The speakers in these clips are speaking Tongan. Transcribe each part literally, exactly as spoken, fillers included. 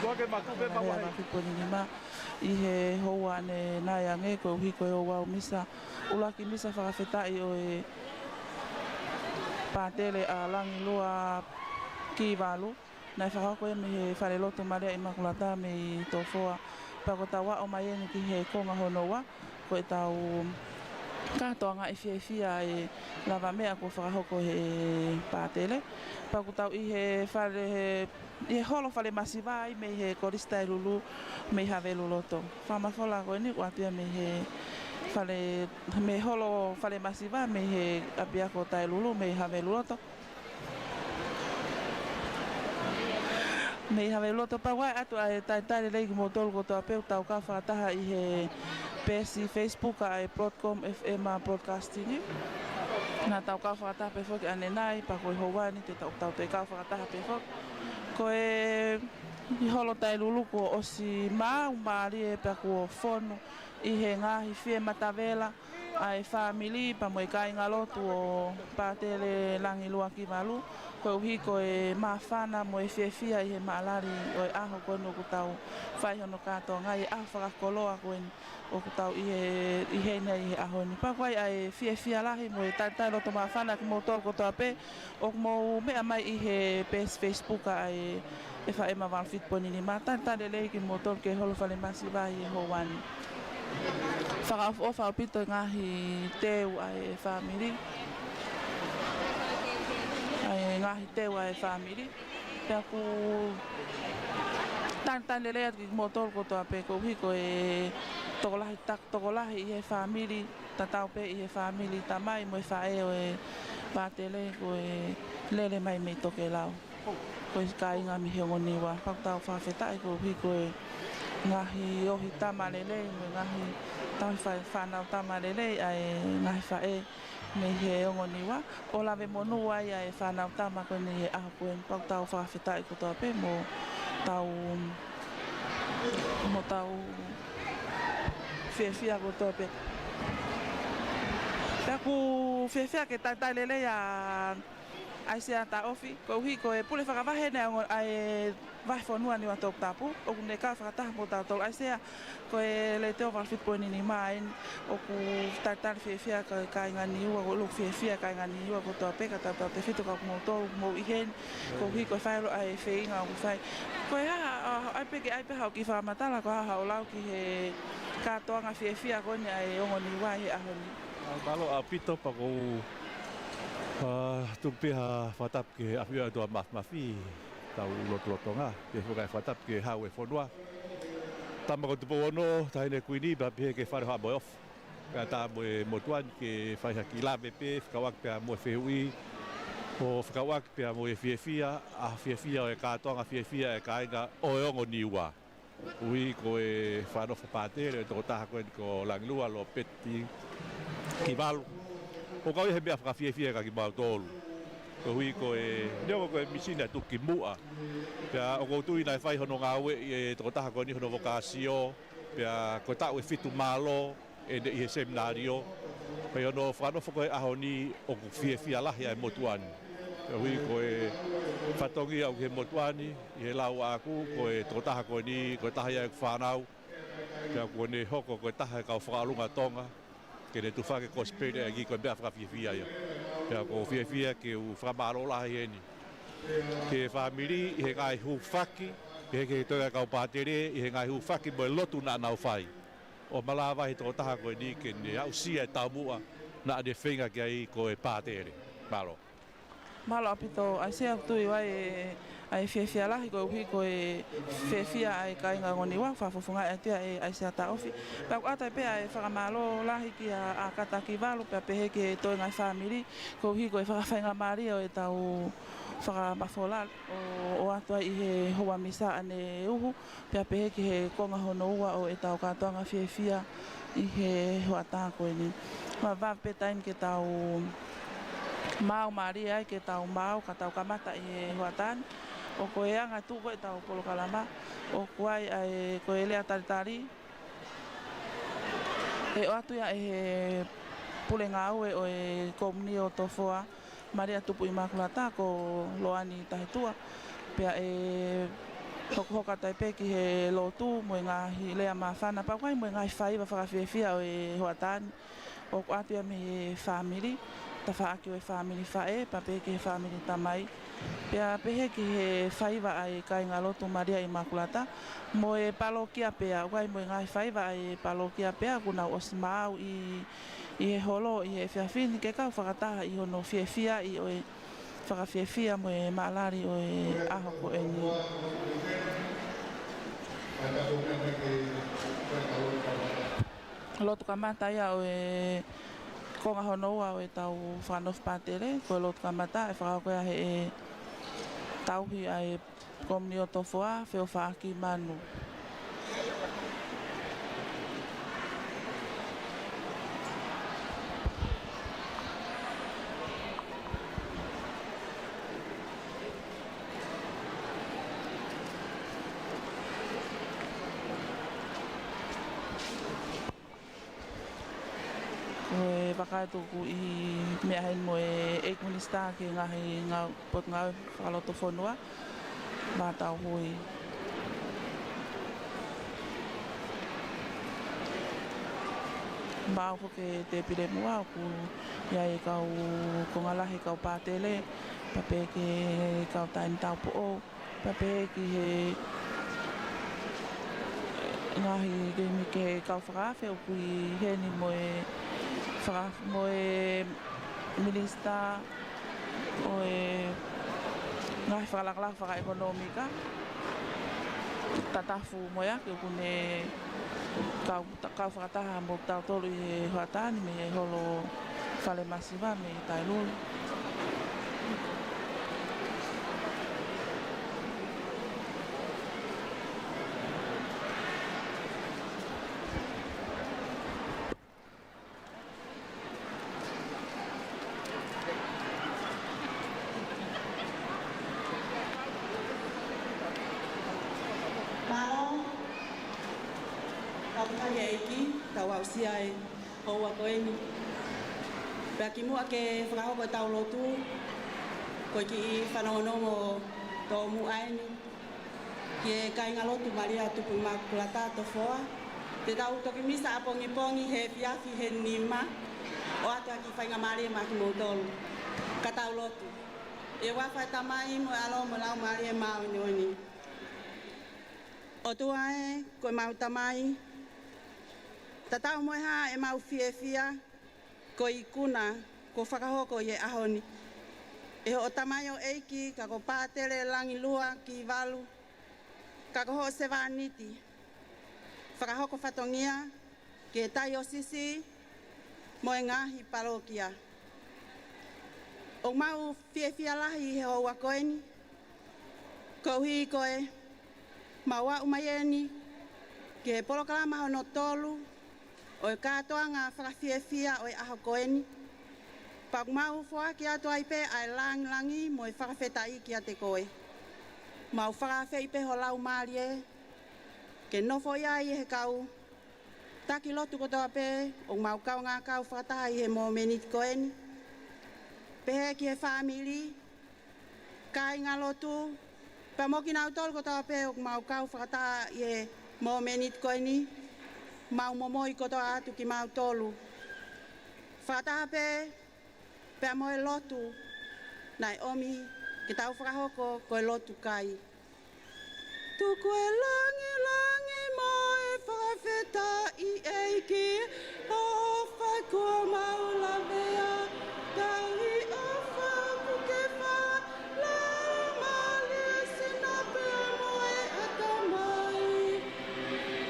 Lea vafi poini nima ʻi he houa ʻanenai ange, koeʻuhi ko e ouau misa, ʻuluaki misa fakafetaʻi ʻo e pātele ʻa Langilua Kivalu. Naʻe fakahoko ia mei he falelotu Malia ʻImakulata mei Tofoa. Pea kuo tau aʻu mai eni ki he konga hono ua, ko ʻetau kātoangaʻi fiefia e lavameʻa kuo fakahoko he pātele. Pea kuo tau ʻi he fale, ʻi he holo falemasiva ai mei he Kolisi Tailulu mei Haveluloto. Fakamafola ko eni kuo ʻoatu ia mei he fale, mei he holo falemasiva mei he ʻapiako Tailulu mei Haveluloto. Mei Haveluloto. Pea ʻoku ʻoatu ʻa e talitali lelei kimoutolu kotoa pē ʻoku tau kau fakataha ʻi he peesi Facebook ʻa e Broadcom F M Broadcasting. Naʻa tau kau fakataha pē foki ʻanenai, pea ko e houa ni te tau, tau toe kau fakataha pē foki. Ko e holo Tailulu kuo ʻosi maau mālie pea kuo fonu ʻi he ngaahi fie matavela ʻa e fāmili pea mo e kāingalotu ʻo Pātele Langilua Kivalu, koeʻuhi ko e māfana mo e fiefia ʻi he maʻalali ʻo e ʻaho ko eni ʻoku tau fai hono kātoangaʻi, e ʻaho fakakoloa ko eni ʻoku tau ʻi he, ʻi heni ʻi he ʻaho ni. Pea ʻoku ʻi ai ʻa e fiefia lahi mo e talitali loto māfana kimoutolu kotoa pē ʻoku mou meʻa mai ʻi he peesi Facebook ʻa e F M valu fitu poini nima. Talitali lelei kimoutolu ki he holo falemasiva ʻi he houa ni. Fakaʻofoʻofa ʻaupito e ngaahi teu ʻa e fāmili. ʻA e ngaahi teu ʻa e fāmili. Pea ʻoku talitali lelei atu kimoutolu kotoa pē koeʻuhi ko e tokolahi, tak-, tokolahi ʻi he fāmili, tatau pē ʻi he fāmili tamai mo e faʻē ʻo e pātele ko e lele mai mei Tokelau. Ko e kāinga mei he ongo Niua. Pea ʻoku tau fakafetaʻi koeʻuhi ko e ngaahi ohi tama lelei mo e ngaahi tauhi fai fānau tama lelei ʻa e ngaahi faʻē mei he ongo Niua. ʻO lave monū ai ʻa e fānau tama ko eni he ʻaho ko eni. Pea ʻoku tau fakafetaʻi kotoa pē mo tau, mo tau fiefia kotoa pē. Pea ʻoku fiefia ke talitali lelei ʻa ʻAisea Taʻofi, koeʻuhi ko e pule fakavahe ʻa e ongo, ʻa e vahefonua Niuatoputapu, ʻoku ne kau fakataha mo tautolu. ʻAisea, ko e Letiō valu fitu poini nima eni, ʻoku talitali fiefia ka-, kāinga Niua, ʻoku fiefia kāinga Niua kotoa pē ka tautautefito kia moutolu, mou ʻi heni, koeʻuhi ko e fai ʻa e feinga ʻoku fai. Ko e hā, ʻa, ʻai pē ke ʻai pē haʻo kiʻi fakamatala, ko e hā haʻo lau ki he kātoanga fiefia ko eni ʻa e ongo Niua he ʻaho ni. ʻA, mālō ʻaupito pea ʻoku ou, ʻa, tuku pē ha fakatapu ki he ʻafio ʻa e ʻOtua Māfimafi, tau lotolotonga, pea ʻoku ou fakatapu ki he Hau ʻo e fonua. Tama ko Tupou Ono, Taʻahine Kuini, pea pehē ki he Fale ʻo Haʻa Moheofo. Kae ʻatā mo e motuʻa ni ke fai ha kiʻi lave pē, fekauʻaki pea mo e fehuʻi, ʻo fekauʻaki pea mo e fiefia, ʻa e fiefia ʻo e kātoanga fiefia ʻa e kāinga ʻo e ongo Niua. Koeʻuhi ko e fakanofo pātele ʻo e tokotaha ko eni ko Langilua Lopeti Kivalu. ʻOku ʻi ai e meʻa fakafiefia kia kimautolu. Koeʻuhi ko e, neongo ko e misi naʻe tuku ki muʻa. Pea ʻoku ou tui naʻe fai hono ngāueʻi ʻe he tokotaha ko eni hono vokāsio. Pea ko e taʻu ʻe fitu mālō ʻene ʻi he seminalio. Pea ʻi hono fakanofo ko ē he ʻaho ni ʻoku fiefia lahi ʻa e motuʻa ni. Koeʻuhi ko e fatongia ʻoku ʻi he motuʻa ni, ʻi he lau ʻaʻaku, ko e tokotaha ko eni, ko e taha ia ʻeku fānau. Pea kuo ne hoko ko e taha e kau fakaʻolunga Tonga, ke ne tufaki e kosipeli ʻa e ʻEiki, ko e meʻa fakafiefia ia. Pea ʻoku ou fiefia ke u fakamālō lahi heni ki he fāmili, ʻi he ngaahi hūfaki, ʻi he, ki he toenga kau pātele, ʻi he ngaahi hūfaki mo e lotu naʻa nau fai. ʻO malava ʻe he tokotaha ko eni ke ne aʻusia e taumuʻa naʻa ne feinga ki ai ko e pātele. Mālō. Mālō ʻaupito ʻAisea, ʻoku ou tui ʻoku ʻi ai e, ʻa e fiefia lahi koeʻuhi ko e fiefia ʻa e kāinga ongo Niua, fakafofongaʻi atu ia ʻe ʻAisea Taʻofi. Pea ʻoku ʻoatu ai pē ʻa e fakamālō lahi kia ʻAkata Kivalu, pea pehē ki he toenga e fāmili, koeʻuhi ko e fakafaingamālie ʻo ʻetau fakamafola ʻo, ʻoatu ai ʻi he houa misa ʻaneuhu, pea pehē ki he konga hono ua ʻo ʻetau kātoanga fiefia ʻi he hoʻatā ko eni. Vave pē taimi ke tau maau mālie ai, ke tau maau ka tau kamata ʻi he hoʻatā ni. ʻOku ʻi ai e anga tuʻu ko ē ʻetau polokalama, ʻoku ʻi ai ʻa e, ko e lea talitali ʻe ʻoatu ia ʻe he pule ngāue ʻo e Komini ʻo Tofoa, Malia Tupu ʻImakulata, ko Loani Tahetua. Pea ʻe hokohoko atu ai pē ki he lotu mo e ngaahi lea māfana, pea ʻoku ʻi ai mo e ngaahi faiva fakafiefia ʻo e hoʻatā ni, ʻoku ʻoatu ia mei he fāmili, tafaʻaki ʻo e fāmili faʻē, pea pehē ki he fāmili tamai. Pea pehē ki he faiva ʻa e kāingalotu Malia ʻImakulata mo e palokia pea, ʻoku ʻi ai mo e ngaahi faiva ʻa e palokia pea, kuo nau ʻosi maau ʻi, ʻi he holo ʻi he efiafi ni ke kau fakataha ʻi hono fiefiaʻi ʻo e fakafiefia mo e maʻalali ʻo e ʻaho ko eni. Lotu kamata ia ʻo e konga hono ua ʻo ʻetau fakanofo pātele, ko e lotu kamata ʻe fakahoko ia ʻe he tauhi ʻa e Komiunitī ʻo Tofoa, Feʻofaʻaki Manu. Ko e vaka atu ʻoku meʻa heni mo e ʻEiki Minisitā ki he ngaahi ngāue, potungāue fakalotofonua, Vātauhui. Maʻu foki e tēpile muʻa ʻoku ʻi ai e kau konga lahi, kau pātele, pea pehē ki he kau taʻahine taupoʻou, pea pehē ki he ngaahi, ki he, ki he kau fakaafe ʻoku ʻi heni mo e faka-, mo e Minisitā ʻo e ngaahi fakalakalaka fakaʻekonōmika, Tatafu Moeaki, ʻoku ne kau, kau fakataha mo kitautolu ʻi he hoʻatā ni mei he holo Fale Masiva mei Tailulu. Mālō. Tau ʻEiki, tau aʻusia e houa ko eni. Pea kimuʻa ke fakahoko ʻetau lotu, ko e kiʻi fanongonongo tōmuʻa eni ki he kāingalotu Malia Tupu ʻImakulata Tofoa. Te tau toki misa ʻapongipongi he efiafi he nima, ʻoatu ʻa e kiʻi faingamālie maʻa kimoutolu. Ka tau lotu. ʻI he huafa ʻo e Tamai mo e ʻAlo mo e Laumālie Māʻoniʻoni. ʻOtua ē, ko ʻemau Tamai, tatau mo e hā ʻemau fiefia, ko e ikuna kuo fakahoko ʻi he ʻaho ni ʻe hoʻo tamaioʻeiki, ka ko Pātele Langilua Kivalu, ka ko hoʻo sevāniti, fakahoko fatongia ki he taiosisi mo e ngaahi palokia. ʻOku mau fiefia lahi he houa ko eni, koeʻuhi ko ʻemau aʻu mai eni ki he polokalama hono tolu ʻo e kātoanga fakafiefia ʻo e ʻaho ko eni. Pea ʻoku mau foaki atu ai pē ʻa e lāngilangi mo e fakafetaʻi kiate koe. Mau fakaafeʻi pē ho Laumālie ke nofoʻia ai ʻe he kau taki lotu kotoa pē ʻoku mau kaungā kau fakataha ʻi he momeniti ko eni. Pehē ki he fāmili, kāingalotu, pea mo kinautolu kotoa pē ʻoku mau kau fakataha ʻi he momeniti ko eni, mau momoi kotoa atu kimautolu. Fakataha pē pea mo e lotu naʻe ʻomi ke tau fakahoko, ko e lotu kai. Tuku e lāngilangi mo e fakafetaʻi ʻEiki, ʻofa kuo mau lavea, tauhi ʻofa puke fā, Laumālie, Sino pea mo e ʻAtamai.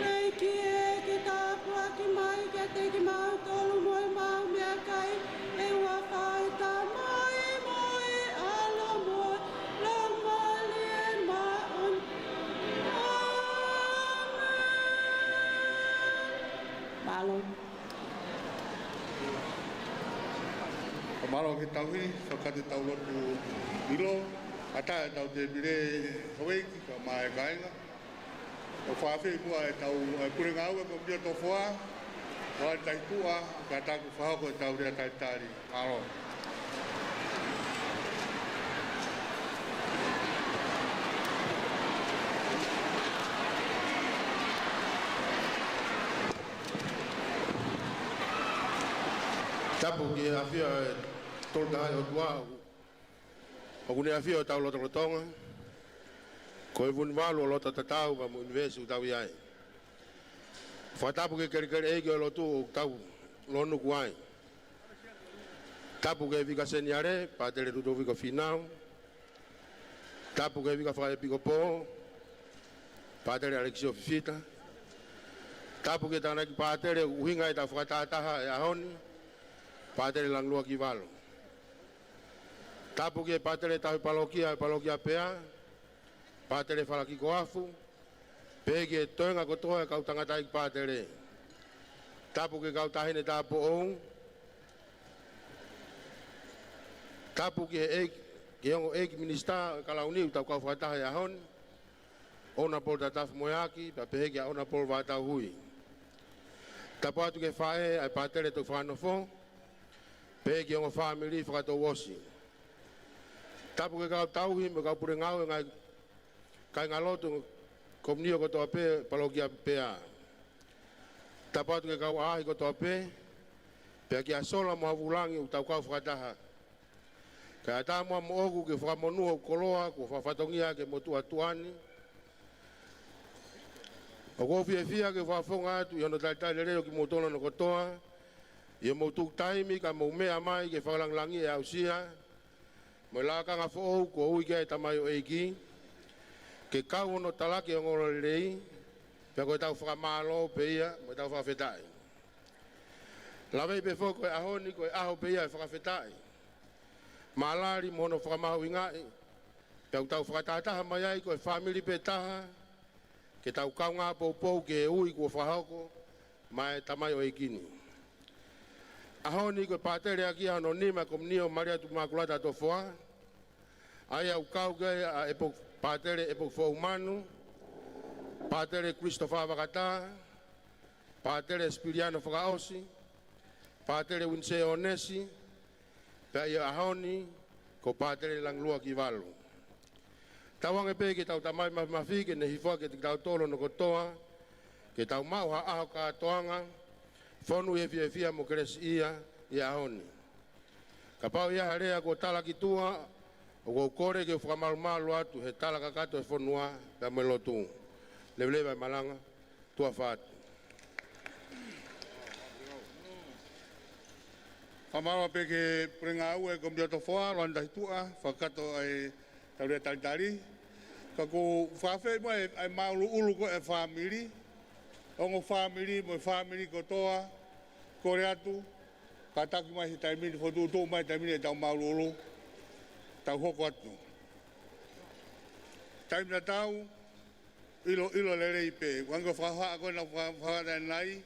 ʻEiki ē, ke tāpuaki mai kiate kimautolu mo ʻemau meʻakai, ʻi he huafa ʻo e Tamai mo e ʻAlo mo e Laumālie Māʻoniʻoni. ʻĀmeni. Mālō. Mālō ki he tauhi, fakataha ʻetau lotu ʻilo, ʻatā ʻetau tēpile houʻeiki, kae ʻumaʻā e kāinga. ʻOku fakaafeʻi muʻa ʻetau, ʻa e pule ngāue ko Komiunitī ʻo Tofoa, ʻo ʻai taʻituʻa, kae ʻatā ke fakahoko ʻetau lea talitali. Mālō. Tapu ki he ʻafio ʻa e Tolu Tahaʻi ʻOtua ʻoku ne ʻafio ʻi hotau lotolotonga, ko e vunivalu ʻo e loto tatau pea mo e ʻunivēsi ʻoku tau ʻi ai. Fakatapu ki he kelekele ʻeiki ʻo e lotu ʻoku tau lōnuku ai. Tapu ki he Vika Seniale, Pātele Lutoviko Fīnau. Tapu ki he Vika Fakaʻepikopō, Pātele ʻAlekisio Fifita. Tapu ki he tānaki pātele ʻoku ʻuhinga ʻetau fakatahataha he ʻaho ni, Pātele Langilua Kivalo. Tapu ki he pātele tauhi palokia ʻo e palokia Pea, Pātele Falakiko Afu, pehē ki he toenga kotoa ʻo e kau tangataʻeiki pātele. Tapu ki he kau taʻahine tāupoʻou. Tapu ki he ʻeiki, ki he ongo ʻeiki minisitā ʻo e Kalauni ʻoku tau kau fakataha he ʻaho ni, ʻOnapolo Tatafu Moeaki, pea pehē kia ʻOnapolo Vātau Hui. Tapu atu ki he faʻē ʻa e pātele toki fakanofo, pehē ki he ongo fāmili fakatouʻosi. Tapu ki he kau tauhi mo e kau pule ngāue ngaahi kāingalotu komiunitī kotoa pē palokia Pea. Tapu atu ki he kau ʻaʻahi kotoa pē, pea kia Sola mo Havulangi ʻoku tau kau fakataha. Kae ʻatā muʻa moʻoku ke fakamonū hoku koloa kuo fakafatongia ki he motuʻa tuʻa ni. ʻOku ou fiefia ke fakafofonga atu ʻi hono talitali lelei ʻo kimoutolu hono kotoa, ʻi hoʻomou tuku taimi kae mou meʻa mai ke fakalāngilangiʻi e aʻusia mo e lakanga foʻou kuo ui ki ai e tamaioʻeiki, ke kau hono talaki ʻo e ongoongolelei, pea ko ʻetau fakamālō pē ia mo ʻetau fakafetaʻi. Laveʻi pē foki ko e ʻaho ni ko e ʻaho pē ia ʻo e fakafetaʻi, mālali mo hono fakamahuʻingaʻi, pea ʻoku tau fakatahataha mai ai ko e fāmili pē taha, ke tau kaungā poupou ki he ui kuo fakahoko maʻa e tamaioʻeiki ni. ʻAho ni ko e pātele ʻaki ia hono nima e komiunitī ʻo Malia Tuʻimakulata ʻa Tofoa, ʻa ia ʻoku kau ki ai ʻa ʻEpo-, Pātele ʻEpoki Foʻou Manu, Pātele Kulisitofā Vakatā, Pātele Sipiliano Fakaʻosi, Pātele Uinisē ʻOnesi, pea ʻi he ʻaho ni ko Pātele Langilua Kivalo. Tauange pē ki heʻetau Tamai Māfimafi ke ne hifo ʻaki kiate kitautolu hono kotoa, ke tau maʻu ha ʻaho kātoanga, fonu ʻi he fiefia mo kelesiʻia ʻi he ʻaho ni. Kapau ʻe ʻi ai ha lea kuo tala ki tuʻa, ʻoku ou kole ke u fakamalumalu atu he tala kakato e fonua pea mo e lotu. Leveleva e malanga, tuʻa ʻofa atu. Fakamālō pē ki he pule ngāue ʻo e komiunitī ʻo Tofoa, Loana Tahituʻa, fakakakato ʻa ʻetau lea talitali. Ka ʻoku ou fakaafeʻi mai ʻa e māʻuluʻulu ko ē ʻa e fāmili, ongo fāmili mo e fāmili kotoa, kole atu, kātaki mai he taimi ni, fokotuʻutuʻu mai he taimi ni ʻetau māʻuluʻulu, tau hoko atu. Taimi tatau, ʻiloʻilo lelei pē. Hangē ko e fakahohaʻa ko ē naʻa ku faka-, fakahā ʻanenai,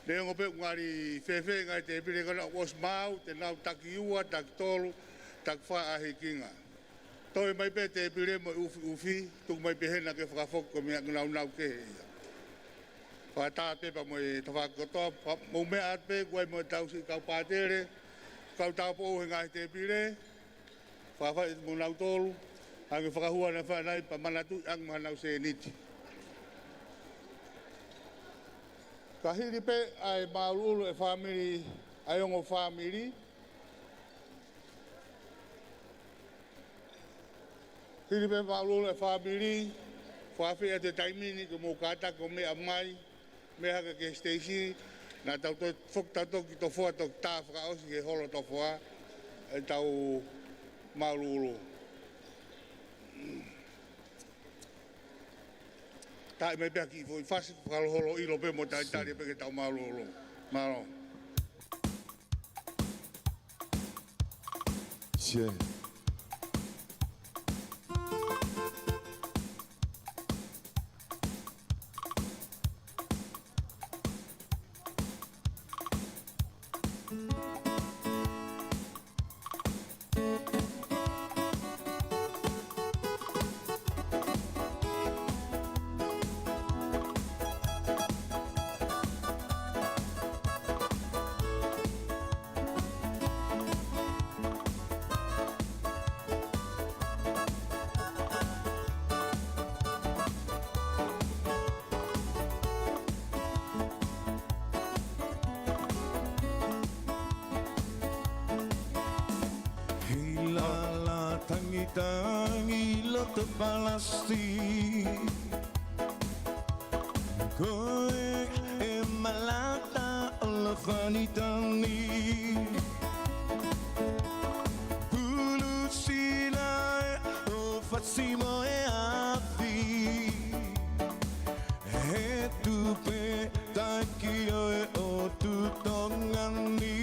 neongo pē ʻoku ngali fēfē ngaahi tēpile ko ena, ʻosi maau, te nau taki ua, taki tolu, taki fā ʻa e hīkinga. Toe mai pē tēpile mo e ʻufiʻufi, tuku mai pē hena ke fakafoki ko e meʻa ʻoku nāunau kehe ia. Fakataha pē pea mo e tafaʻaki kotoa, fa-, mou meʻa atu pē, ʻoku ʻi ai mo ʻetau siʻi kau pātele, kau tāupoʻou he ngaahi tēpile, fakafai mo nautolu, hangē ko e fakahua naʻe fai ʻanenai pea manatuʻi ange mo haʻanau sēniti. Ka hili pē ʻa e māʻuluʻulu ʻa e fāmili, ʻa e ongo fāmili. Hili pē māʻuluʻulu ʻa e fāmili, fakaafeʻi atu he taimi ni ke mou kātaki ʻo meʻa mai, meʻa hake ki he siteisi, naʻa tau toe foki tautolu ki Tofoa toki tā fakaʻosi ki he holo Tofoa ʻetau māʻuluʻulu. Taaʻi mai pē ha kiʻi foʻi fasi fakaholoholo ʻilo pē mo talitali pē ki heʻetau māʻuluʻulu. Mālō. Share. Tangi loto palasi. Ko e ʻe malata ʻo Lofanitani. Pulu sila e ʻo Fasi mo e afi. He tupe taki ʻo e ʻOtu Tonga ni.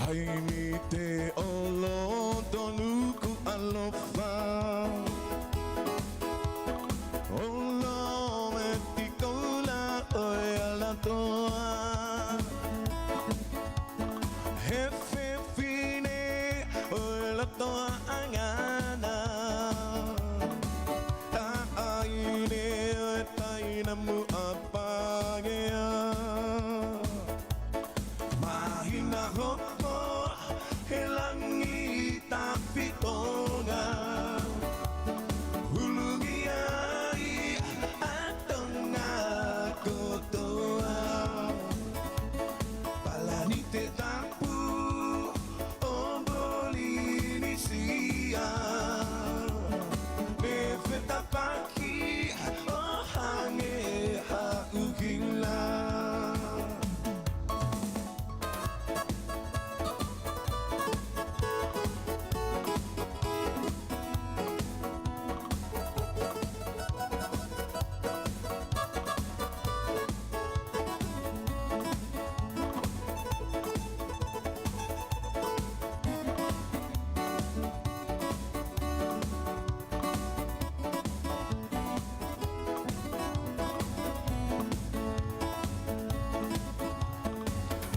Haʻi ni te olo tonu ku alofa. Olo me tikola ʻo e Alatoa. He fefine ʻo e Lotoʻaʻangana. Taʻahine ʻo e Tainamu ʻa Pangea. Mahina hopo he langi tafitonga. Hulungi ai ʻa Tonga kotoa. Palani te tapu ʻo Polinisia. Me fetapaki ʻo hangē ha ʻuhila.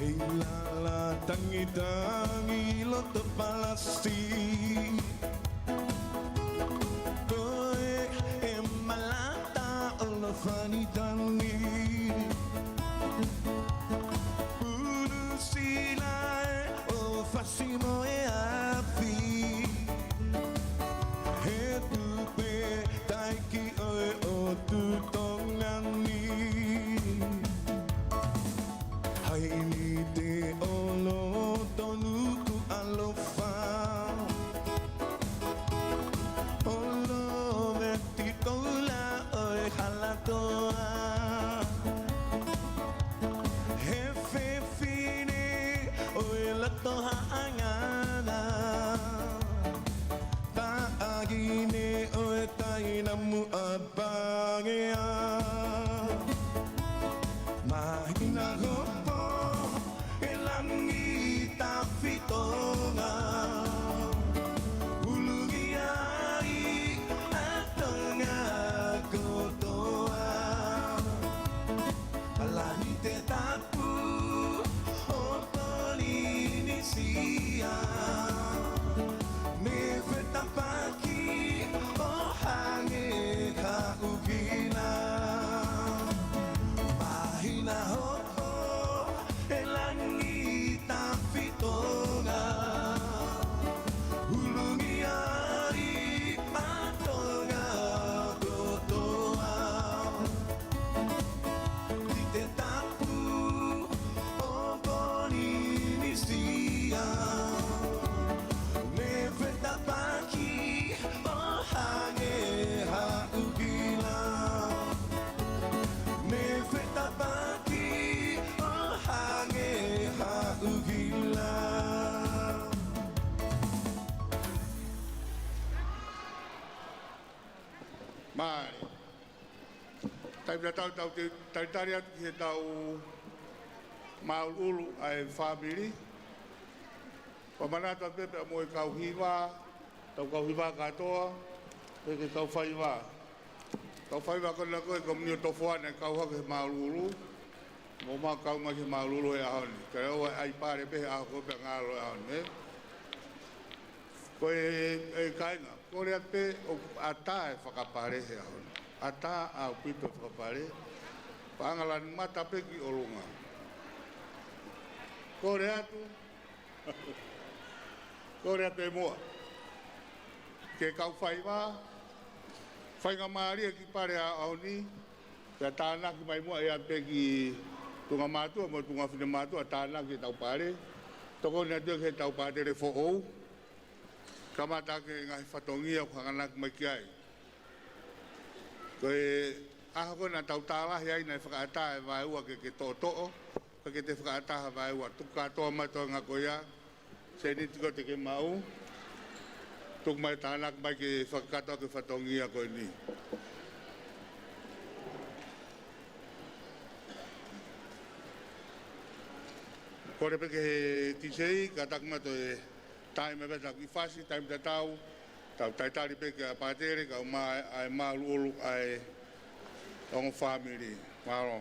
Hei lala tangitangi loto palasi. Ko e ʻe malata ʻo Lofanitani. Pulu sila e ʻo Fasi mo e afi. He tupe taki ʻo e ʻOtu Tonga ni. Haʻi ni te olo tonu ku alofa. Olo me tikola ʻo e Alatoa. He fefine ʻo e Lotoʻaʻangana. Taʻahine ʻo e Tainamu ʻa Pangea. Mahina hopo he langi tafitonga. Hulungi ai ʻa Tonga kotoa. Palani te tapu ʻo Polinisia. Me fetapaki ʻo hangē ha ʻuhila. Mahina hopo he langi tafitonga. Hulungi ai ʻa Tonga kotoa. Ki te tapu ʻo Polinisia. Me fetapaki ʻo hangē ha ʻuhila. Me fetapaki ʻo hangē ha ʻuhila. Mālie. Taimi tatau tau te talitali atu ki heʻetau māʻuluʻulu ʻa e fāmili. Pea manatu atu pē pea mo e kau hiva, tau kau hiva kātoa, pea ki he kau faiva. Kau faiva ko ena ko e kau mio tofo ʻana ʻe kau hake he māʻuluʻulu. Mo mau kau mai he māʻuluʻulu he ʻaho ni. Ka ʻoua ʻe ʻai pale pē he ʻaho ko ē pea ngalo he ʻaho ni, ē? Ko e, ʻe kāinga, kole atu pē ʻoku ʻatā e fakapale he ʻaho ni. ʻAtā ʻaupito e fakapale. Paʻanga lanu mata pē ki ʻolunga. Kole atu. Kole atu e moa. Ki he kau faiva. Faingamālie e kiʻi pale ʻaho ni. Pea tānaki mai muʻa ia pē ki tuʻunga mātuʻa, mo tuʻunga finemātuʻa, tānaki ʻetau pale. Tokoni atu ki heʻetau pātele foʻou. Kamata ʻaki e ngaahi fatongia ʻoku hanganaki mai ki ai. Ko e ʻaho ko ē naʻa tau tālahi ai naʻe fakaʻatā e vaeua ke ke toʻotoʻo, ka ke te fakaʻatā ha vaeua, tuku kātoa mai toenga ko ia, sēniti ko ē te ke maʻu, tuku mai tānaki mai ke fakakakato ʻaki e fatongia ko eni. Kole pē ki he D J, kātaki mai toe taimi pē ʻetau kiʻi fasi, taimi tatau, tau talitali pē kia Pātele, kae ʻumaʻā e māʻoluʻolu ʻa e ongo fāmili. Mālō.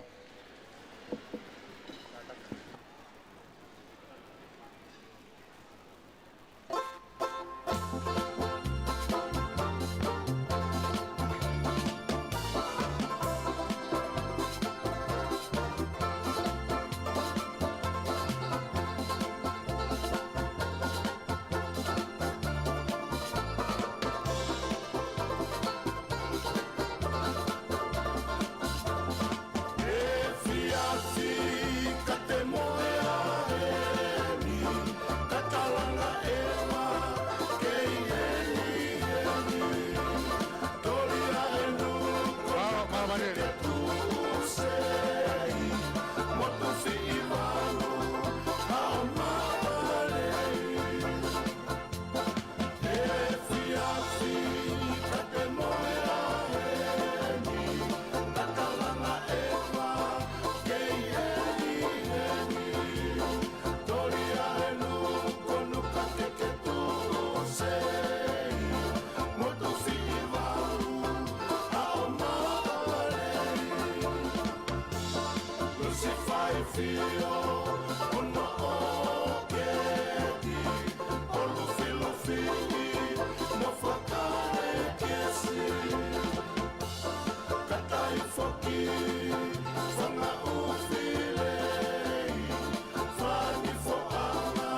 Efiafi ka te mohe ʻa heni, ka kalanga ʻeva kei heni heni. Toli ʻa e nuku, mālō, mālō, mālō. Ke tuʻu sei, motufi i valu, ʻa o mavalei. Efiafi ka te mohe ʻa heni, ka kalanga ʻeva kei heni heni. Toli ʻa e nuku, nuka ke ke tuʻu sei, motufi i valu, ʻa o mavalei. Lusifaifio, ono ʻo keti, ʻo lufilufiʻi mo fakalekesi. Katai foki, fanga ʻufi lei, fani foʻanga,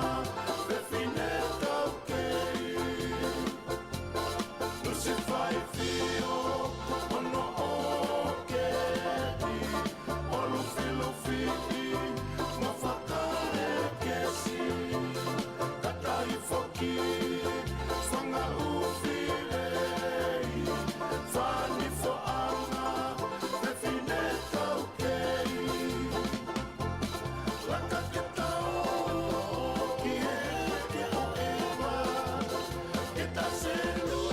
fefine taukei. Lusifaifio, ono ʻo keti, ʻo lufilufiʻi mo fakalekesi. Katai foki, fanga ʻufi lei, fani foʻanga, fefine taukei. Laka ke tau ki he heke ʻo ʻeva, ke ta selue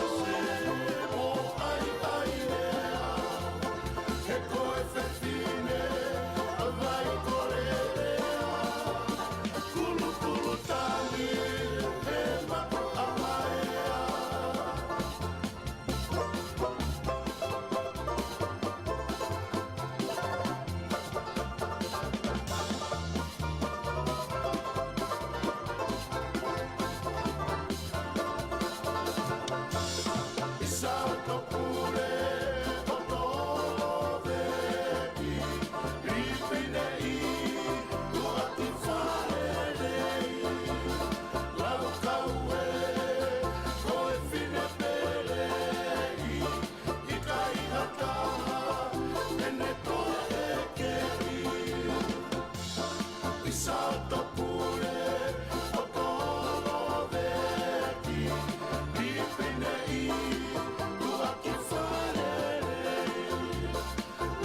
mo ʻaiʻai lea. He ko e fefine ʻo e vai kole lea, kulukulu tangi he mako ʻamaea. ʻIsa ʻo Topule ʻo Toloveʻi, lipineʻi, tuʻaki fale lei, laukau ē, ko e fine peleʻi, ʻikai ha taha te ne toe ʻekeʻi. ʻIsa ʻo Topule ʻo Toloveʻi, lipineʻi, tuʻaki fale lei,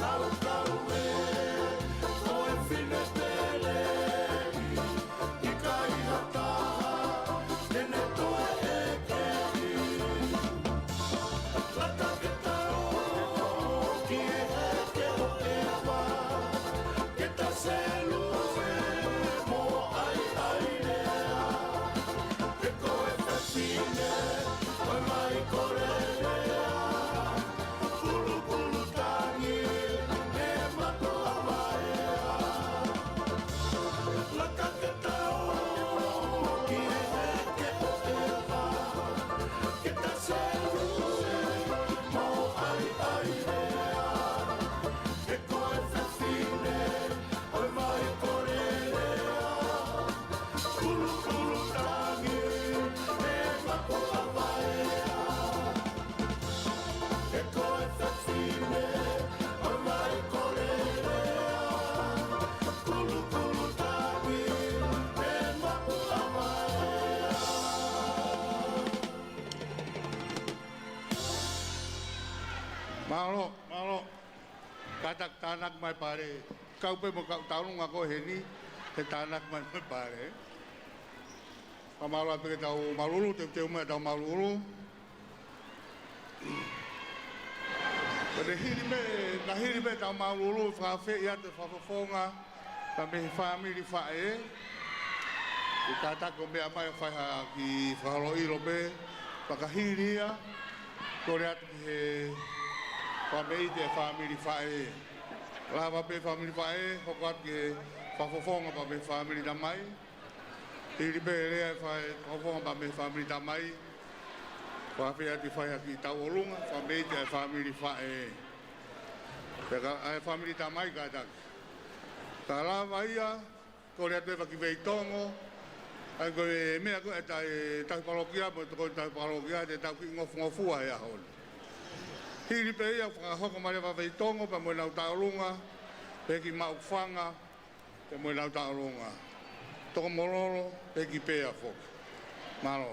laukau ē, ko e fine peleʻi, ʻikai ha taha te ne toe ʻekeʻi. Laka ke tau ki he heke ʻo ʻeva, ke ta selue mo ʻaiʻai lea. He ko e fefine ʻo e vai kole lea, kulukulu tangi he mako ʻamaea. Laka ke tau ki he heke ʻo ʻeva, ke ta selue mo ʻaiʻai lea. He ko e fefine ʻo e vai kole lea, kulukulu tangi he mako ʻa Mālō, mālō. Kātaki tānaki mai pale. Kau pē mo e kau tauʻolunga ko ē heni, he tānaki mai mo e pale. Fakamālō pē ki he Tau Mālūlū, teuteu mai Tau Mālūlū. Pea hili pē, ka hili pē Tau Mālūlū, fakaafeʻi atu e fakafofonga pea mei he fāmili faʻē. ʻE kātaki ʻo meʻa mai ʻo fai ha kiʻi fakaholo ʻilo pē, pea ka hili ia, kole atu ki he fāmili ʻi he fāmili faʻē. Lava pē fāmili faʻē, hoko atu ki he fakafofonga pea mei he fāmili tamai. Hili pē lea e fai fakafofonga pea mei he fāmili tamai. Fakaafeʻi atu ʻo fai ha kiʻi tauʻolunga, fāmili ʻi he fāmili faʻē. Pea ka, ʻa e fāmili tamai kātaki. Ka lava ia, kole atu e fai kiʻi feitongo, ʻa ia ko e meʻa ko ē ʻa e tauhi palokia, mo e tokoni tauhi palokia, te tau kiʻi ngofungofua he ʻaho ni. Hili pē ia fakahoko mai e fai feitongo, pea mo ʻenau tauʻolunga, pea kiʻi maʻu fanga, pea mo ʻenau tauʻolunga. Toko mololo, pea kiʻi pea foki. Mālō.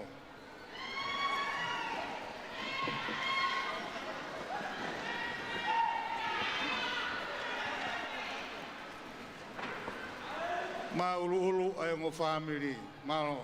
Mālō ʻuluʻulu ʻa e ongo fāmili. Mālō.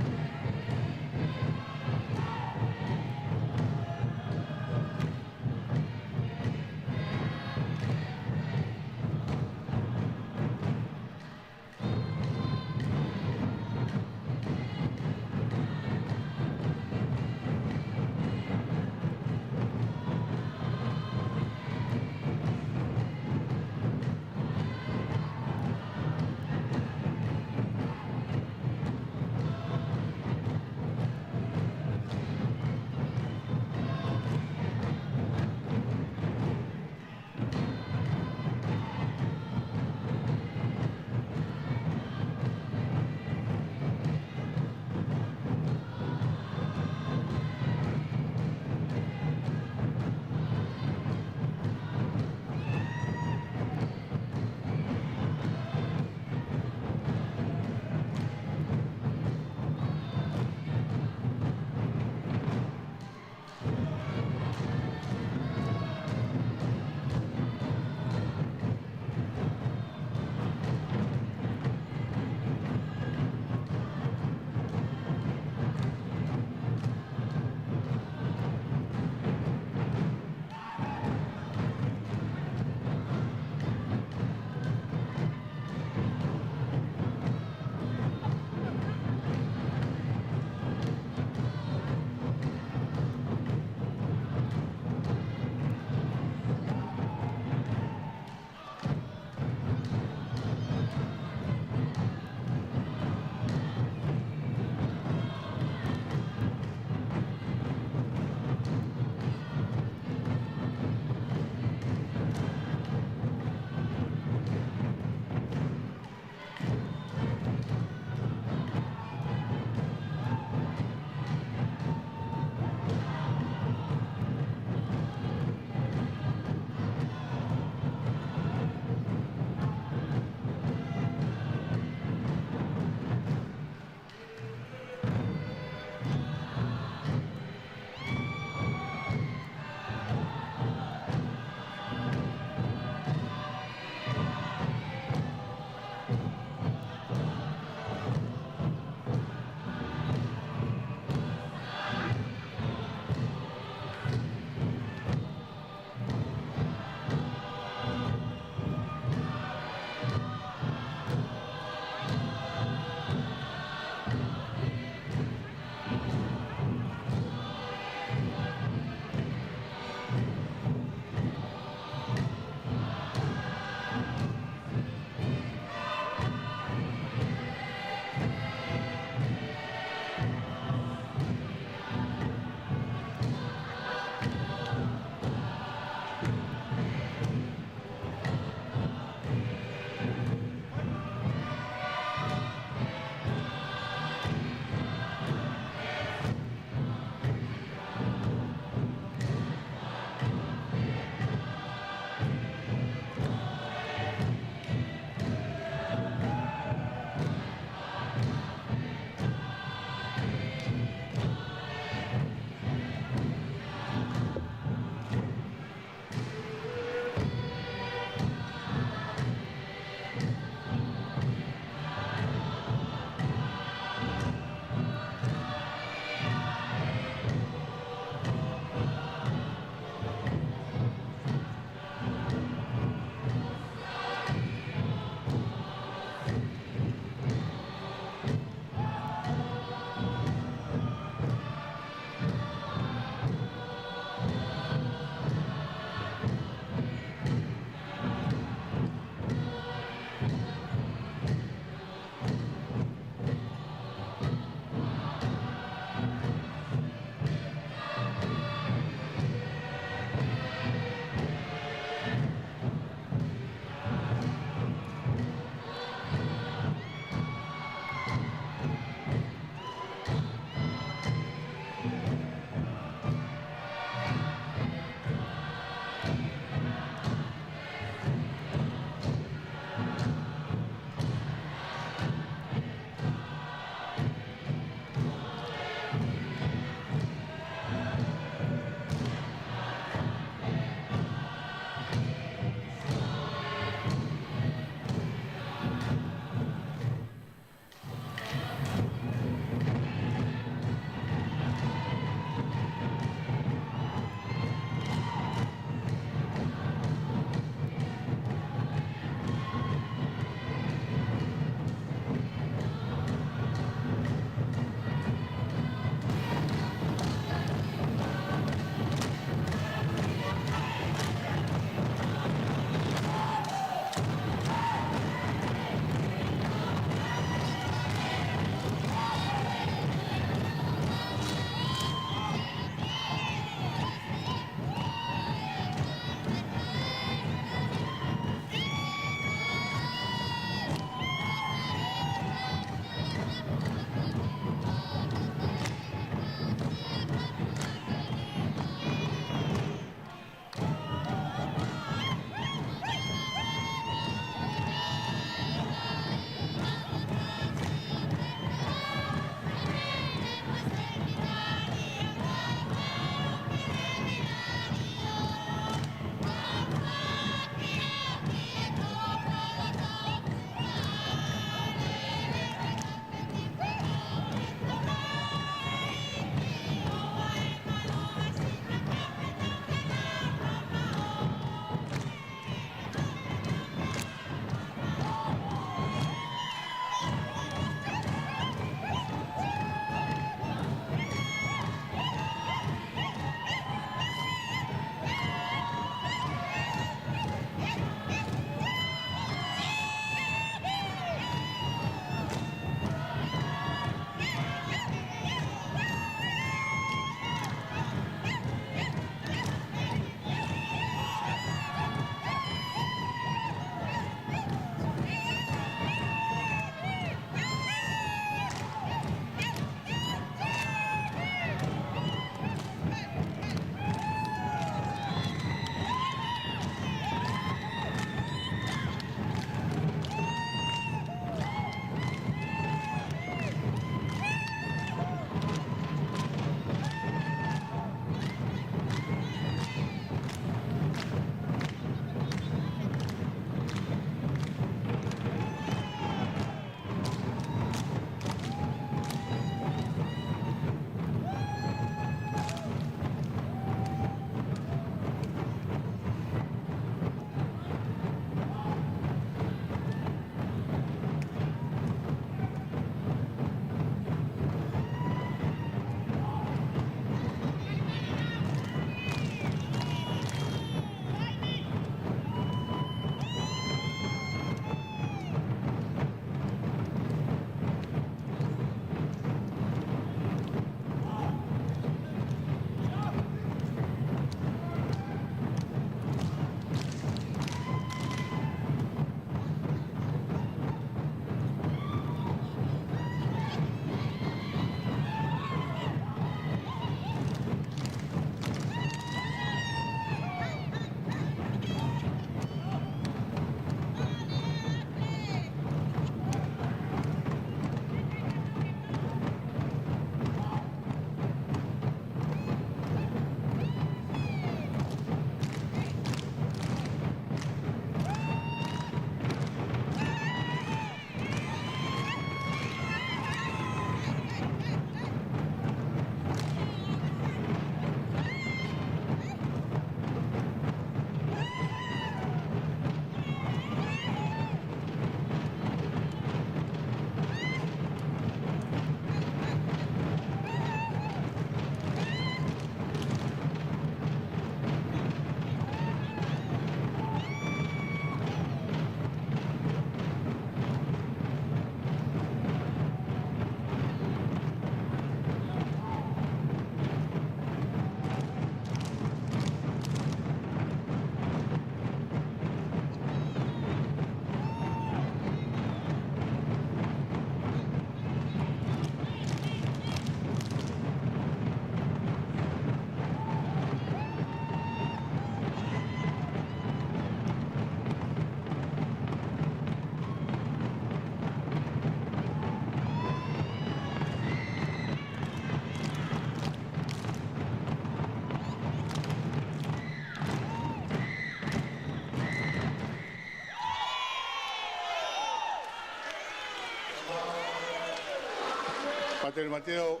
Pātele Mateo,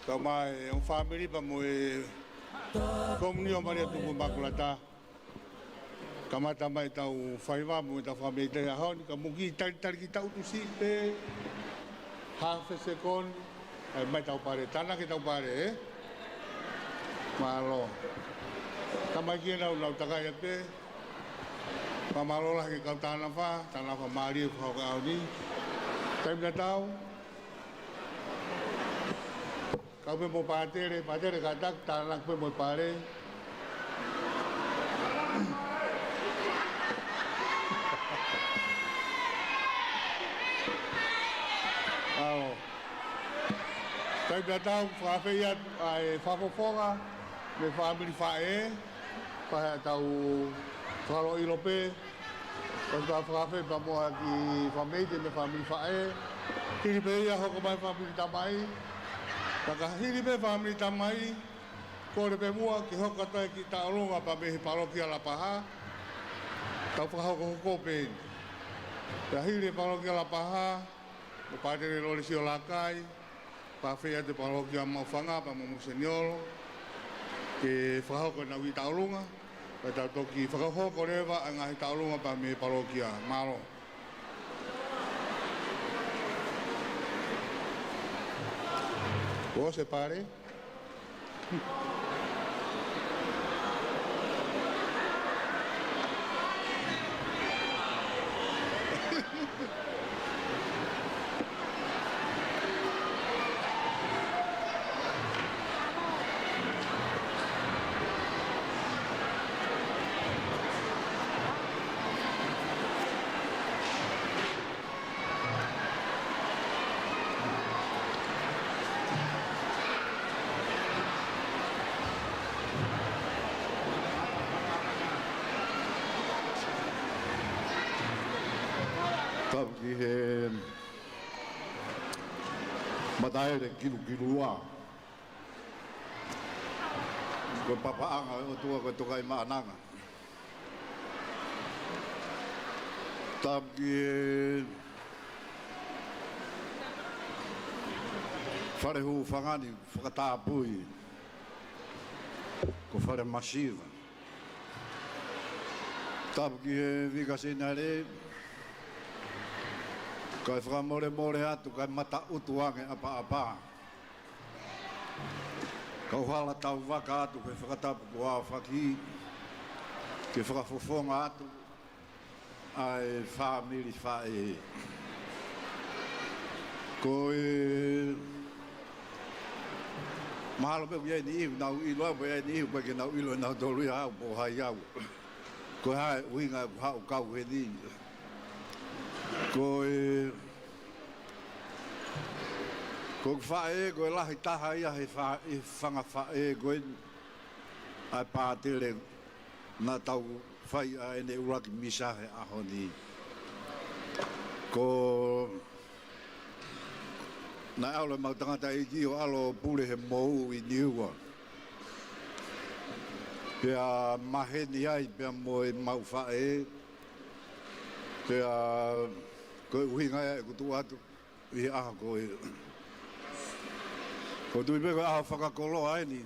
kae ʻumaʻā e ongo fāmili pea mo e Komiunio Malia Tupu Imakulata. Kamata mai ʻetau faiva mo ʻetau fakameʻite he ʻaho ni, ka mou kiʻi talitali kiʻi tangutu siʻi pē, half a second, ʻai mai ʻetau pale, tānaki ʻetau pale, ē? Mālō. Tamai ki he nau, nau takai atu pē. Fakamālō lahi ki he kau tānafa, tānafa mālie fakakauni. Taimi tatau, kau pē mo pātele, pātele kātaki, tānaki pē mo e pale. ʻAo. Taimi tatau, fakaafeʻi atu ʻa e fakafofonga mei he fāmili faʻē, pea ʻe tau fakalotoʻi pē, ʻo tau fakaafeʻi pea mo e kiʻi fakameʻite mei he fāmili faʻē. Hili pē ia hoko mai fāmili tamai, ka ka hili pē fāmili tamai, kole pē muʻa ke hoko atu e kiʻi tauʻolunga pea mei he palokia Lapaha, tau fakahokohoko pē. Pea hili e palokia Lapaha, mo Pātele Lolesio Lakai, pea fai atu e palokia Maʻufanga pea mo Monseniolo, ke fakahoko ʻenau kiʻi tauʻolunga, pea tau toki fakahoko leva ʻa e ngaahi tauʻolunga pea mei he palokia. Mālō. Kuo ʻosi e pale? Tapu ki he mataele kilukilua. Ko e papaʻanga ʻo e ʻOtua ko e Tokaimaʻananga. Tapu ki he fale hūfanga ni fakatapui ko Fale Masiva. Tapu ki he Vika Senitale, kae fakamolemole atu, kae mataʻutu ange ʻapaʻapa. Kau hala tau vaka atu he fakatapu kuo aofaki ke fakafofonga atu ʻa e fāmili faʻē. Ko e mahalo pē ʻoku ʻi ai e niʻihi ʻoku nau ʻilo au, pea ʻi ai e niʻihi ʻoku ʻikai ke nau ʻilo ʻe nautolu ia au pe ko hai au. Ko e hā e ʻuhinga ʻeku haʻu kau heni. Ko e, ko ʻeku faʻē, ko e lahi taha ia he fa-, he fanga faʻē ko eni ʻa e pātele naʻa tau fai ʻa ʻene ʻuluaki misa he ʻaho ni. Ko naʻe ʻalu ʻemau tangataʻeiki ʻo ʻalu ʻo pule he mou ʻi Niua. Pea maheni ai pea mo ʻemau faʻē. Pea ko e ʻuhinga ia ʻeku tuʻu atu ʻi he ʻaho ko ē. ʻOku ou tui pē ko e ʻaho fakakoloa eni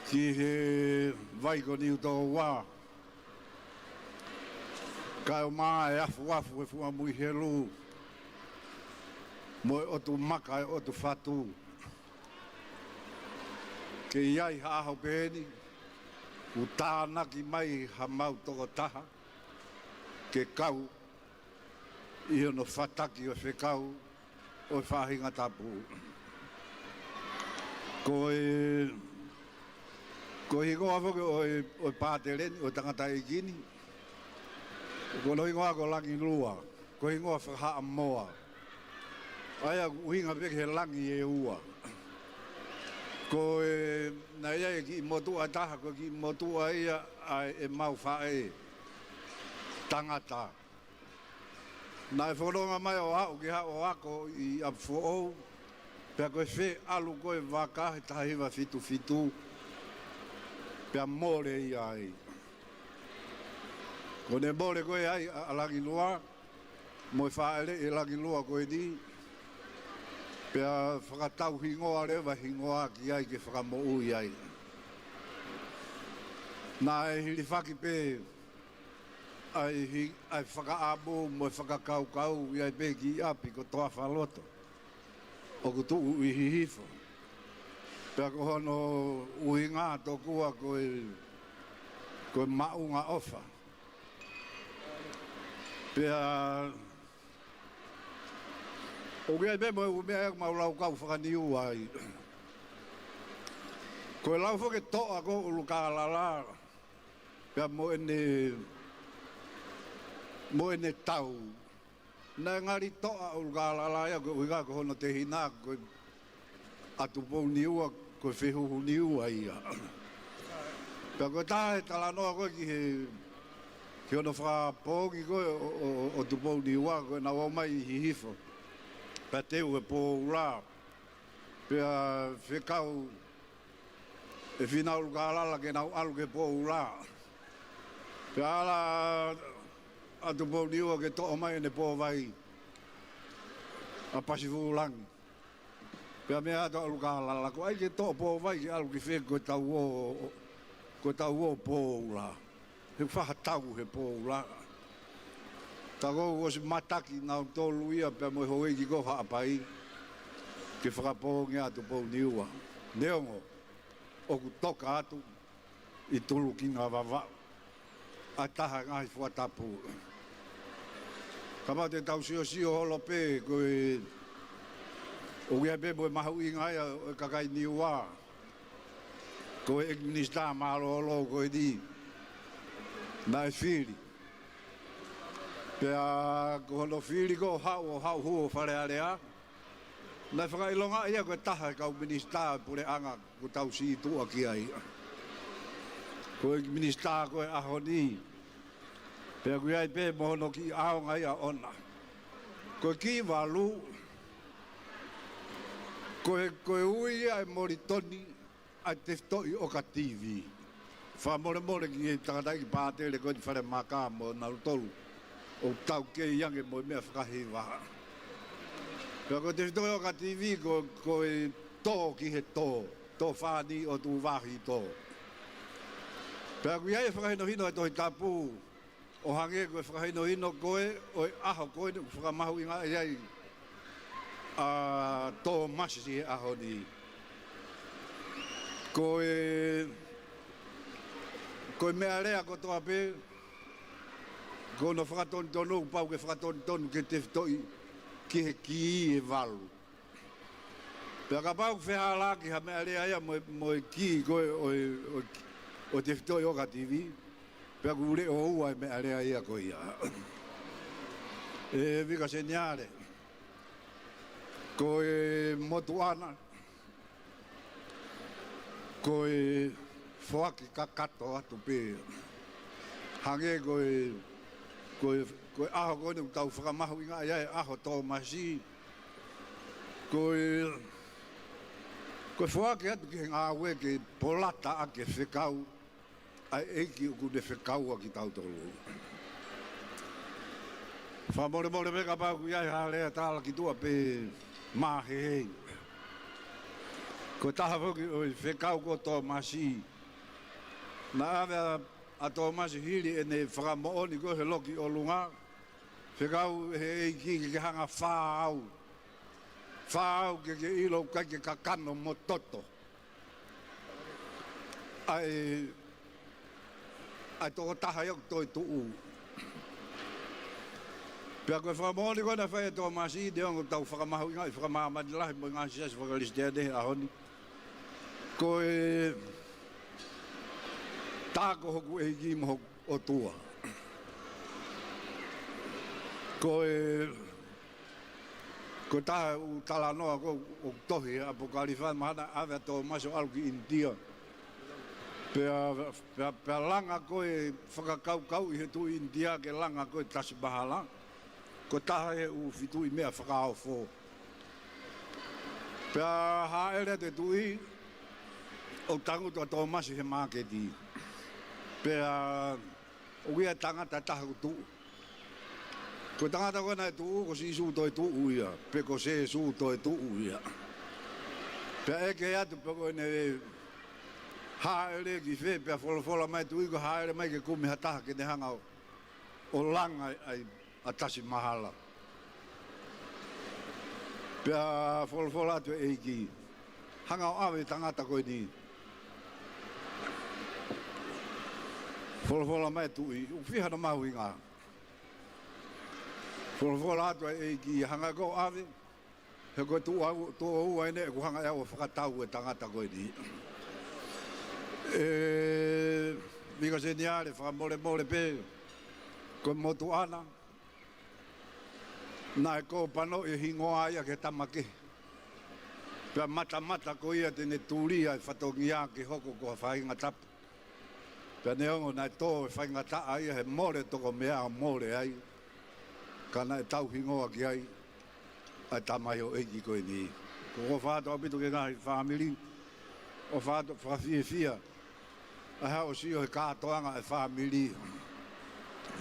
ki he vai ko Niutōua. Kae ʻumaʻā e afuafu e Fuʻu ʻAmuihelu mo e ʻotu maka e ʻotu fatu. Ke ʻi ai ha ʻaho peheni, ʻoku tānaki mai hamau tokotaha ke kau ʻi hono fataki ʻo e fekau ʻo e faʻahinga tapu. Ko e, ko e hingoa foki ʻo e, ʻo e pātele ni, ʻo e tangataʻeiki ni, ko hono hingoa ko Langilua, ko e hingoa faka-Haʻamoa. ʻA ia ʻoku ʻuhinga pē ki he langi ʻe ua. Ko e, naʻe ʻi ai e kiʻi motuʻa ʻe taha, ko e kiʻi motuʻa ia ʻa ʻemau faʻē tangata. Naʻe fononga mai ʻo aʻu ki haʻo ako ʻi ʻApifoʻou, pea ko e fie ʻalu ko ē vaka he taha hiva fitu fitu, pea mole ia ai. Ko ʻene mole ko ē ai ʻa, ʻa Langilua, mo e fāʻeleʻi ʻe Langilua ko eni, Pea fakatau hingoa leva hingoa ki ai ke fakamoʻui ai. Naʻe hilifaki pē ʻa e hi-, ʻa e fakaʻamu mo e fakakaukau ʻi ai pē ki ʻapi ko Toafaloto ʻoku tuʻu ʻi Hihifo. Pea ko hono ʻuhinga tokua ko e, ko e Maʻunga ʻOfa. Pea ʻoku ʻi ai pē mo e ʻū meʻa ʻoku mau laukau fakaniua ai. Ko e lau foki e toʻa ko ʻUlukālala, pea mo ʻene, mo ʻene tau. Naʻe ngali toʻa ʻUlukālala ia ko e ʻuhinga ko hono tehina ko e ʻa Tupouniua, ko e fehuhu Niua ia. Pea ko e taha e talanoa ko ē ki he, ki hono fakapoongi ko ē ʻo, ʻo, ʻo, ʻo Tupouniua ko ē naʻa nau ō mai ʻi Hihifo. Pea teu e pōula. Pea fekau ʻe Fīnau ʻUlukālala ke nau ʻalu ki he pōula. Pea ala ʻa Tupouniua ke toʻo mai ʻene pōvai ʻa Pasifūlangi. Pea meʻa atu ʻa ʻUlukālala, ko ai ke toʻo pōvai ke ʻalu ki fē, ko e tau ō, ko e tau ō pōula. He faʻa tau he pōula. Ka kuo ʻosi mātaki nautolu ia pea mo e houʻeiki ko Haʻapai ke fakapoongi ʻa Tupouniua. Neongo ʻoku toka atu ʻi Tulukina Vavaʻu ʻa e taha e ngaahi fua tapu. Kapau te tau siosio holo pē ko e, ʻoku ʻi ai pē mo e mahuʻinga ia ʻo e kakai Niua. Ko e ʻEiki Minisitā mālōlō ko eni naʻe fili. Pea ko hono fili ko ē ʻo haʻu, ʻo haʻu hū ʻo Fale Alea. Naʻe fakaʻilonga ia ko e taha e kau minisitā puleʻanga ʻoku tau sītuʻa ki ai. Ko e ʻEiki Minisitā ko ē ʻaho ni. Pea ʻoku ʻi ai pē mo hono kiʻi ʻaonga ia ʻoʻona. Ko e kiʻi valu. Ko e, ko e ui ia ʻe Molitoni ʻa e tefitoʻi ʻoka TV. Fakamolemole ki he tangataʻeiki pātele ko eni Fale Maka mo nautolu ʻoku tau kei ange mo e meʻa fakahiva. Pea ko e tefitoʻi ʻoka TV ko, ko e tō ki he tō, tō fāni ʻo tuʻu vāhi tō. Pea ʻoku ʻi ai e fakahinohino ʻa e Tohi Tapu, ʻo hangē ko e fakahinohino ko ē ʻo e ʻaho ko ē naʻe fakamahuʻingaʻi ai ʻa Tōmasi he ʻaho ni. Ko e, ko e meʻalea kotoa pē, ko hono fakatonutonu, pau ke fakatonutonu ki he tefitoʻi, ki he kī ʻe valu. Pea kapau ʻoku fehālaaki ha meʻalea ia mo e, mo e kī ko ē ʻo e, ʻo e, ʻo e tefitoʻi ʻoka TV, pea ʻoku leʻo ua e meʻalea ia ko ia. ʻE Vika Seniale, ko e motuʻa na, ko e foaki kakato atu pē. Hangē ko e, ko e, ko e ʻaho ko eni ʻoku tau fakamahuʻingaʻi ai e ʻaho Tōmasi. Ko e, ko e foaki atu ki he ngāue ke polata ʻaki e fekau ʻa e ʻEiki ʻoku ne fekaua kitautolu. Fakamolemole pē kapau ʻoku ʻi ai ha lea tala ki tuʻa pe māhehei. Ko e taha foki ʻo e fekau ko Tōmasi. Naʻe ʻave ʻa, ʻa Tōmasi hili ʻene fakamoʻoni ko ē he loki ʻolunga. Fekau ʻe he ʻEiki ke, ke hanga ʻo fāʻau. Fāʻau ke, ke ʻilo ʻoku ʻikai ke kakano mo toto ʻa e, ʻa e tokotaha ia ʻoku toetuʻu. Pea ko e fakamoʻoni ko ē naʻe fai ʻe Tōmasi, neongo ʻetau fakamahuʻingaʻi fakamāmani lahi mo e ngaahi siasi faka-Kalisitiane he ʻaho ni. Ko e tā ko hoku ʻEiki mo hoku ʻOtua. Ko e, ko e taha e ʻū talanoa ko ē ʻoku tohi he ʻApokalifa, mahalo naʻe ʻave ʻa Tōmasi ʻo ʻalu ki ʻInitia. Pea, pea, pea langa ko ē fakakaukauʻi he tuʻi ʻInitia ke langa ko ē Taj Mahal. Ko e taha e ʻū fituʻi meʻa fakaofo. Pea hāʻele atu e tuʻi ʻo tangutu ʻa Tōmasi he māketi. Pea ʻoku ʻi ai e tangata ʻe taha ʻoku tuʻu. Ko e tangata ko ē naʻe tuʻu, ko Sīsū toetuʻu ia, pe ko Sēsū toetuʻu ia. Pea ʻeke atu pe ko ʻene hāʻele ki fē, pea folofola mai e tuʻi ko e hāʻele mai ke kumi ha taha ke ne hanga ʻo, ʻo langa ai ʻa Tasimahala. Pea folofola atu e ʻEiki, hanga ʻo ʻave e tangata ko eni. Folofola mai e tuʻi, ʻoku fiha hono mahuʻinga. Folofola atu e ʻEiki, hanga koe ʻo ʻave, he ko e tuʻu ʻa au, tuʻu ʻa au eni ʻoku hanga ʻe au ʻo fakatau e tangata ko eni. ʻE, Mika Seniale, fakamolemole pē, ko e motuʻa na, naʻe kōpanoʻi e hingoa ia ki he tama kehe. Pea matamata ko ia te ne tulia e fatongia ke hoko ko ha faʻahinga tapu. Pea neongo naʻe tō e faingataʻa ia he mole toko meʻa ʻo mole ai, ka naʻe tauhingoa ki ai ʻa e tamaioʻeiki ko eni. ʻOku ou ʻofa atu ʻaupito ki he ngaahi fāmili, ʻofa atu fakafiefia ʻa e haʻu ʻo sio he kātoanga e fāmili.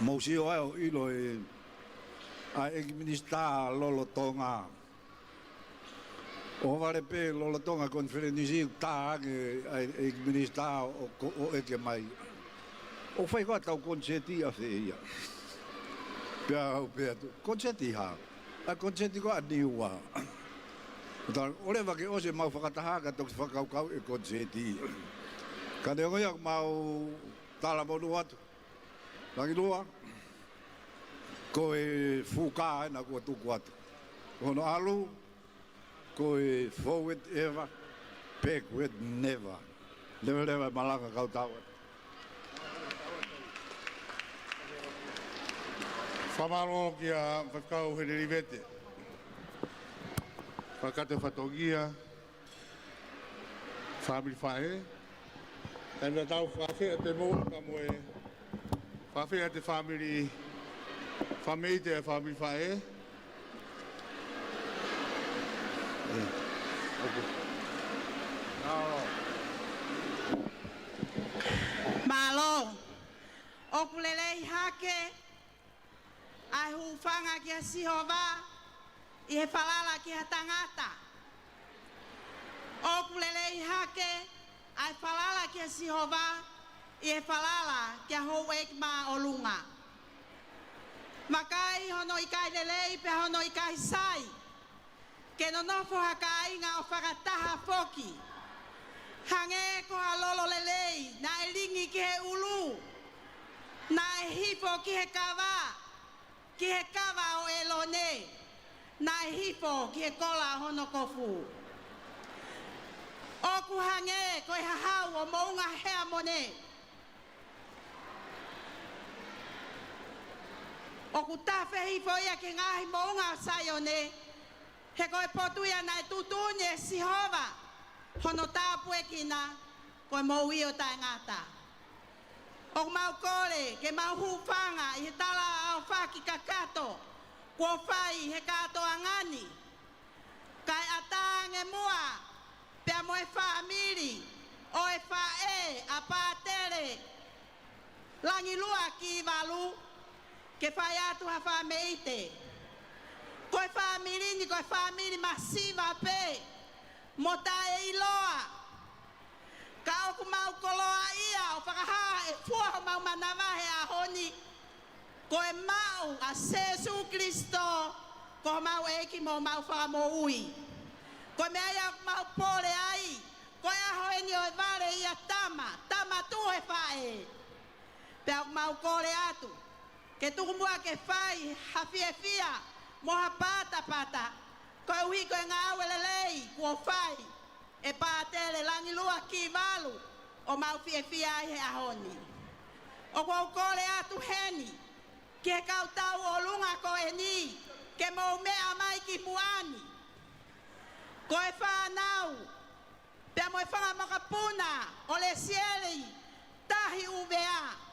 Mou sio ai ʻo ʻilo e, ʻa e ʻEiki Minisitā lolotonga. ʻO vale pē lolotonga konifelenisi ʻoku tā ange ʻa e ʻEiki Minisitā ʻo, ʻo, ʻo ʻeke mai, ʻoku fai koā ʻetau konisēti ʻafē ia? Pea u pehē atu, konisēti hā? ʻA e konisēti ko ē ʻa Niua. Tala, ʻoua leva ke ʻosi ʻemau fakataha kae toki fakakaukau e konisēti. Ka neongo ia ʻoku mau talamonū atu. Langilua, ko e fuka ena kuo tuku atu. Ko hono ʻalu, ko e forward ever, backward never. Leveleva e malanga kae tau atu. Fakamālō kia Faifekau Heneli Vete. Fakakakato e fatongia. Fāmili faʻē. Taimi tatau fakafeʻiloaki atu mo e, fakafeʻiloaki atu e fāmili, fāmili ʻa e fāmili faʻē. ʻĒ, ʻoku. Mālō. Mālō. ʻOku lelei hake ʻa e hūfanga kia Sihova ʻi he falala ki ha tangata. ʻOku lelei hake ʻa e falala kia Sihova ʻi he falala kia houʻeiki māʻolunga. Vakai hono ʻikai lelei pea hono ʻikai sai ke nonofo ha kāinga ʻo fakataha foki. Hangē ko ha lolo lelei naʻe lingi ki he ʻulu, naʻe hifo ki he kava, ki he kava ʻo ʻElone, naʻe hifo ki he kola ʻo hono kofu. ʻOku hangē ko e hahau ʻo Moʻunga Heamone. ʻOku tafe hifo ia ki he ngaahi moʻunga ʻo Saione, he ko e potu ia naʻe tuʻutuʻuni ʻe Sihova hono tāpuekina ko e moʻui ʻo taʻengata. ʻOku mau kole ke mau hūfanga ʻi he tala ʻaofaki kakato kuo fai he kātoanga ni, kae ʻatā ange muʻa pea mo e fāmili ʻo e faʻē ʻa Pātele Langilua Kivalu, ke fai atu ha fāmeite. Ko e fāmili ni, ko e fāmili masiva pē, mo taʻeʻiloa. Ka ʻoku mau koloaʻia ʻo fakahā e fua homau manava he ʻaho ni, ko e maʻu ʻa Sēsū Kilisito ko homau ʻEiki mo homau Fakamoʻui. Ko e meʻa ia ʻoku mau pole ai, ko e ʻaho eni ʻo e vale ia tama, tama tuʻu he faʻē. Pea ʻoku mau kole atu ke tuku muʻa ke fai ha fiefia mo ha patapata, koeʻuhi ko e ngāue lelei kuo fai ʻe Pātele Langilua Kivalu ʻo mau fiefia ai he ʻaho ni. ʻOku ou kole atu heni ki he kau tauʻolunga ko eni ke mou meʻa mai ki muʻa ni. Ko e fānau pea mo e fanga mokopuna ʻo Lesieli Tahi ʻUvea.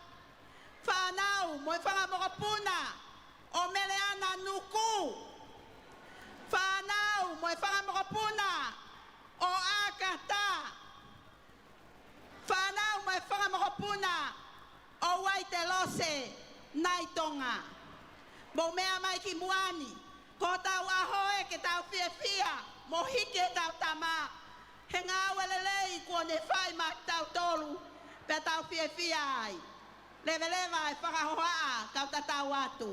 Fānau mo e fanga mokopuna ʻo Meleana Nuku. Fānau mo e fanga mokopuna ʻo ʻAkata. Fānau mo e fanga mokopuna ʻo Uaitelose Naitonga. Mou meʻa mai ki muʻa ni, ko hotau ʻaho ē ke tau fiefia mo hiki ʻetau tama he ngāue lelei kuo ne fai maʻa kitautolu, pea tau fiefia ai. Leveleva e fakahohaʻa, kau tatau atu.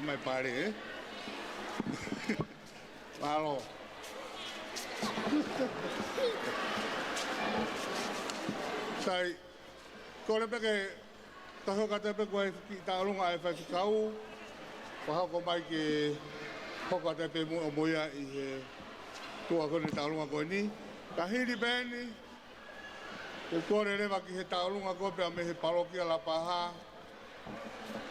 Mai pale, ē? Mālō. Sai, kole pē ke ta hoko atu pē ko e kiʻi tauʻolunga ʻa e faifekau, pea hoko mai ke hoko atu pē mo, mo ia ʻi he tuʻa ko eni tauʻolunga ko eni. Ka hili pē eni, ʻe kole leva ki he tauʻolunga ko ē pea mei he palokia Lapaha,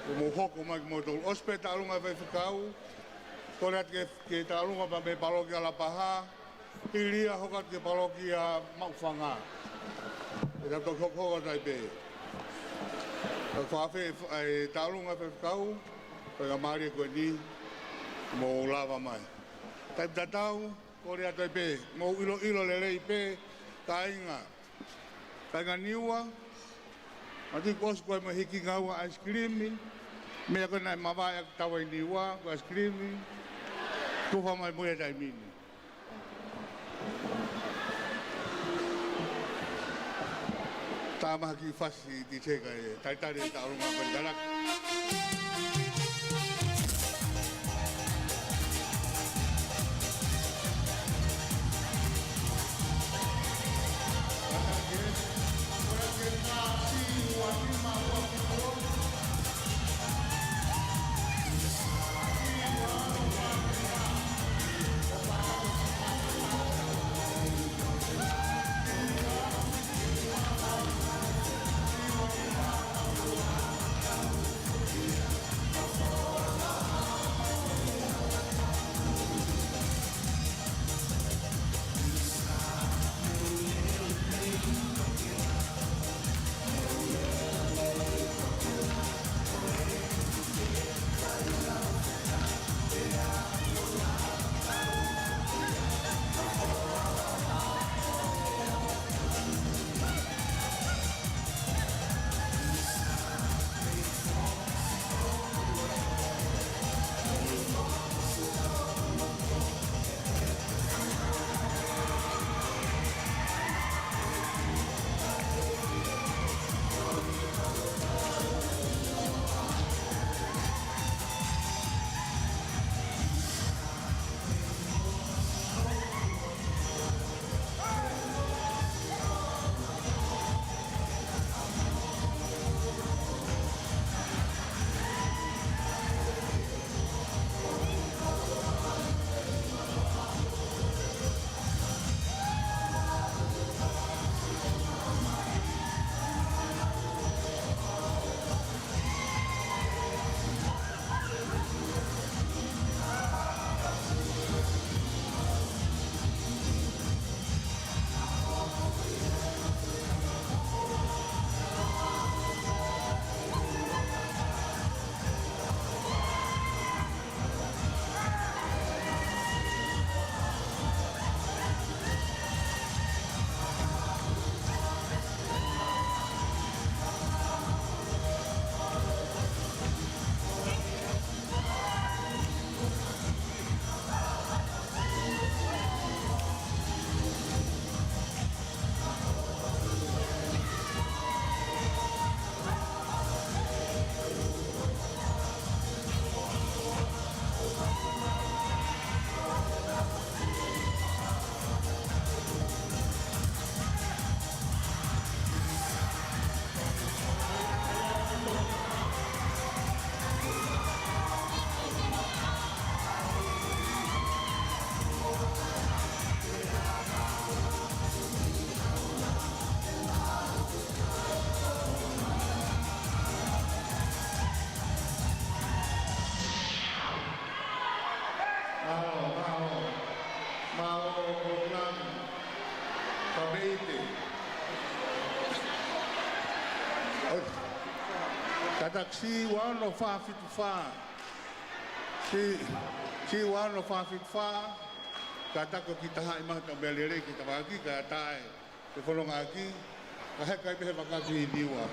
ʻe mou hoko mai kimoutolu. ʻOsi pē tauʻolunga faifekau, kole atu ke, ke tauʻolunga pea mei he palokia Lapaha, hili ia hoko atu ki he palokia Maʻufanga. ʻE tau toki hoko, hoko atu ai pē. Ka fafē, ʻe tauʻolunga faifekau, ko e faingamālie ko eni, mou lava mai. Taimi tatau, kole atu ai pē, mou ʻiloʻilo lelei pē, kāinga. Kāinga Niua, mati kuo ʻosi ko e mo e hiki ngaua ʻaisikilimi, meʻa ko ē naʻe mavahe ʻaki tau ʻi Niua, ko e ʻaisikilimi, tufa mai mo ia taimi ni. Tā maha kiʻi fasi ti teka e talitali e tauʻolunga ko e kalaka. Mālō, mālō. Mālō, Kolani. Papeite. Kātaki C one oh five five five. C, C one oh five five five. Kātaki ʻo kiʻi tahaʻi maha tau meʻa lelei ki he tafaʻaki, ka tae. Ke fononga ʻaki, ka heʻikai pē he vaka ki Niua.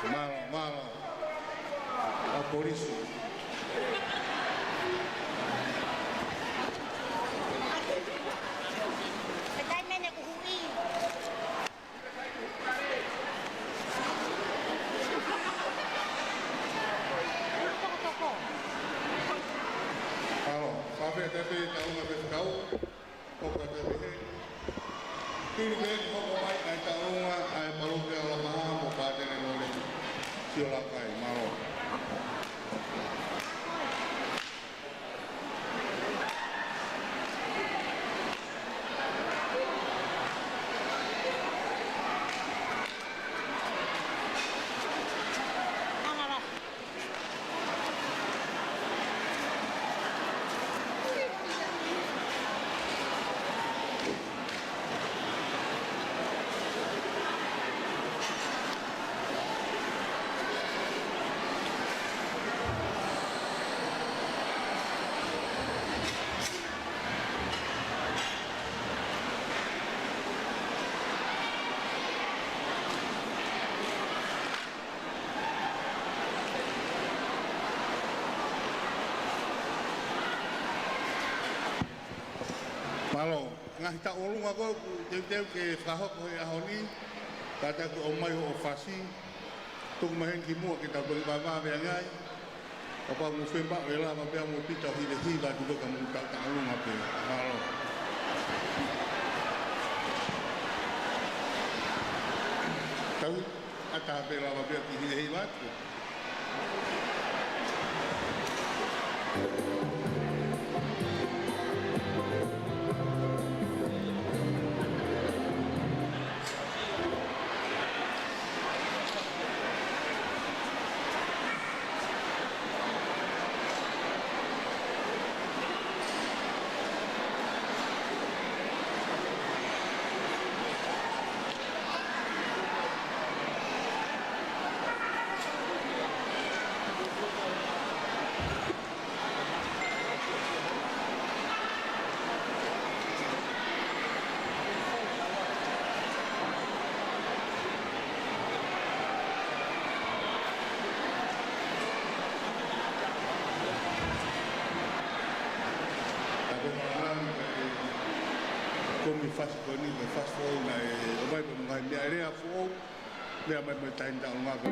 Mālō, mālō. ʻA e polisi. Kae taimi ʻeni kuo huʻi ʻOku ʻikai ke pehē. Pili pē ke hoko mai ʻa e tauʻolunga ʻa e palōfita Lamaha mo Pātele Lole Siolakai. Mālō. Mālō, ngaahi tauʻolunga ko ē ʻoku teuteu ke fakahoko he ʻaho ni, kātaki ʻomai hoʻo fasi, tuku mai heni ki muʻa ke tau toki vāvāveʻangai. Kapau ʻoku mou fiemaʻu ʻe lava pea mou pita ʻo hivehiva atu ko ē ka mou tau tauʻolunga pē. Mālō. Tau ʻatā pē lava pē ʻo hivehiva atu. Ko e fasi ko eni, ko e fasi foʻou naʻe ʻomai pē mo e ngaahi meʻalea foʻou. Meʻa mai mo e taimi tauʻolunga ko ē.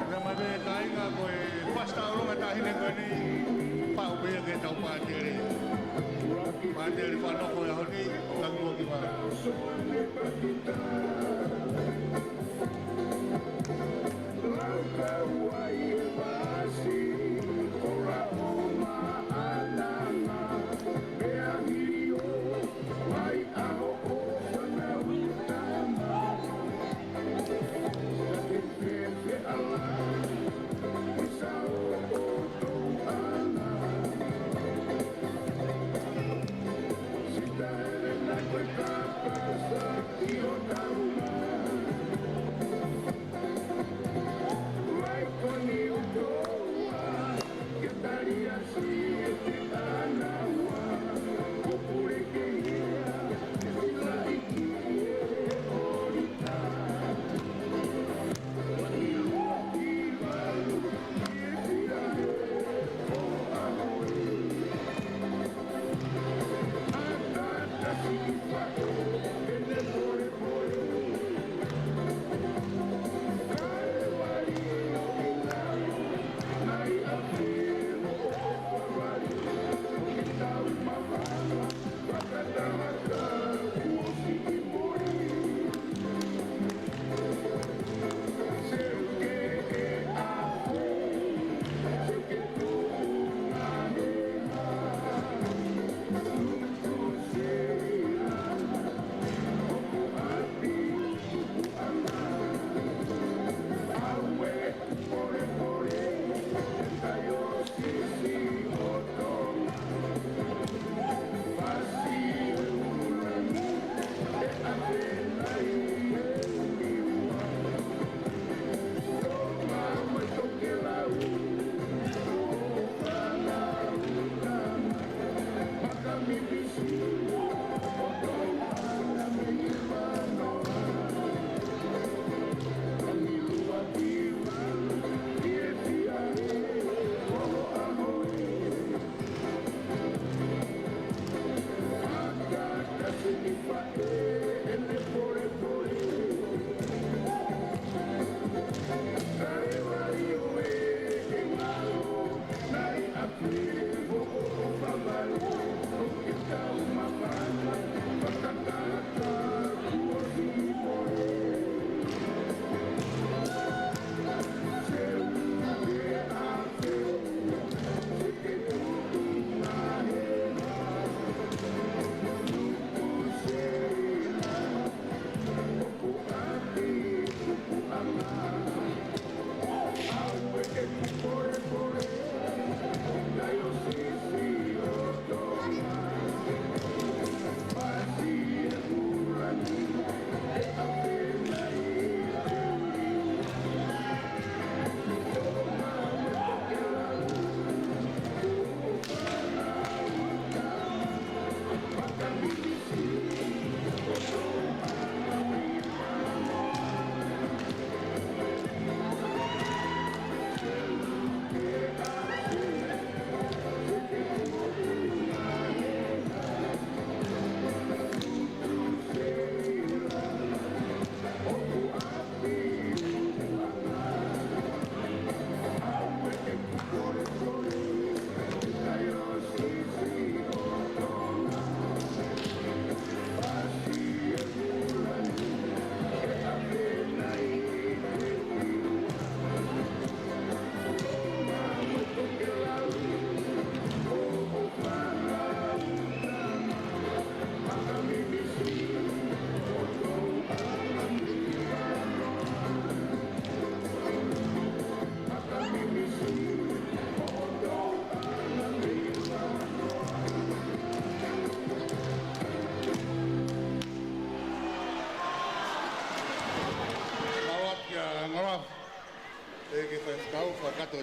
Pea mai pē kāinga ko e fasi tauʻolunga taʻahine ko eni, pau pē ke tau pātele. Pātele fanongo he ʻaho ni, ka mua ki vā.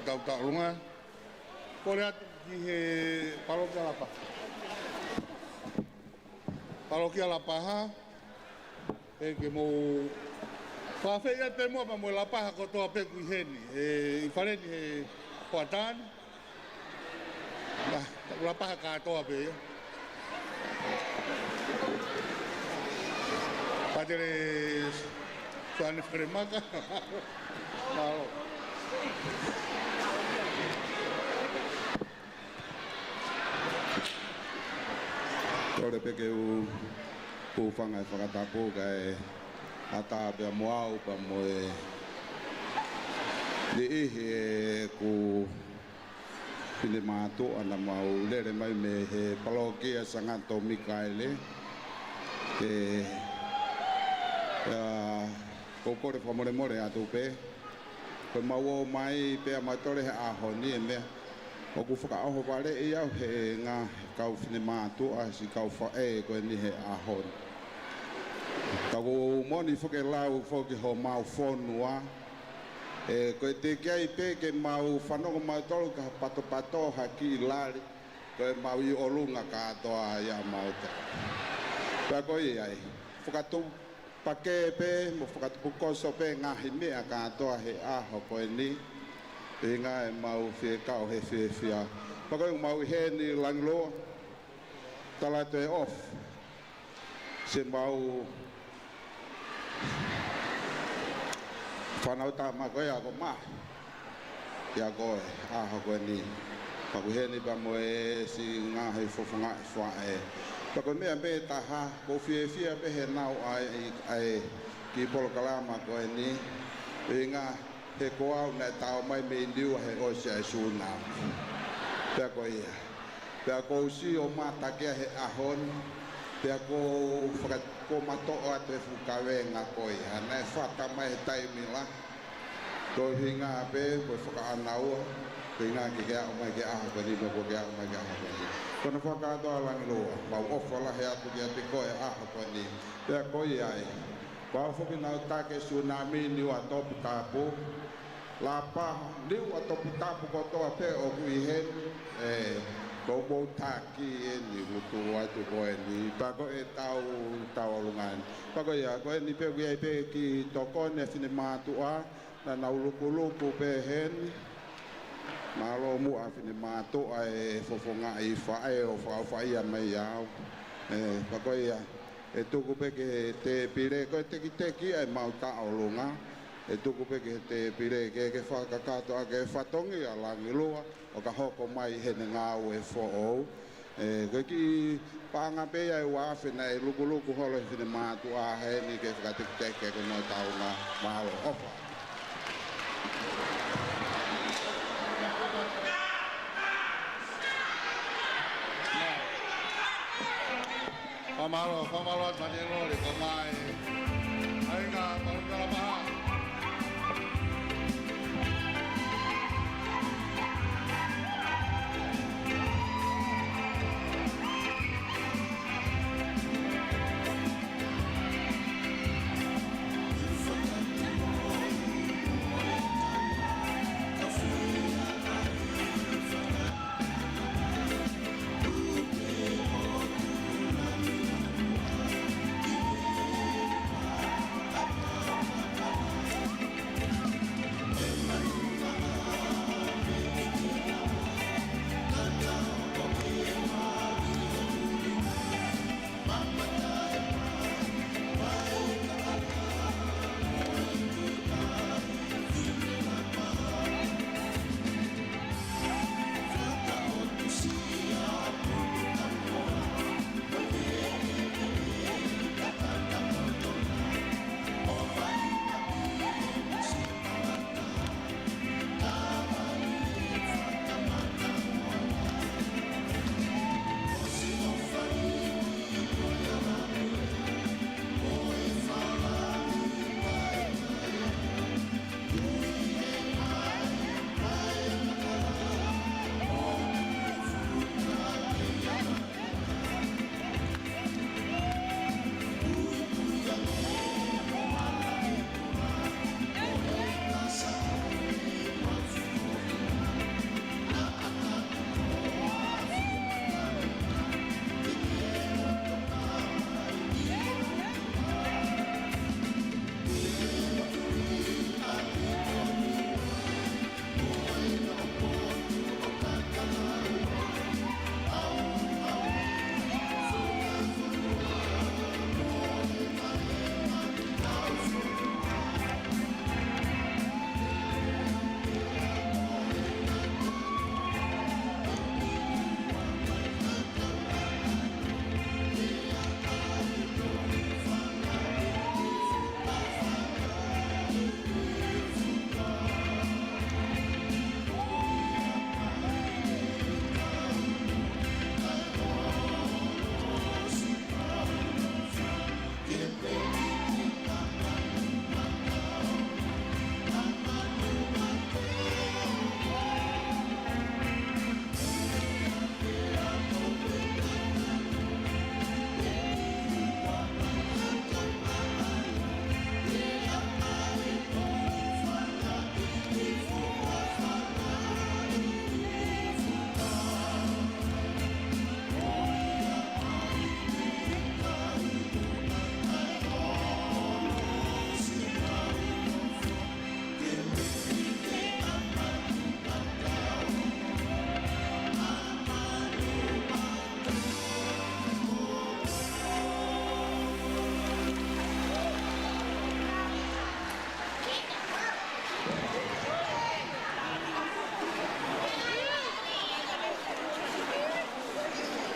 Tau taʻolunga. Kole atu ki he palokia Lapaha. Palokia Lapaha, ʻe ke mou fafei atu pē muʻa pea mo e Lapaha kotoa pē ʻoku ʻi heni. ʻE ʻi fale ni he hoʻatā ni. Nah, Lapaha kātoa pē ia. Pātele Soane Felemaka. Mālō. Kole pē ke u, u hūfanga he fakatapu kae ʻatā pea mo au pea mo e niʻihi ʻeku finemātuʻa naʻa mau lele mai mei he palokia Sangato Mikaele. ʻE, ʻa, ʻoku ou kole fakamolemole atu pē. Ko ʻemau ō mai pea mau tole he ʻaho ni ʻe meʻa. ʻOku fakaʻohovaleʻi au he ngaahi kau finemātuʻa, siʻi kau faʻē ko eni he ʻaho ni. Ka ʻoku moʻoni foki e lau foki homau fonua. ʻE, ko e teʻeki ai pē ke mau fanongo mautolu ki ha patopato ha kiʻi lali, ko ʻemau ʻi ʻolunga kātoa ia mautolu. Pea ko ia ai, fakatupu pakē pē, mo fakatupu koso pē ngaahi meʻa kātoa he ʻaho ko eni. ʻUhinga ʻemau fie kau he fiefia. Pea ko e mau ʻi heni Langiloa, tala atu e ofi. Siʻemau fānau tama ko ia ko Mahi. Kia koe, ʻaho ko eni. Pea ʻoku ʻi heni pea mo e siʻi ngaahi fofongaʻi faʻē. Pea ko e meʻa pē taha, ʻoku ou fiefia pē he naʻu ʻai, ʻai, kiʻi polokalama ko eni. ʻUhinga he ko au naʻe tau mai mei Niua he ʻosi ʻa e sūnami. Pea ko ia. Pea ʻoku ou sio mata ki ai he ʻaho ni. Pea ʻoku ou faka-, ʻoku ou matoʻo atu e fuʻu kavenga ko ia. Naʻe fata mai he taimi lahi. Ko e ʻuhinga pē, ko e fakaʻānaua, ko e ʻuhinga ke ke aʻu mai ki he ʻaho ko eni, ko ke aʻu mai ki he ʻaho ko eni. Ko hono fakakātoa Langiloa, mau ʻofa lahi atu kiate koe he ʻaho ko eni. Pea ko ia ai, pea foki naʻa tau taki e sūnami Niuatoputapu, Lapaha, Niuatoputapu kotoa pē ʻoku ʻi heni, ʻe, ko mou taki eni, mutu atu ko eni, pea ko e tau, tau ʻolunga ni. Pea ko ia, ko eni pē ʻoku ʻi ai pē kiʻi tokoni e finemātuʻa, naʻa nau lukuluku pē heni. Mālō muʻa finemātuʻa e fofongaʻi faʻē ʻo fakaʻofaʻia mai au. ʻE, pea ko ia, ʻe tuku pē ki he tēpile, ko e tekiteki ʻa ʻemau tauʻolunga. ʻE tuku pē ki he tēpile, ke, ke fakakakato ʻaki e fatongia Langiloa, ʻo ka hoko mai heʻene ngāue foʻou. ʻE, ko e kiʻi paʻanga pē ia ʻe ua afe naʻe lukuluku holo ʻe he finemātuʻa heni ke fakatekiteki ʻaki hono taunga. Mālō, ʻofa. Fakamālō, fakamālō atu Pātele Loli, ko mai. ʻAi ka, palokia Lapaha.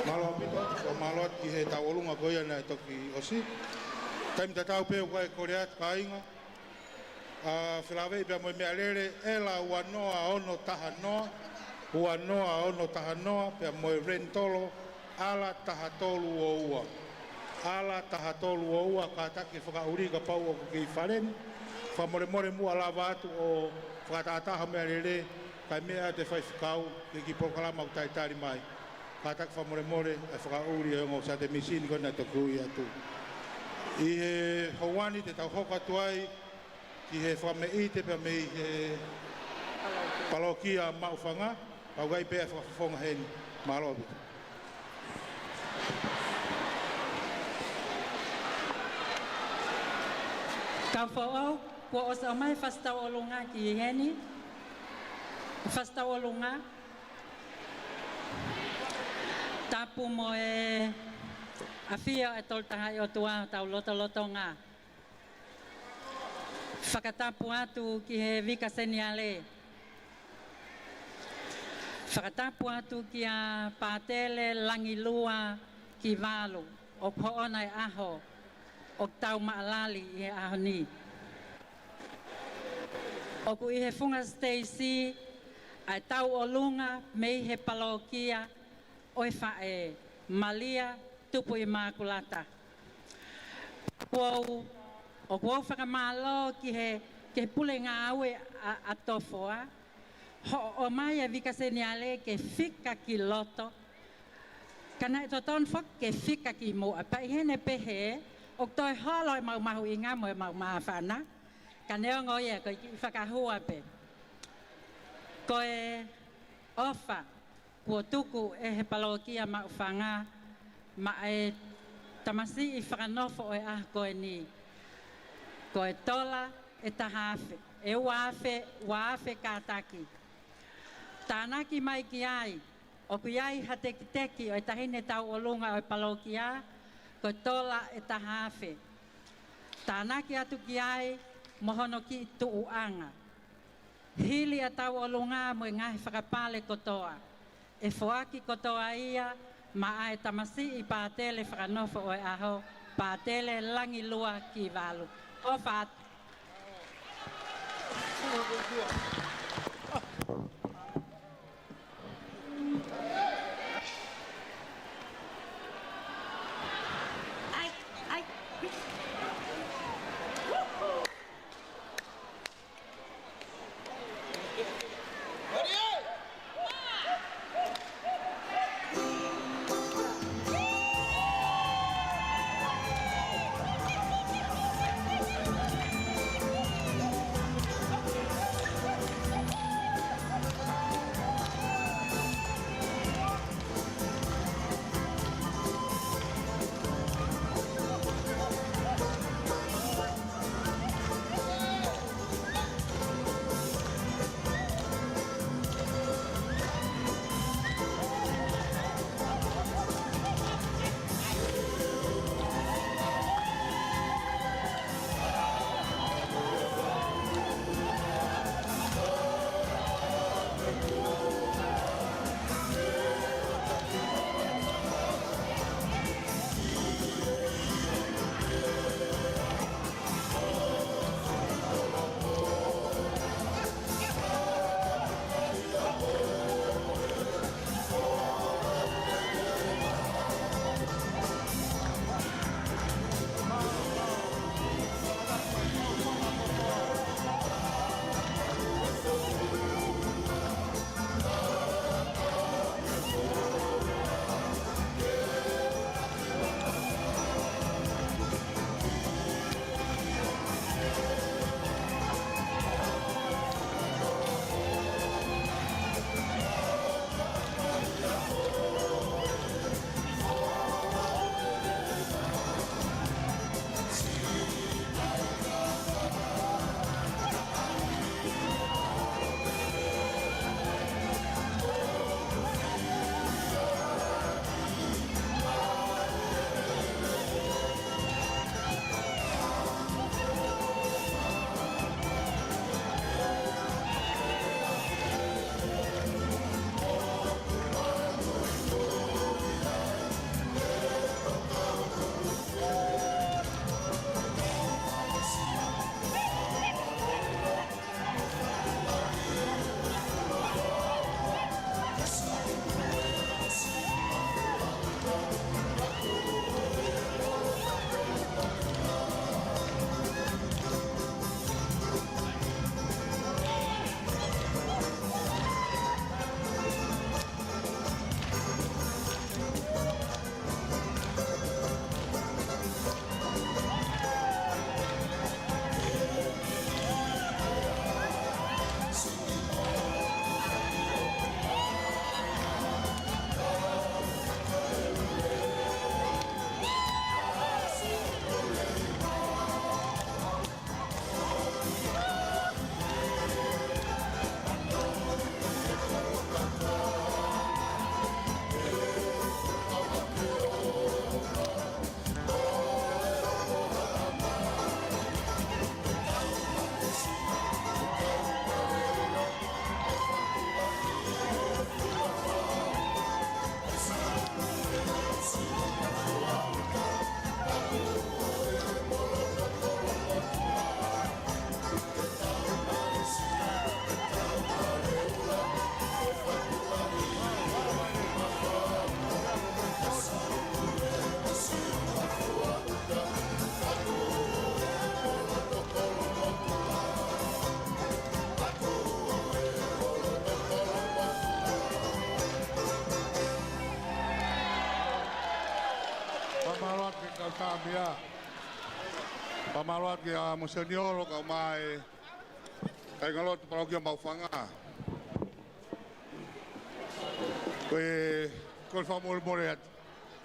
Mālō ʻaupito, ʻoku mālō atu ki he tauʻolunga ko ia naʻe toki ʻosi. Taimi tatau pē ʻoku ʻai kole atu kāinga, ʻa, felāveʻi pea mo e meʻalele, ʻEla ua noa ono taha noa, ua noa ono taha noa, pea mo e Renitolo, ʻAla taha tolu o ua. ʻAla taha tolu o ua, kātaki fakaʻuli kapau ʻoku kei fale ni. Fakamolemole muʻa lava atu ʻo fakatātā ha meʻalele, kae meʻa atu e faifekau ki he kiʻi polokalama ʻoku talitali mai. Kātaki fakamolemole ʻa e fakaʻuli ʻo e ongo sāte mīsini ko ē naʻe toki ui atu. ʻI he houa ni te tau hoko atu ai ki he fakameʻite pea mei he palōkia Maʻufanga, pea ʻoku ʻai pē ʻa e fakafofonga heni. Mālō ʻaupito. Kau foʻou, kuo ʻosi ʻomai e fasi tauʻolunga ki heni. Fasi tauʻolunga. Tapu mo e ʻafio ʻa e Tolu Tahaʻi ʻOtua ʻi hotau lotolotonga. Fakatapu atu ki he Vika Seniale. Fakatapu atu kia Pātele Langilua Kivalu, ʻoku hoʻona e ʻaho ʻoku tau maʻalali ʻi he ʻaho ni. ʻOku ʻi he funga siteisi ʻa e tauʻolunga mei he palōkia ʻo e faʻē Malia Tupuʻimākulata. ʻOku ou, ʻoku ou fakamālō ki he, ki he pule ngāue ʻa, ʻa Tofoa, hoʻo ʻomai e Vika Seniale ke fika ki loto, ka naʻe totonu foki ke fika ki muʻa. Pea ʻi heʻene pehē, ʻoku toe holo ʻemau mahuʻinga mo ʻemau māfana, ka neongo ia ko e kiʻi fakahua pē. Ko e ʻofa kuo tuku ʻe he palōkia Maʻufanga maʻa e tamasiʻi fakanofo ʻo e ʻaho ko eni, ko e tola ʻe taha afe, ʻe ua afe, ua afe kātaki. Tānaki mai ki ai, ʻoku ʻi ai ha tekiteki ʻo e taʻahine tauʻolunga ʻo e palōkia, ko e tola ʻe taha afe. Tānaki atu ki ai mo hono kiʻi tuʻuʻanga. Hili ʻa e tauʻolunga mo e ngaahi fakapale kotoa, ʻe foaki kotoa ia maʻa e tamasiʻi pātele fakanofo ʻo e ʻaho, Pātele Langilua Kivalu. ʻOfa atu. ʻAi, ʻai. Tāmia. Fakamālō atu kia Moseniolo kae ʻumaʻā e kāingalotu Palokia Maʻufanga. Ko e, ko e fakamolemole atu.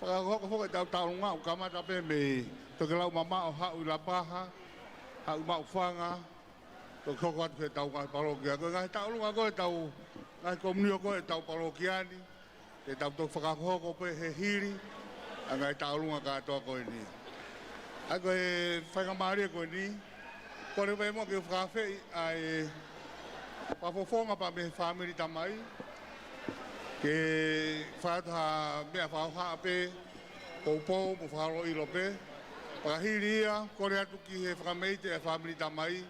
Fakahoko foki ʻetau taʻolunga ʻo kamata pē mei Tokelau mamaʻo, haʻu ʻi Lapaha, haʻu ʻi Maʻufanga, toki hoko atu ki heʻetau ngaahi palokia. Ko e ngaahi taʻolunga ko ē ʻetau, ngaahi komiunitī ko ē ʻetau palokia ni, te tau toki fakahoko pē he hili ʻa e ngaahi taʻolunga kātoa ko eni. ʻA ia ko e faingamālie ko eni, kole pē muʻa ke u fakaafeʻi ʻa e fakafofonga pea mei he fāmili tamai, ke fai atu ha meʻa fakahohaʻa pē, poupou mo fakalotoʻi pē. Pea ka hili ia, kole atu ki he fakameʻite ʻa e fāmili tamai,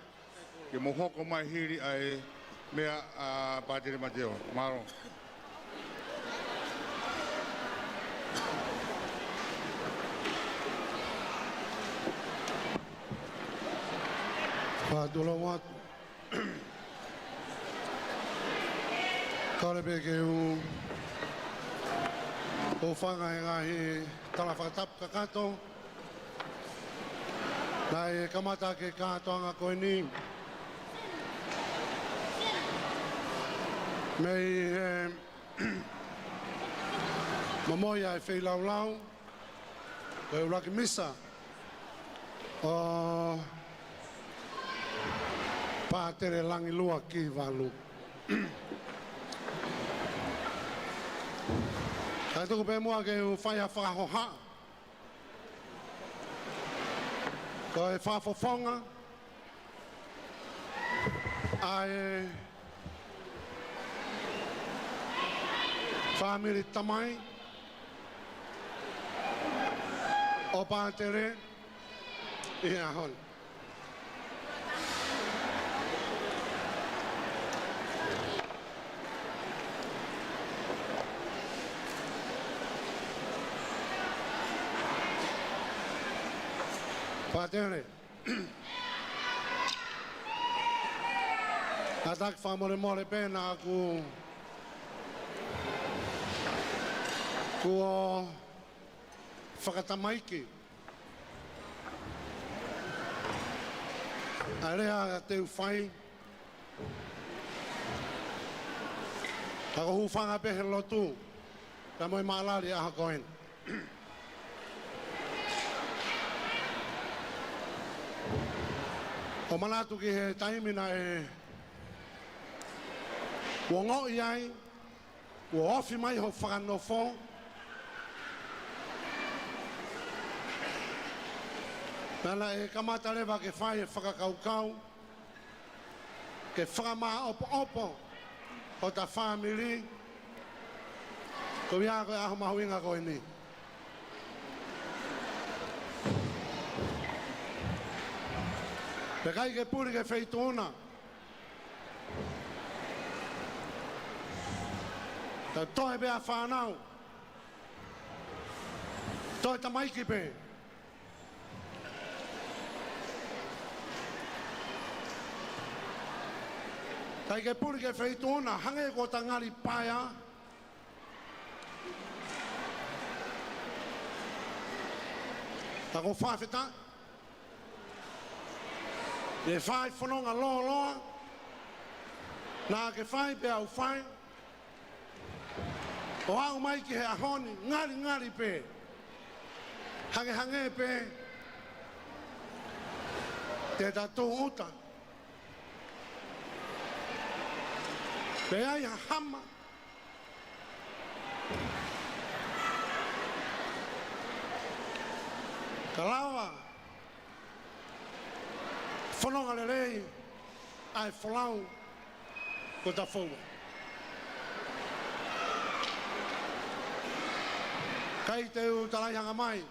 ke mou hoko mai hili ʻa e meʻa ʻa Pātele Mateo. Mālō. Fakatulou atu. Kole pē ke u hūfanga he ngaahi tala fakatapu kakato naʻe kamata ʻaki e kātoanga ko eni mei he momoi ʻa e feilaulau ko e ʻuluaki misa ʻo Pātele Langilua Kivalu. Kae tuku pē muʻa ke u fai ha fakahohaʻa. Ko e fakafofonga ʻa e fāmili tamai ʻo Pātele ʻi he ʻaho ni. Pātele, ʻatā ke fakamolemole pē naʻa ku, kuo fakatamaiki ʻa e lea te u fai. Ka ko e hūfanga pē he lotu pea mo e maʻalali ʻaho ko eni. ʻO manatu ki he taimi naʻe ongoʻi ai kuo ofi mai hoʻo fakanofo, naʻa ke kamata leva ke fai e fakakaukau ke fakamāʻopoʻopo hota fāmili, koeʻuhi ko e ʻaho mahuʻinga ko eni. Pea ʻikai ke puli ki he feituʻu na, ka toe pē ʻa e fānau, toe tamaiki pē. ʻIkai ke puli ki he feituʻu na, hangē ko hota ngali paea, ka ko e fakafetaʻi ʻi he fai fononga lōloa naʻa ke fai pea u fai, ʻo aʻu mai ki he ʻaho ni, ngalingali pē, hangehangē pē te ta tūʻuta. Pea ʻi ai ha hama ka lava fononga lelei ʻa e folau ko Tafoua. ʻIkai te u talaʻehanga mai,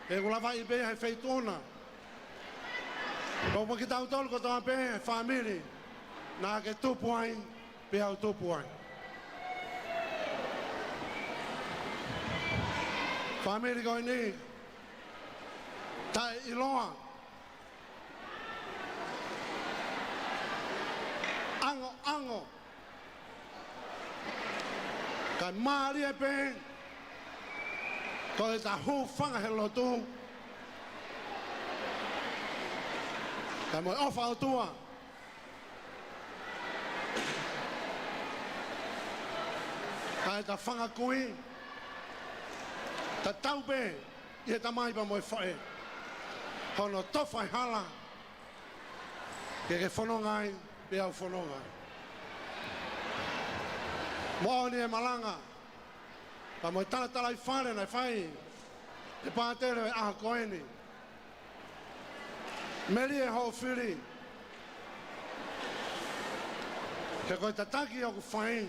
he ʻoku lavaʻi pē he feituʻu na. Ko kitautolu kotoa pē he fāmili naʻa ke tupu ai, pea u tupu ai. Fāmili ko eni, taʻeʻiloa, angoango, kae mālie pē Ko ʻeta hūfanga he lotu, kae mo e ʻofa ʻOtua, kae ʻeta fanga kui, tatau pē ʻi he tamai pea mo e faʻē, hono tofa e hala ke ke fononga ai, pea u fononga ai. Moʻoni e malanga pea mo e talatalaifale naʻe fai ʻe he pātele ʻo e ʻaho ko eni. Melie hoʻo fili, he ko e tataki ʻoku fai,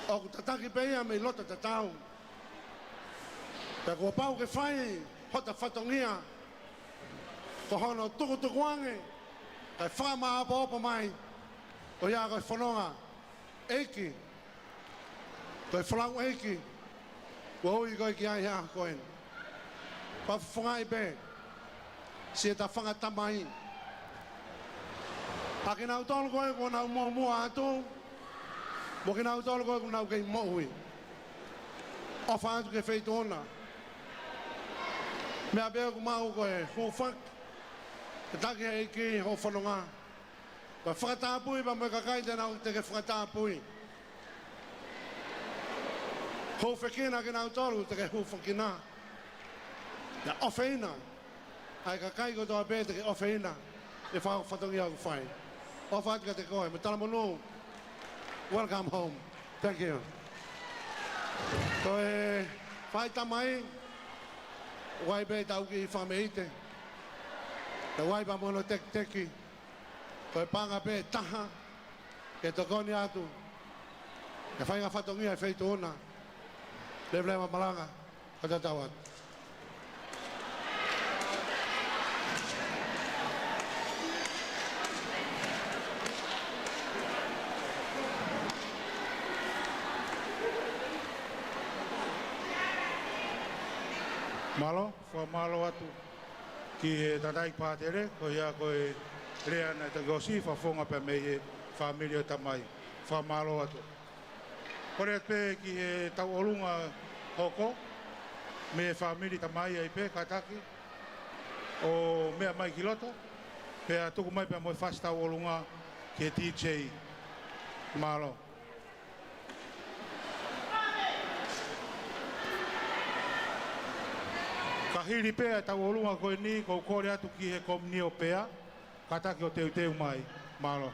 ʻoku tataki pē ia mei loto tatau. Pea kuo pau ke fai hota fatongia, ko hono tukutuku ange kae fakamāʻopoʻopo mai, ʻo ia ko e fononga ʻeiki, ko e folau ʻeiki kuo ui koe ki ai he ʻaho ko eni. Pea fakafofongaʻi pē siʻeta fanga tamai, ʻa kinautolu ko ē kuo nau muʻomuʻa atu, mo kinautolu ko ē kuo nau kei moʻui. ʻOfa atu ki he Feituʻuna. Meʻa pē ʻoku maʻu ko e hūfaki, tataki ʻe he ʻEiki hoʻo fononga. Pea fakatapui pea mo e kakai te nau, te ke fakatapui. Hūfekina kinautolu te ke hūfekina. Pea ʻofeina ʻa e kakai kotoa pē te ke ʻofeina, ʻi he fakafatongia ʻoku fai. ʻOfa atu kiate koe, mo e talamonū. Welcome home. Thank you. Ko e fai tamai, ʻoku ʻi ai pē ʻetau kiʻi fakameʻite, ʻoku ʻi ai pē mo hono tekiteki. Ko e paʻanga pē ʻe taha ke tokoni atu ki he faʻahinga fatongia ʻo e Feituʻuna. Leveleva malanga, ka tatau atu. Mālō, fakamālō atu ki he tangataʻeiki pātele, ko ia ko e lea naʻe toki ʻosi, fakafofonga pea mei he fāmili ʻo e tamai. Fakamālō atu. Kole atu pē ki he tauʻolunga hoko mei he fāmili tamai ai pē, kātaki ʻo meʻa mai ki loto, pea tuku mai pea mo e fasi tauʻolunga ki he D J. Mālō. Ka hili pē ʻa e tauʻolunga ko eni, ʻoku ou kole atu ki he komiunio pea, kātaki ʻo teuteu mai. Mālō.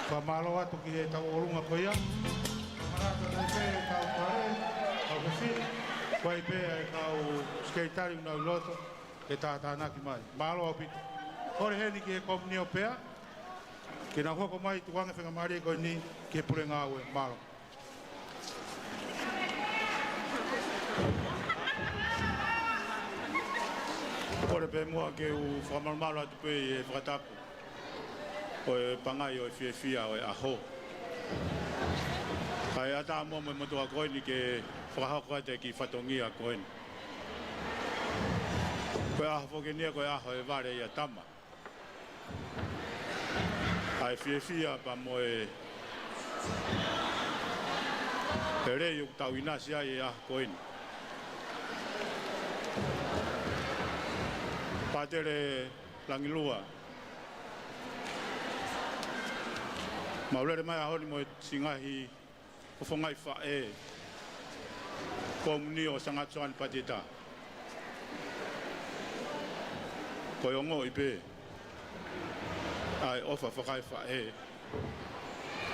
Fakamālō atu ki he tauʻolunga ko ia. Manatu atu pē kau pale, kau fefine, ko e pē ʻa e kau sekelitali ʻoku nau ʻi loto, ke tātānaki mai. Mālō ʻaupito. Kole heni ki he komiunio pea, ke nau hoko mai tukuange faingamālie ko eni ki he pule ngāue. Mālō. Kole pē muʻa ke u fakamalumalu atu pē ʻi he fakatapu ʻo e pangai ʻo e fiefia ʻo e ʻaho. Kae ʻatā muʻa mo e motuʻa ko eni ke fakahoko atu e kiʻi fatongia ko eni. Ko e ʻaho foki eni ia ko e ʻaho e vale ʻia Tama. ʻA e fiefia pea mo e lelei ʻoku tau ʻinasi ai he ʻaho ko eni. Pātele Langilua, mau lele mai he ʻaho ni mo e siʻi ngaahi fofongaʻi faʻē komiunio ʻo Sangatu Soane Patita. Ko e ongoʻi pē ʻa e ʻofa fakaefaʻē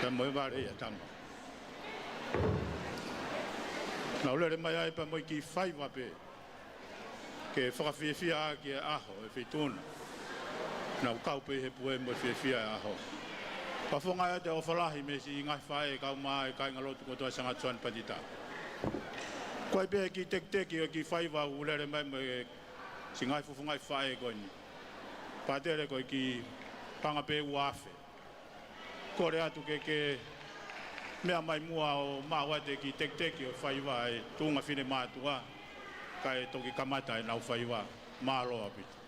pea mo e vale ʻia Tama. Nau lele mai ai pea mo e kiʻi faiva pē ke fakafiefia ʻaki e ʻaho ʻo e feituʻu na. Nau kau pē he pue mo e fiefia e ʻaho. Fakafofongaʻi atu e ʻofa lahi mei he siʻi ngaahi faʻē kae ʻumaʻā e kāingalotu kotoa Sangatu Soane Patita. Ko e pē kiʻi tekiteki ʻo e kiʻi faiva ʻoku lele mai mo e siʻi ngaahi fofongaʻi faʻē ko eni. Pātele, ko e kiʻi paʻanga pē ua afe. Kole atu ke ke meʻa mai muʻa ʻo maʻu atu e kiʻi tekiteki ʻo e faiva ʻa e tuʻunga finemātuʻa, kae toki kamata ʻenau faiva. Mālō ʻaupito.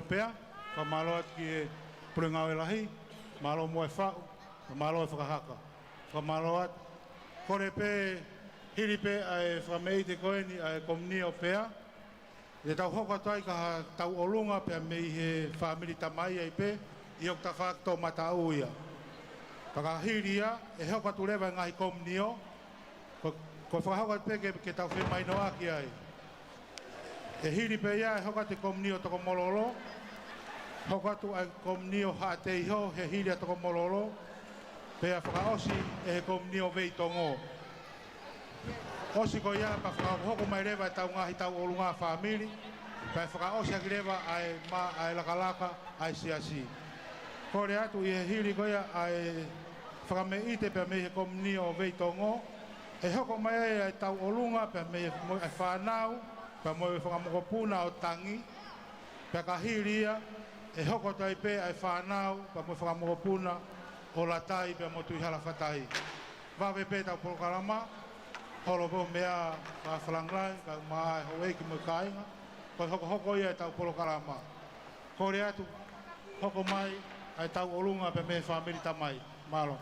Pea, fakamālō atu ki he Pule Ngāue Lahi, mālō mo e faʻu, fakamālō e fakahaka, fakamālō atu. Kole pē, hili pē ʻa e fakameʻite ko eni ʻa e komiunio Pea, te tau hoko atu ai ki ha tauʻolunga pea mei he fāmili tamai ai pē, ʻi hoku tafaʻaki toʻomataʻu ia. Pea ka hili ia, ʻe hoko atu leva e ngaahi komiunio, ko, ko e fakahoko atu pē ke, ke tau femahinoʻaki ai. ʻE hili pē ia ʻe hoko atu e komiunio Tokomololo, hoko atu ʻa e komiunio Haʻateiho he hili ʻa Tokomololo, pea fakaʻosi ʻe he komiunio Veitongo. ʻOsi ko ia pea fakahokohoko mai leva ʻetau ngaahi tauʻolunga fāmili, pea fakaʻosi ʻaki leva ʻa e ma-, ʻa e lakalaka ʻa e siasi. Kole atu ʻi he hili ko ia ʻa e fakameʻite pea mei he komiunio Veitongo, ʻe hoko mai ai ʻa e tauʻolunga pea mei he mo-, ʻa e fānau, pea mo e fanga mokopuna ʻo Tangi, pea ka hili ia, ʻe hoko atu ai pē ʻa e fānau, pea mo e fanga mokopuna ʻo Latai, pea mo Tuʻihalafatai. Vave pē ʻetau polokalama, holo pē ʻo meʻa, fakalāngilangi, kae ʻumaʻā e houʻeiki mo e kāinga, ko e hokohoko ia ʻetau polokalama. Kole atu, hoko mai ʻa e tauʻolunga pea mei he fāmili tamai. Mālō.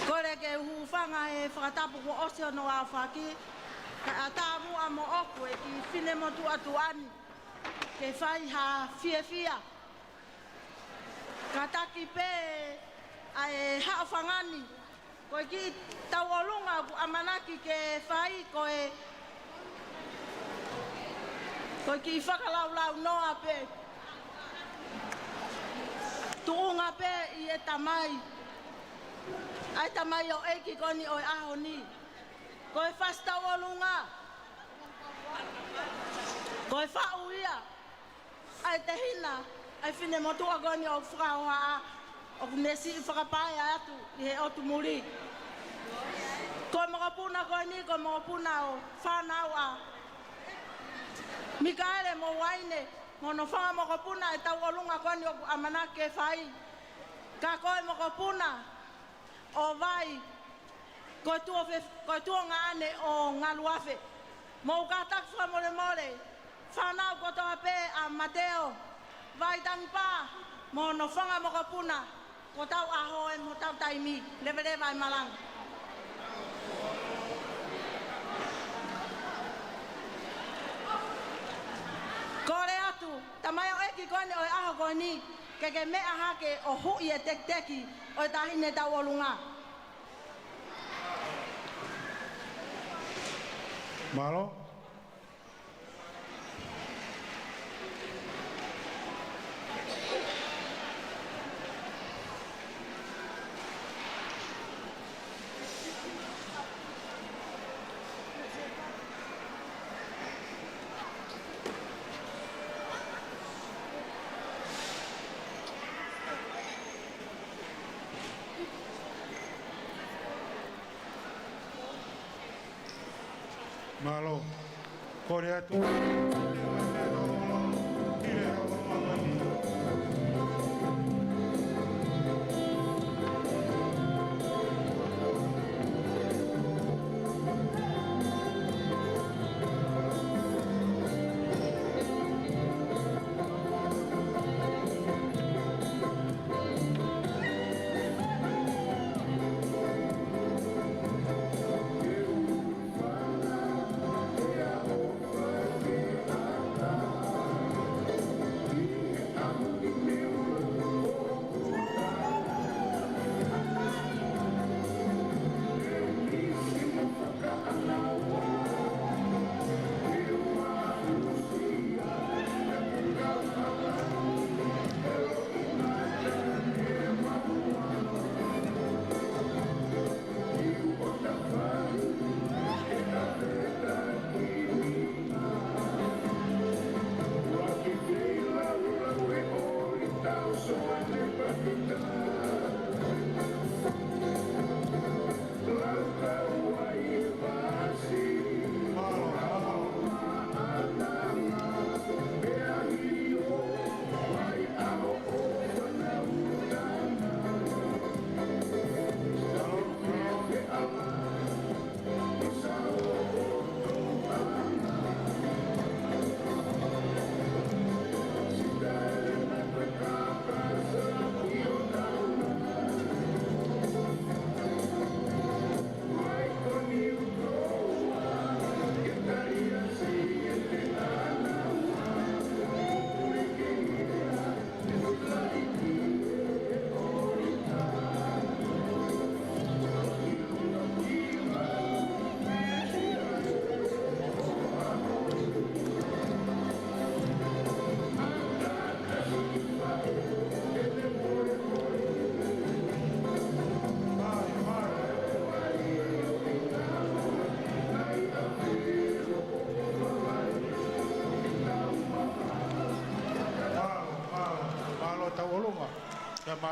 Kole ke u hūfanga he fakatapu kuo ʻosi hono aofaki, kae ʻatā muʻa moʻoku e kiʻi finemotuʻa tuʻa ni ke fai ha fiefia. Kātaki pē ʻa e haʻofanga ni, ko e kiʻi tauʻolunga ʻoku ʻamanaki ke fai ko e, ko e kiʻi fakalaulaunoa pē. Tuʻunga pē ʻi he tamai, ʻa e tamaioʻeiki ko eni ʻo e ʻaho ni. Ko e fasi tauʻolunga, ko e faʻu ia ʻa e tehina ʻa e finemotuʻa ko eni ʻoku fakahohaʻa, ʻoku ne siʻi fakapaea atu ʻi he ʻotu muli. Ko e mokopuna ko eni, ko e mokopuna ʻo e fānau ʻa Mikaele mo Uaine, mo hono fanga mokopuna ʻa e tauʻolunga ko eni ʻoku ʻamanaki ke fai. Ka ko e mokopuna ʻo Vai, ko e tuo fe-, ko e tuongaʻane ʻo Ngaluafe. Mou kātaki fakamolemole, fānau kotoa pē ʻa Mateo, Vai Tangi Pā, mo hono fanga mokopuna, ko hotau ʻaho ē mo hotau taimi, leveleva e malanga. Kole atu, tamaioʻeiki ko eni ʻo e ʻaho ko eni, ke ke meʻa hake ʻo huʻi e tekiteki ʻo e taʻahine tauʻolunga. Mālō. Mālō. Kole atu.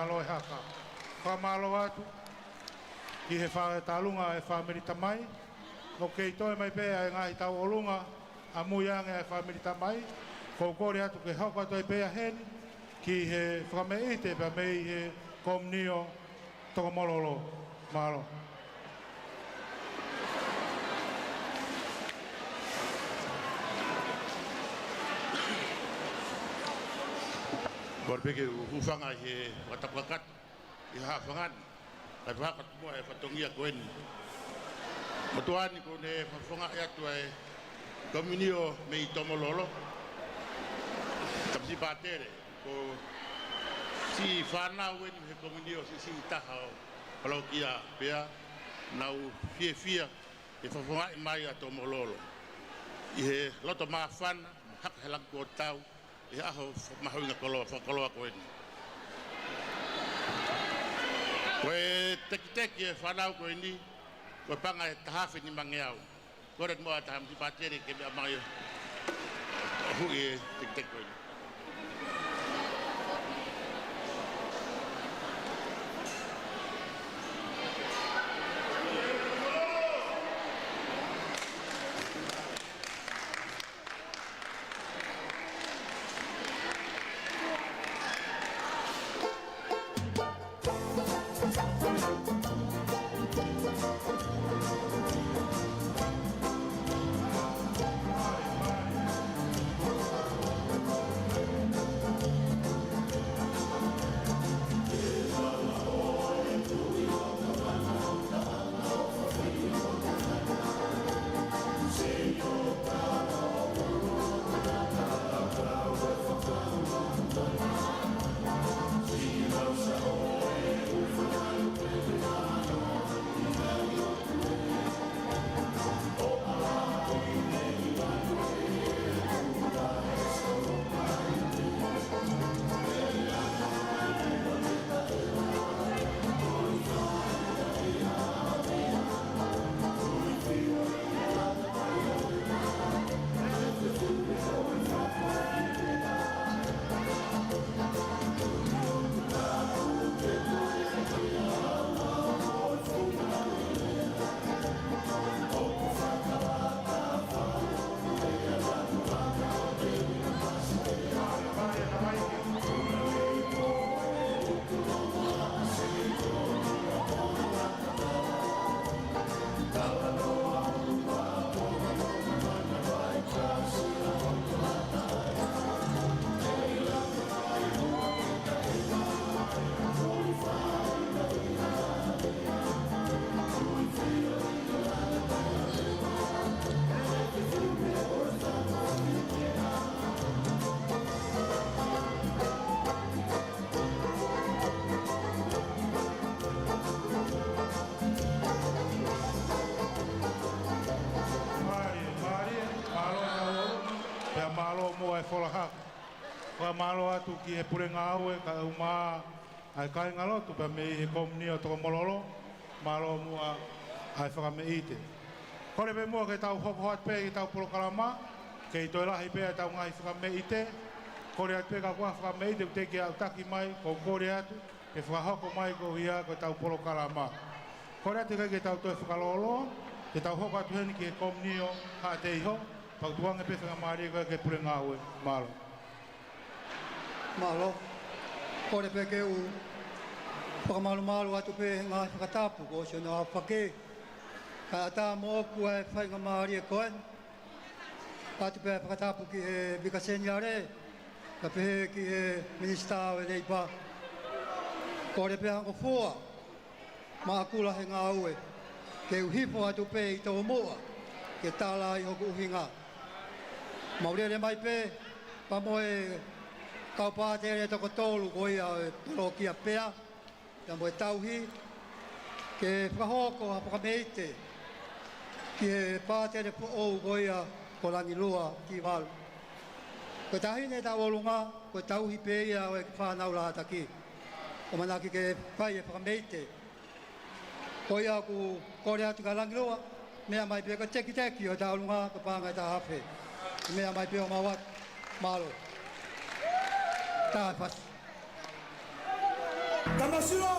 Mālō e haka. Fakamālō atu ki he fā-, tālunga e fāmili tamai. ʻOku kei toe mai pē ʻa e ngaahi tauʻolunga ʻamui ange ʻa e fāmili tamai. ʻOku ou kole atu ke hoko atu ai pē ʻa heni ki he fakameʻite pea mei he Komunio Tokomololo. Mālō. Kole pē ke u hūfanga ʻi he fakatapu kakato ʻi he haʻofanga ni. Kae fakakakato muʻa e fatongia ko eni. Motuʻa ni, ko ʻene fakafofongaʻi atu ʻa e Komunio mei Tokomololo. Tamaiki pātele, ko e siʻi fānau eni he Komunio siʻisiʻi taha ʻo e palokia pea nau fiefia he fakafofongaʻi mai ʻa Tokomololo ʻi he loto māfana, haka he langi kuo tau, ʻi he ʻaho mahuʻinga koloa, fakakoloa ko eni. Ko e tekiteki e fānau ko eni, ko e paʻanga ʻe taha afe nimangeau. Kole muʻa ʻa e tamaiki pātele ke meʻa mai ʻo huʻi e tekiteki ko eni. Mālie, mālie, mālō e tauʻolunga, pea mālō muʻa e fola haka. Fakamālō atu ki he pule ngāue kae ʻumaʻā ʻa e kāingalotu pea mei he Komunio Tokomololo, mālō muʻa ʻa e fakameʻite. Kole pē muʻa ke tau hoko atu pē ʻi heʻetau polokalama, kei toe lahi pē ʻetau ngaahi fakameʻite. Kole atu pē ka ʻoku ʻi ai ha fakameʻite ʻoku teʻeki ke aʻutaki mai, ʻoku ou kole atu ke fakahoko mai koeʻuhi ko ʻetau polokalama. Kole atu ʻikai ke tau toe fakalōloa, ke tau hoko atu heni ki he Komunio Haʻateiho, pea ʻoku tuku ange pē faingamālie ko ia ki he pule ngāue. Mālō. Mālō. Kole pē ke u fakamālōmālō atu pē he ngaahi fakatapu kuo ʻosi hono aofaki. Kae ʻatā moʻoku ʻa e faingamālie ko eni, ʻoatu pē ʻa e fakatapu ki he Vika Seniale, kae pehē ki he Minisitā ʻo e Leipa. Kole pē ha ngofua maʻakula he ngāue, ke u hifo atu pē ʻi tomuʻa ke tala ai hoku ʻuhinga. Mau lele mai pē pea mo e kau pātele toko tolu ko ia ʻo e palokia pea, pea mo e tauhi, ke fakahoko ha fakameʻite ki he pātele foʻou ko ia ko Langilua Kivalu. Ko e taʻahine tauʻolunga, ko e tauhi pē ia ʻo e fānau Lātaki. ʻOku ʻamanaki ke fai e fakameʻite. Ko ia ʻoku kole atu kia Langilua, meʻa mai pē ko e tekiteki ʻo e tauʻolunga ko e paʻanga ʻe taha afe. Meʻa mai pē ʻo maʻu atu. Mālō. Taha e fasi. Kamasila!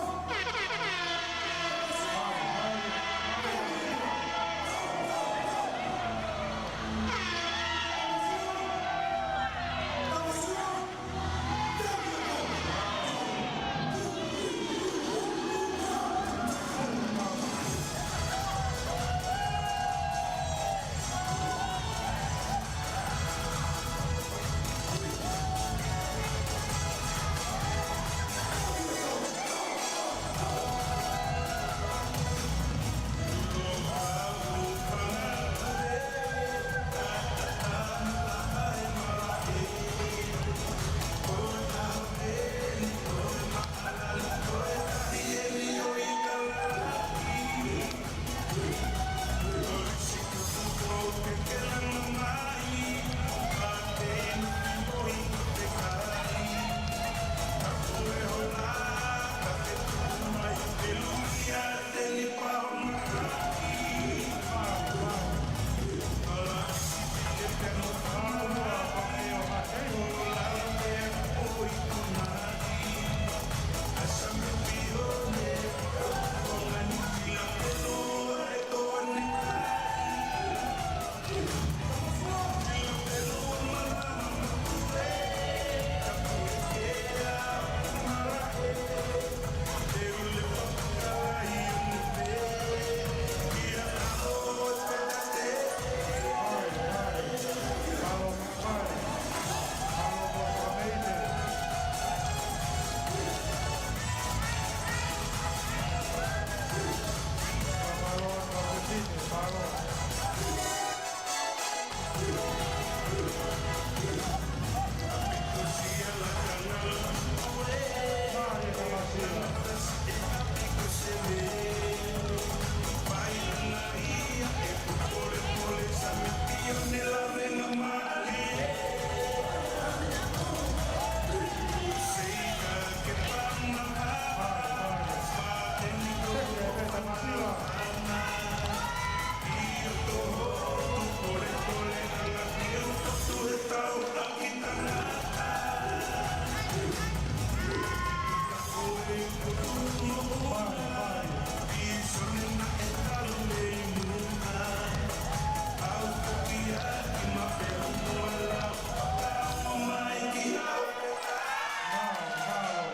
Mālō, mālō.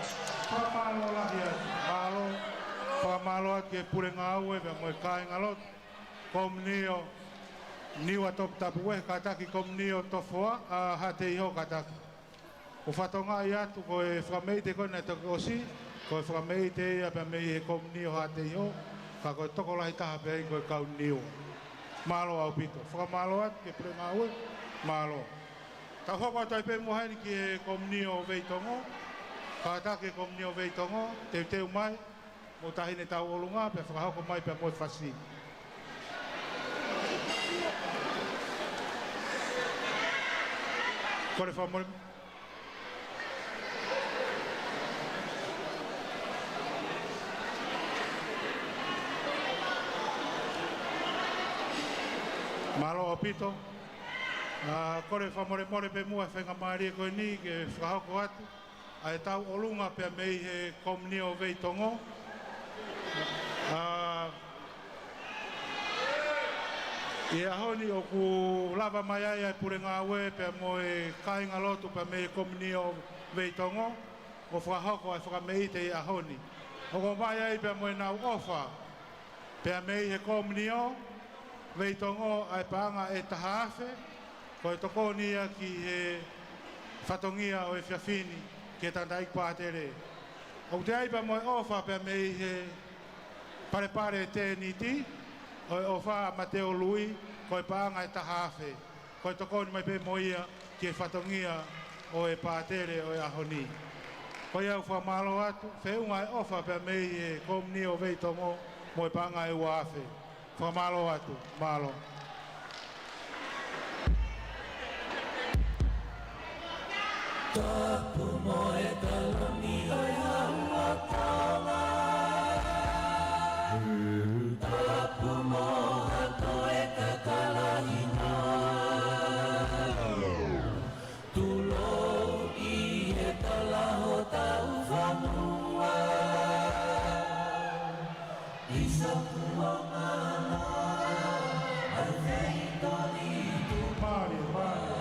Fakamālō lahi atu. Mālō. Fakamālō atu ki he pule ngāue pea mo e kāingalotu. Komunio Niua Toputapu Uehe, kātaki Komunio Tofoa, ʻa Haʻateiho, kātaki. ʻOku fakatokangaʻi atu ko e fakameʻite ko ē naʻe toki ʻosi, ko e fakameʻite ia pea mei he Komunio Haʻateiho, ka ko e tokolahi taha pē ia ko e kau Niua. Mālō ʻaupito. Fakamālō atu ki he pule ngāue. Mālō. Tau hoko atu ai pē muʻa heni ki he Komunio Veitongo. Kātaki Komunio Veitongo, teuteu mai, mo e Taʻahine Tauʻolunga, pea fakahoko mai pea mo e fasi. Kole fakamole- Mālō ʻaupito. ʻA, kole fakamolemole pē muʻa he faingamālie ko eni ke fakahoko atu ʻa e tauʻolunga pea mei he Komunio Veitongo. ʻA, ʻi he ʻaho ni ʻoku lava mai ai ʻa e pule ngāue pea mo e kāingalotu pea mei he Komunio Veitongo ʻo fakahoko ʻa e fakameʻite ʻi he ʻaho ni. Hoko mai ai pea mo ʻenau ʻofa pea mei he Komunio Veitongo ʻa e paʻanga ʻe taha afe, ko e tokoni ia ki he fatongia ʻo e efiafi ni ki he tangataʻeiki pātele. ʻOku ʻi ai pea mo e ʻofa pea mei he Palepale Tēniti, ʻo e ʻofa ʻa Mateo Lui, ko e paʻanga ʻe taha afe, ko e tokoni mai pē mo ia ki he fatongia ʻo e pātele ʻo e ʻaho ni. Ko ia ʻoku fakamālō atu, feʻunga e ʻofa pea mei he Komunio Veitongo mo e paʻanga ʻe ua afe. Fakamālō atu, mālō. Tapu mo e kaloni ʻo e Hau ʻo Tonga. Tapu mo ha toe kakala hinoa. Tulou ʻi he tala hotau fonua. Mālie, mālie.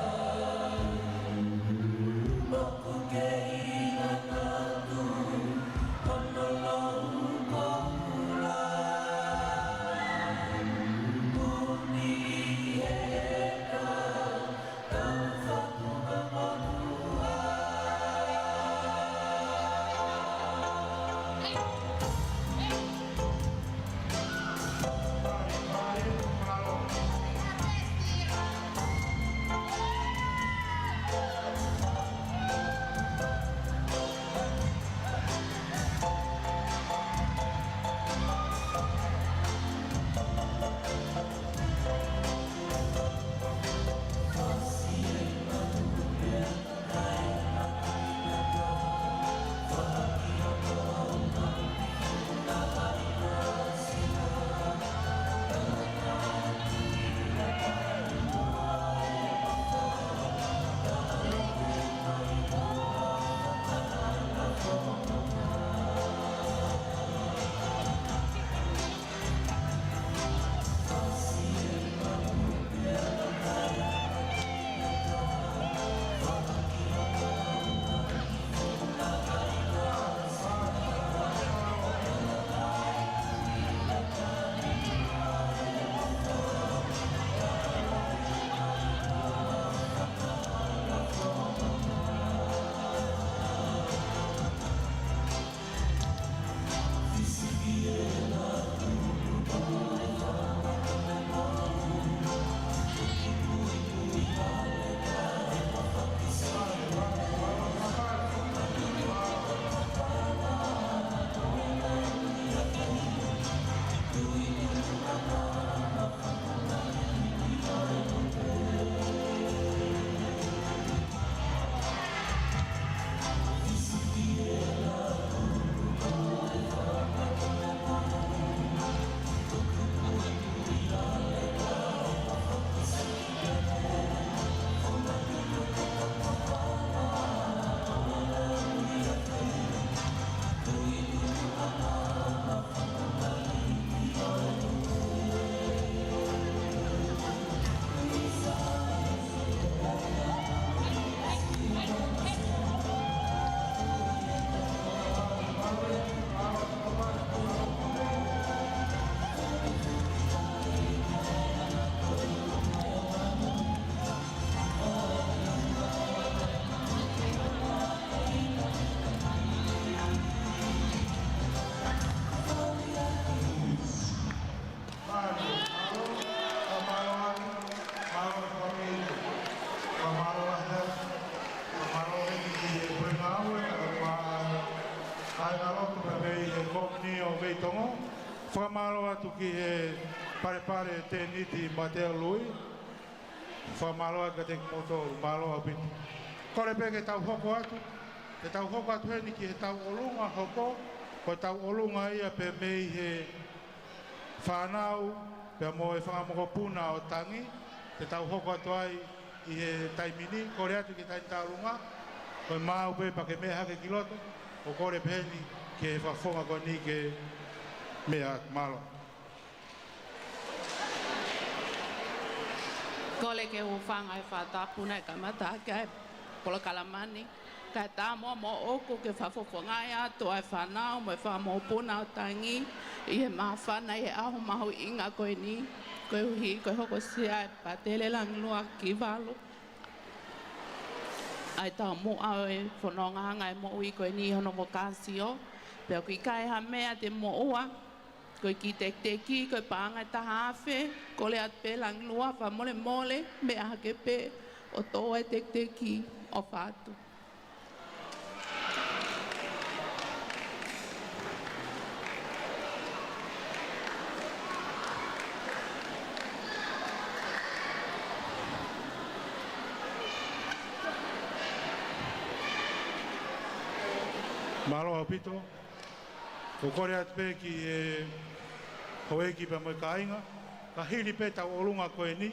Mālō, mālō, mālō atu, mālō e fāmili. Mālō atu, mālō e ki he puleʻanga ngāue, mālō e kāingalotu pea mei he Kōmini ʻo Veitongo. Fakamālō atu ki he Palepale Tēniti Mateo Lui. Fakamālō atu kiate kimoutolu, mālō ʻaupito. Kole pē ke tau hoko atu, ke tau hoko atu heni ki heʻetau ʻolunga hoko, ko ʻetau ʻolunga ia pē mei he fānau, pea mo e fanga mokopuna ʻo Tangi, ke tau hoko atu ai ʻi he taimi ni, kole atu ki he taimi tālunga, ko e maau pē pea ke meʻa hake ki loto, ʻo kole pē heni ki he fakafofonga ko eni ke meʻa atu, mālō. Kole ke u hūfanga he fakatapu naʻe kamata ʻaki ʻa e polokalama ni. Kae ʻatā muʻa moʻoku ke fakafofongaʻi atu ʻa e fānau mo e fanga mokopuna ʻo Tangi ʻi he māfana ʻi he ʻaho mahuʻinga ko eni, koeʻuhi ko e hokosia ʻe Pātele Langilua Kivalu ʻa e taumuʻa ʻo e fononga anga e moʻui ko eni ʻi hono vokāsio. Pea ʻoku ʻikai ha meʻa te moʻua, ko e kiʻi tekiteki, ko e paʻanga ʻe taha afe, kole atu pē Langilua, fakamolemole, meʻa hake pē ʻo tō e tekiteki. ʻOfa atu. Mālō ʻaupito. ʻOku kole atu pē ki he houʻeiki pea mo e kāinga, ka hili pē ʻetau ʻolunga ko eni,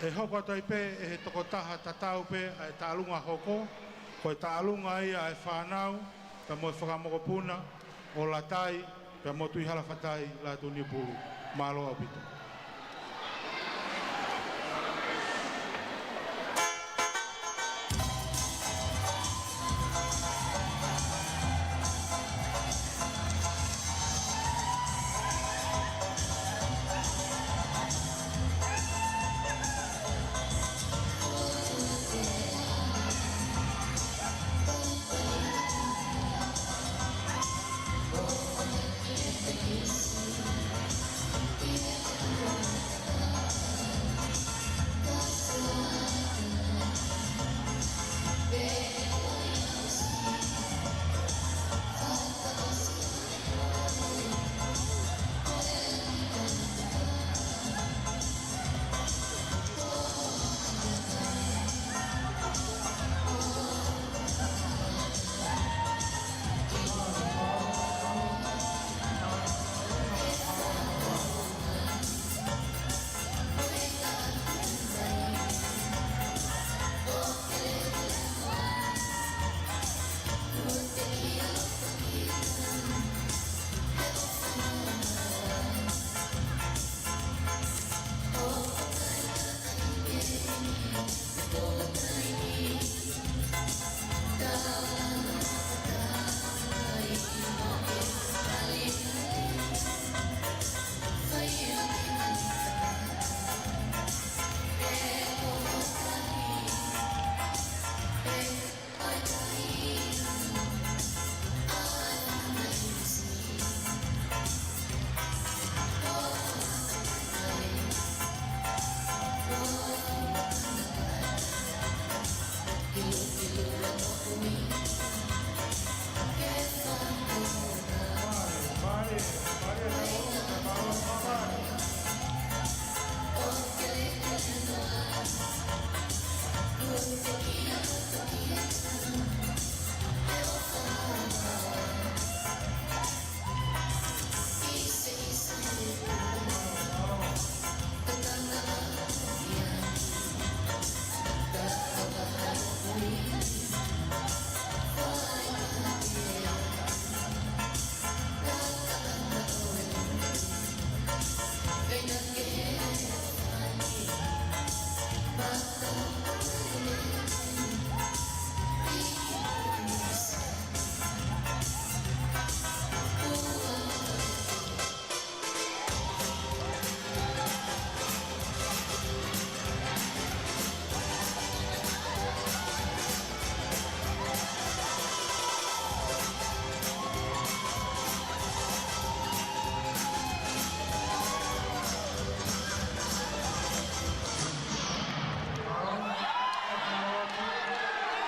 ʻe hoko atu ai pē ʻe he tokotaha tatau pē ʻa e taʻalunga hoko, ko e taʻalunga ia ʻa e fānau, pea mo e fanga mokopuna ʻo Latai, pea mo Tuʻihala Fatai Lātūniupulu. Mālō ʻaupito.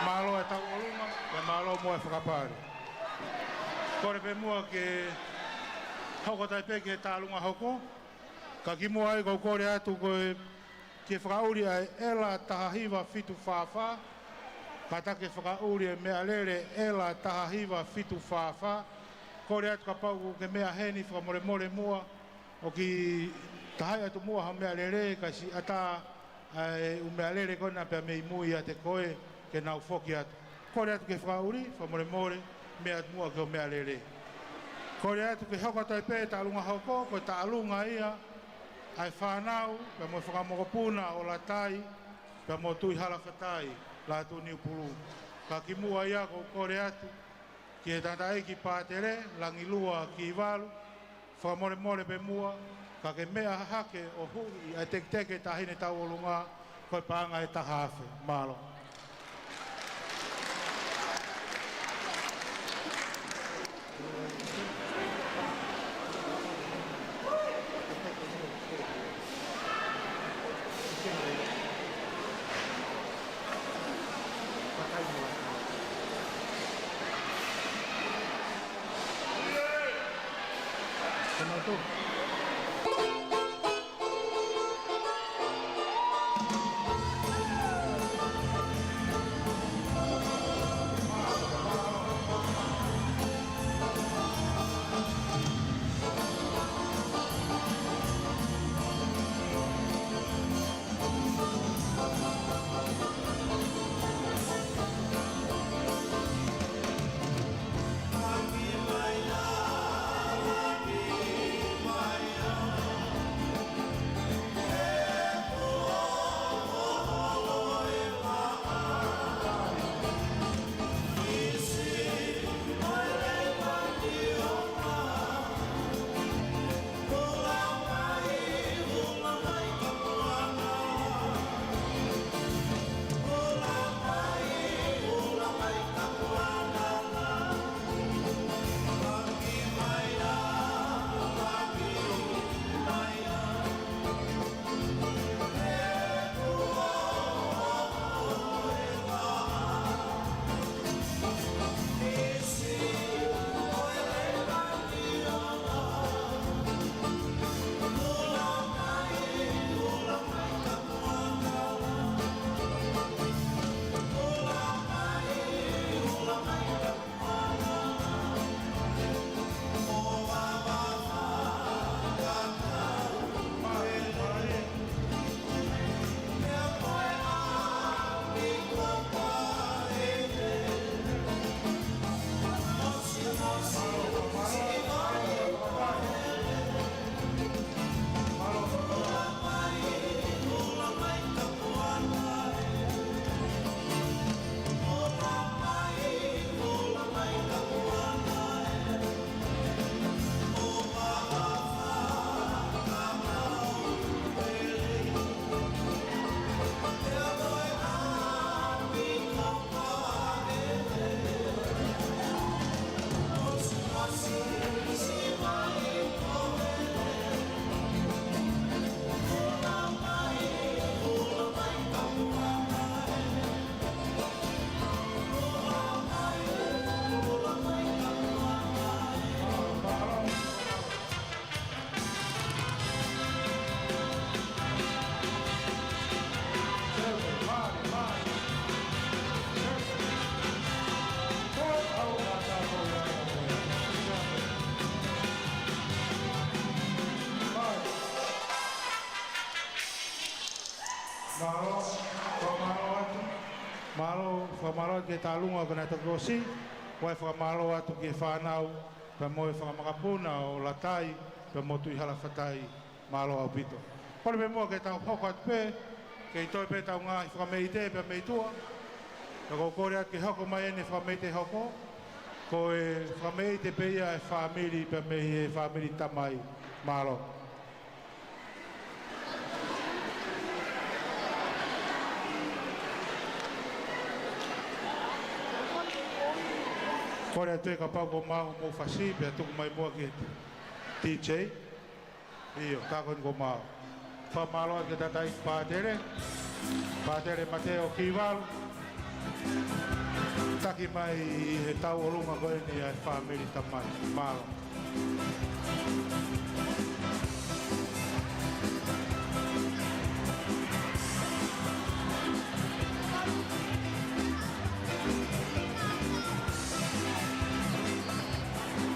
Mālō e tauʻolunga, pea mālō mo e fakapale. Kole pē muʻa ke hoko atu ai pē ki he tālunga hoko. Ka kimuʻa ai ʻoku ou kole atu ko e ke fakaʻuli ʻa e ʻEla taha hiva fitu fā fā, kātaki ke fakaʻuli e meʻalele ʻEla taha hiva fitu fā fā. Kole atu kapau ʻoku ke meʻa heni fakamolemole muʻa, ʻoku ke tahaʻi atu muʻa ha meʻalele, kae siʻi ʻatā ʻa e ʻū meʻalele ko ena pea mei mui ʻiate koe ke nau foki atu. Kole atu ke fakaʻuli, fakamolemole, meʻa atu muʻa ki hoʻo meʻalele. Kole atu ke hoko atu ai pē tālunga hoko, ko e tālunga ia ʻa e fānau, pea mo e fakamokopuna ʻo Latai, pea mo Tuʻihala Fatai Lātūniupulu. Ka kimuʻa ia ʻoku ou kole atu ki he tangataʻeiki pātele, Langilua Kivalu, fakamolemole pē muʻa, ka ke meʻa hake ʻo huʻi ʻa e teketeke taʻahine tauʻolunga, ko e paʻanga ʻe taha afe. Mālō. Mālō, fakamālō atu. Mālō, fakamālō atu ki he tālunga ko ena toki ʻosi. Kae fakamālō atu ki he fānau, pea mo e fanga makapuna ʻo Latai, pea mo Tuʻihalafatai, mālō ʻaupito. Kole pē muʻa ke tau hoko atu pē, kei toe pē ʻetau ngaahi fakameʻite pē mei tuʻa. Pea ʻoku ou kole atu ke hoko mai ʻene fakameʻite hoko, ko e fakameʻite pē ia ʻa e fāmili pē mei he fāmili tamai. Mālō. Kole atu ē kapau ʻoku maʻu hoʻomou fasi, pea tuku mai muʻa ki he D J. ʻIo, tā ko eni kuo maʻu. Fakamālō atu ki he tangataʻeiki pātele, Pātele Mateo Kivalu. Taki mai ʻi he tauʻolunga ko eni ʻa e fāmili tamai. Mālō.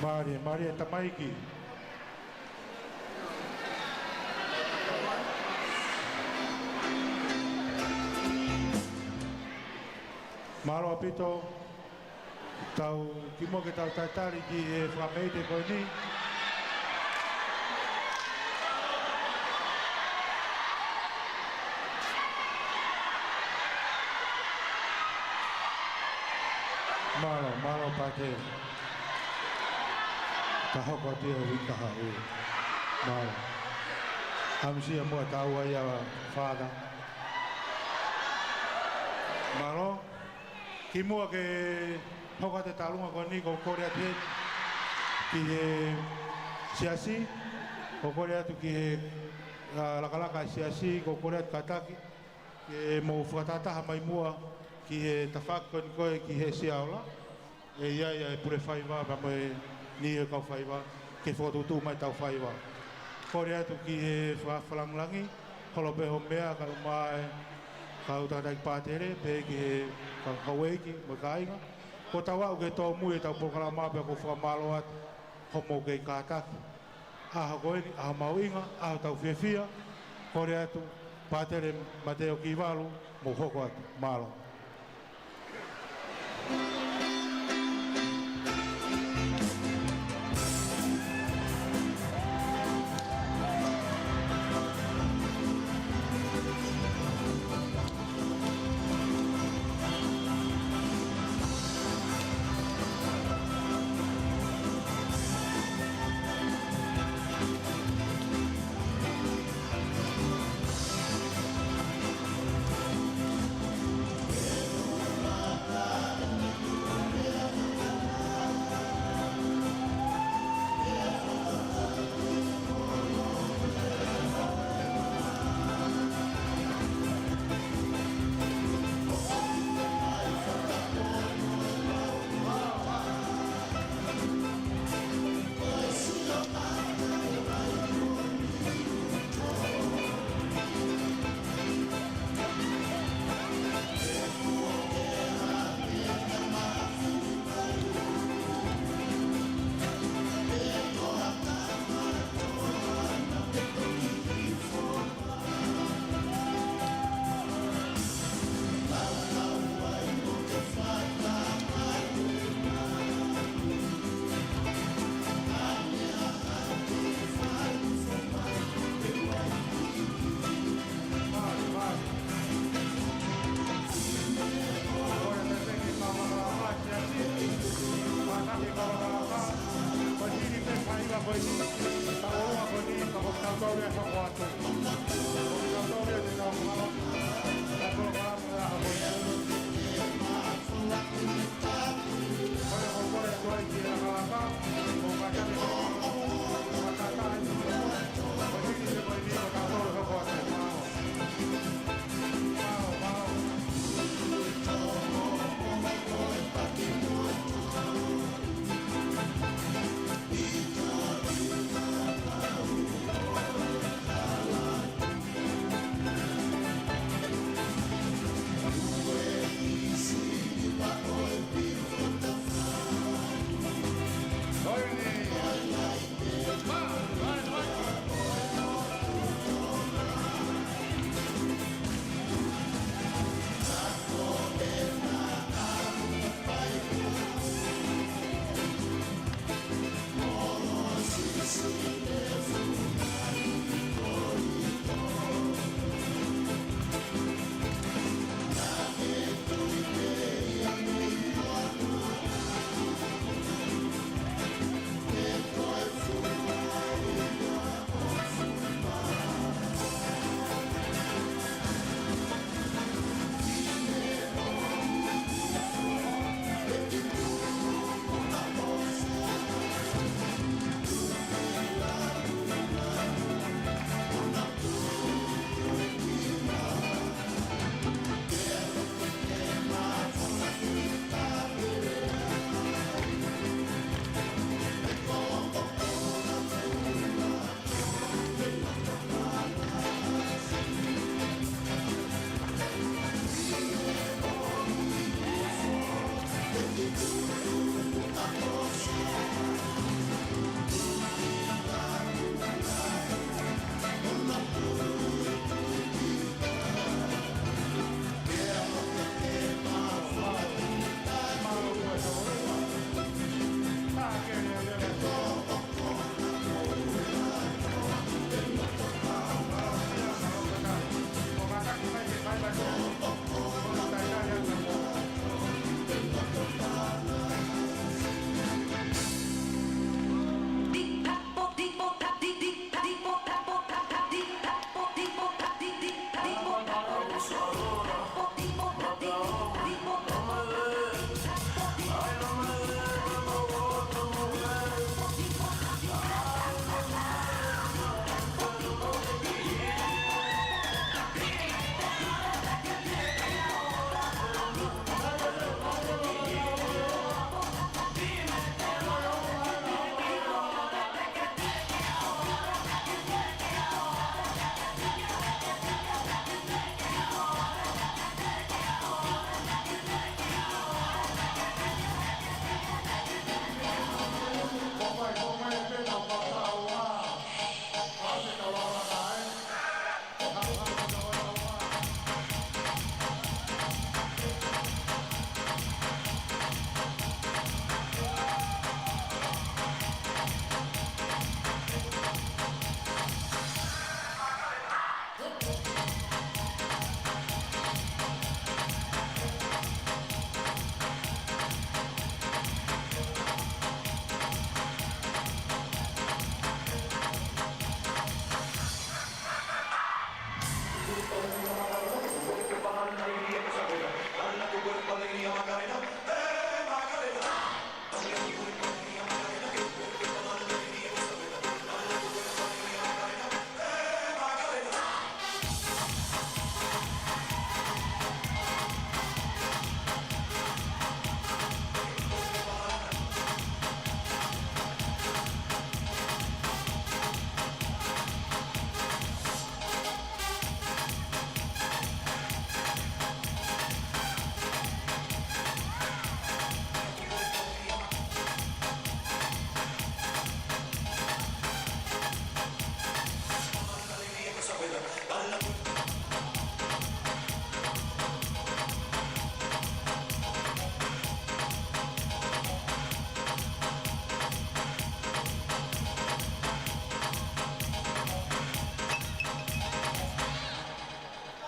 Mālie, mālie tamaiki. Mālō ʻaupito. Tau kimuʻa ke tau talitali ki he fakameʻite ko eni. Mālō, mālō Pātele. Ka hoko atu ia ʻi he uike kahaʻu. Mālō. ʻAmusia muʻa ʻa e tau ai ʻa Father. Mālō. Kimuʻa ke hoko atu e tālunga ko eni, ʻoku ou kole atu heni ki he siasi, ʻoku ou kole atu ki he, ʻa, lakalaka ʻa e siasi, ʻoku ou kole atu kātaki ke mou fakatahataha mai muʻa ki he tafaʻaki ko eni ko ē ki he Siaola. ʻE ʻi ai ʻa e pule faiva pea mo e niʻihi ʻo e kau faiva ke fokotuʻutuʻu mai ʻetau faiva. Kole atu ki he fakafalangilangi, holo pē hoʻo meʻa kae ʻumaʻā e kau tangataʻeiki pātele, pehē ki he kau houʻeiki mo e kāinga. Kuo tau aʻu ki he tōmui ʻetau polokalama pea ʻoku ou fakamālō atu hoʻomou kei kātaki. ʻAho ko eni, ʻaho mahuʻinga, ʻaho tau fiefia. Kole atu, Pātele Mateo Kivalu, mou hoko atu. Mālō.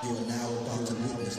You are now about to witness.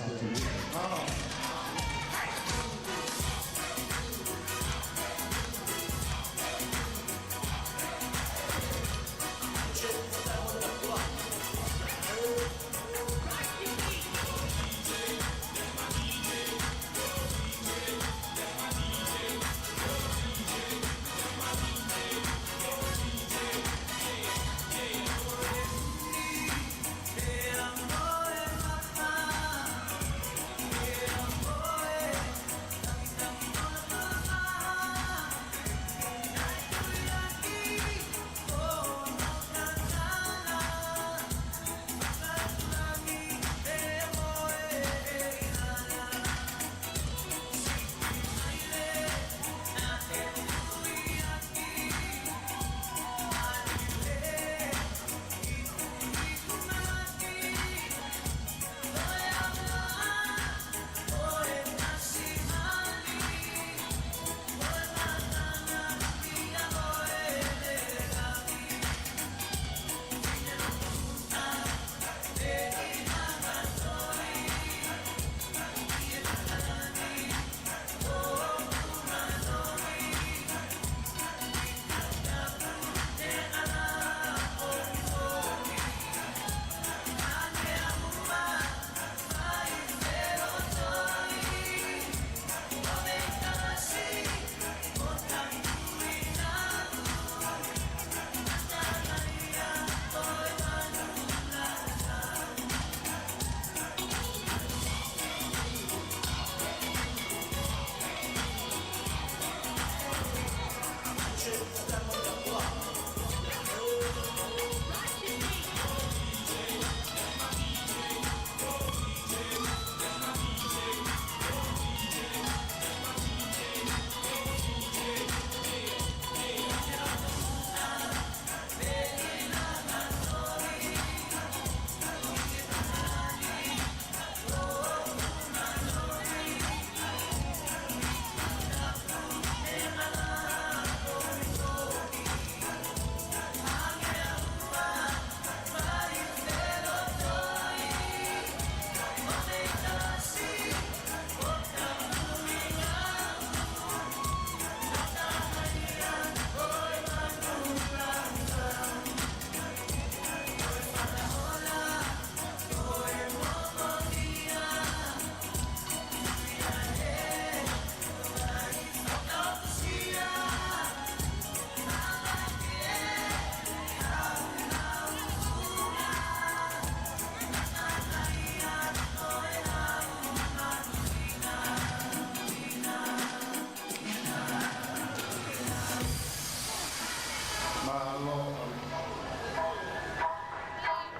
Mahalo.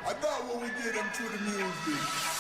I thought what we did unto the music.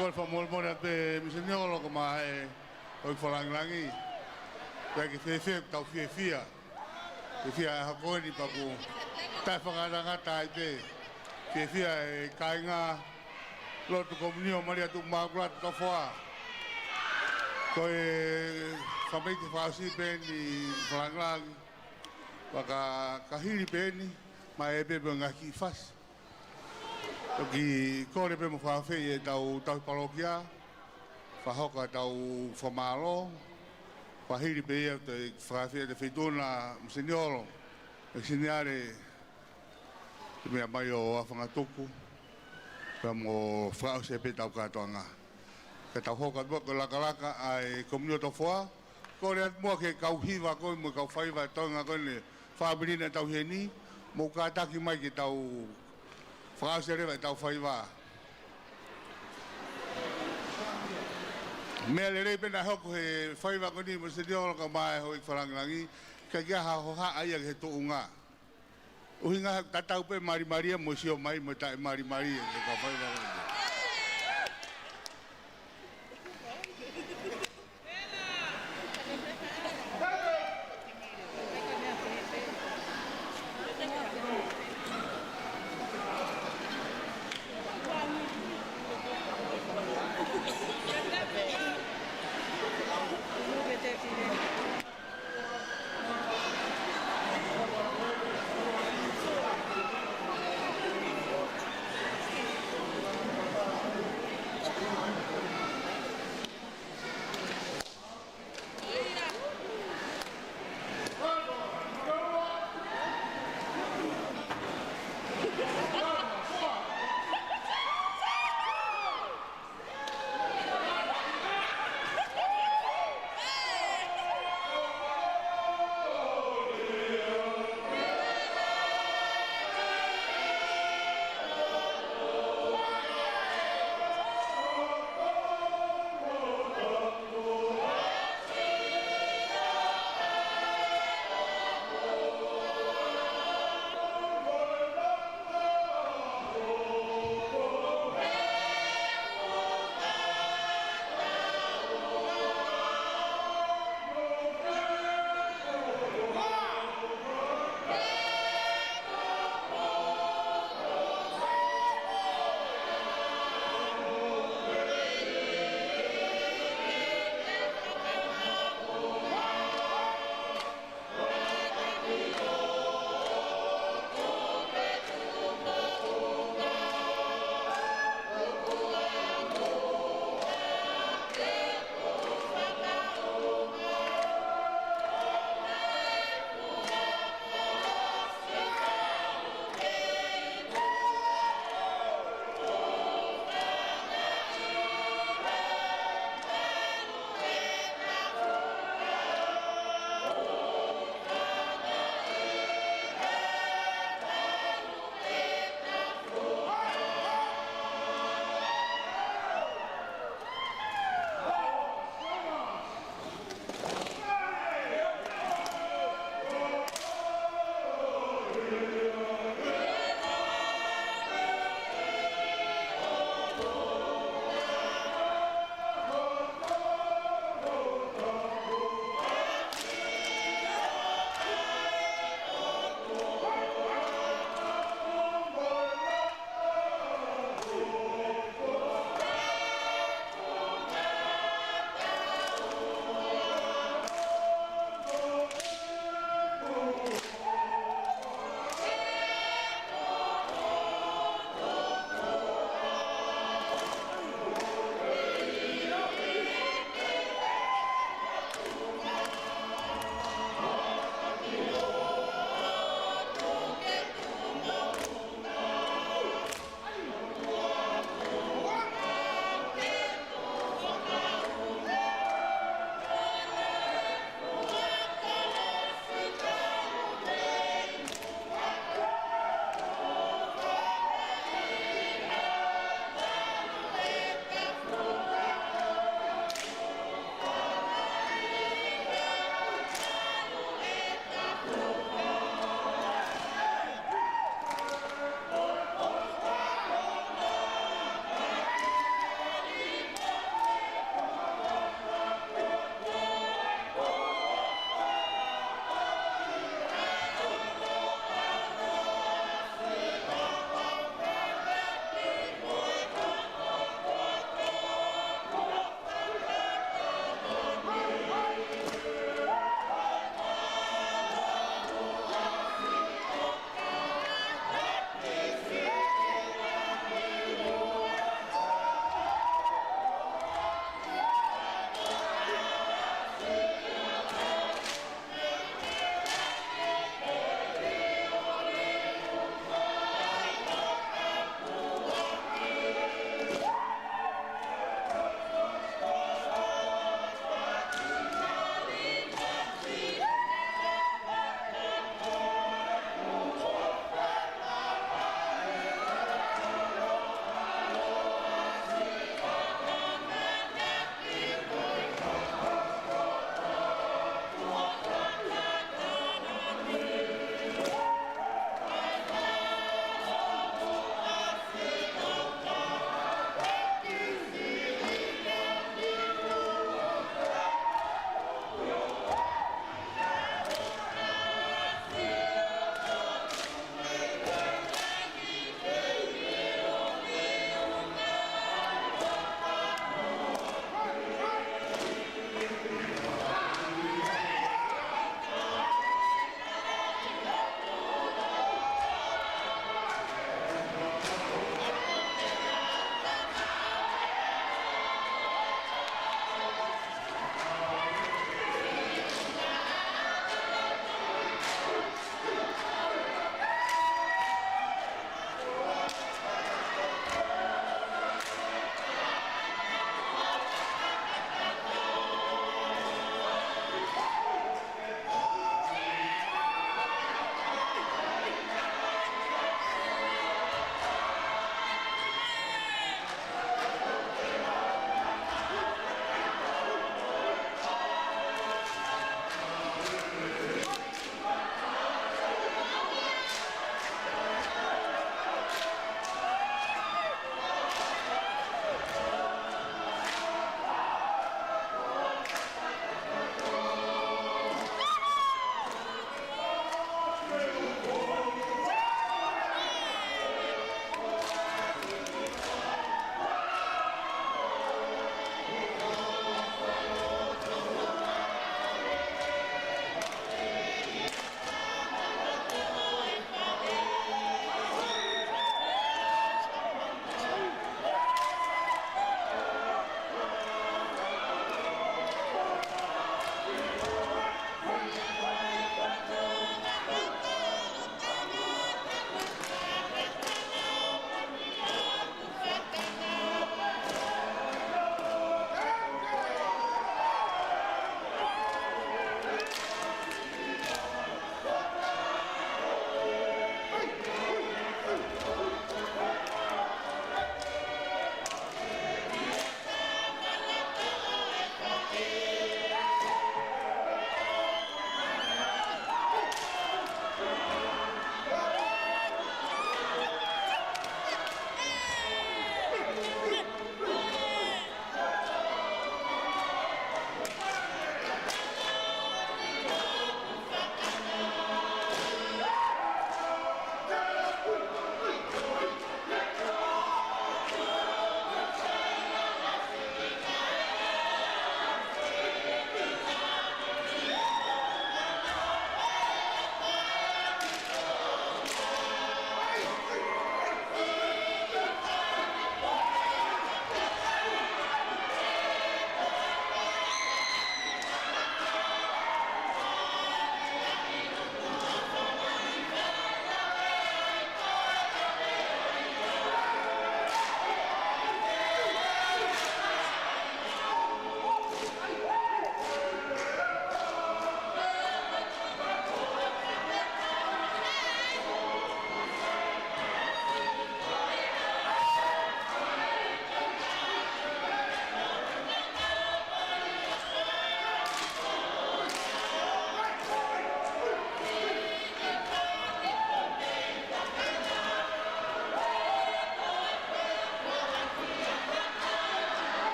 Kole fakamolemole atu pē Misiniolo kae ʻumaʻā e houʻeiki fakalāngilangi. Pea ke fiefia, tau fiefia. Fiefia he ʻaho ko eni pea ʻoku taʻefakangatangata ai pē. Fiefia e kāinga lotu Komunio Malia Tuʻumaʻakulata Tofoa. Ko e fakaʻosi pē eni fakalāngilangi. Pea ka, ka hili pē eni, mai pē pē ngaahi kiʻi fasi. Toki kole pē mo fakaafeʻi ʻetau tauhi palokia, fakahoko ʻetau fakamālō, fakahili pē ia ʻo toe fakaafeʻi ʻa e Feituʻuna Misiniolo, Misiniale, te meʻa mai ʻo Afangatuku, pea mo fakaʻosi pē ʻetau kātoanga. Ka tau hoko atu muʻa ko e lakalaka ʻa e Komunio Tofoa, kole atu muʻa ki he kau hiva ko ē mo e kau faiva ʻo e toenga ko eni, fāmili naʻa tau ʻi heni, mou kātaki mai ke tau fakaʻosi leva ʻetau faiva. Meʻa lelei pē naʻe hoko he faiva ko eni Misiniolo kae ʻumaʻā e houʻeiki fakalāngilangi, ʻikai ke ʻi ai ha hohaʻa ia ki he tuʻunga. ʻUhinga he tatau pē malimali ia mo e sio mai mo e taʻemalimali ia ki he kau faiva ko eni.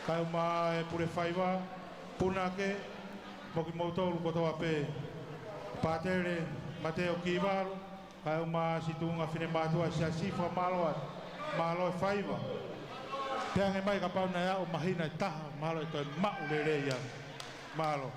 Kae ʻumaʻā e pule faiva, Punake, mo kimoutolu kotoa pē. Pātele Mateo Kivalu, kae ʻumaʻā siʻi tuʻunga finemātuʻa ʻa e Siasi, fakamālō atu. Mālō e faiva. Pea hangē mai kapau naʻe aʻu mahina ʻe taha, mahalo ʻe toe maʻu lelei ia. Mālō.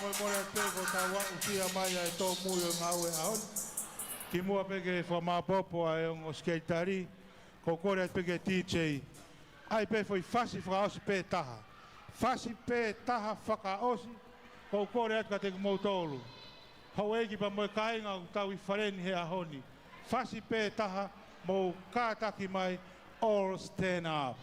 Molemole atu pē ko e tau aʻusia mai ʻa e tōmui ʻo e ngāue ʻaho ni. Kimuʻa pē ke fakamāopoopo ʻa e ongo sekelitali, ʻoku ou kole atu pē ki he D J, ʻai pē foʻi fasi fakaʻosi pē taha. Fasi pē taha fakaʻosi, ʻoku ou kole atu kiate kimoutolu, houʻeiki pea mo e kāinga ʻoku tau ʻi fale ni he ʻaho ni. Fasi pē taha, mou kātaki mai, All Stand Up.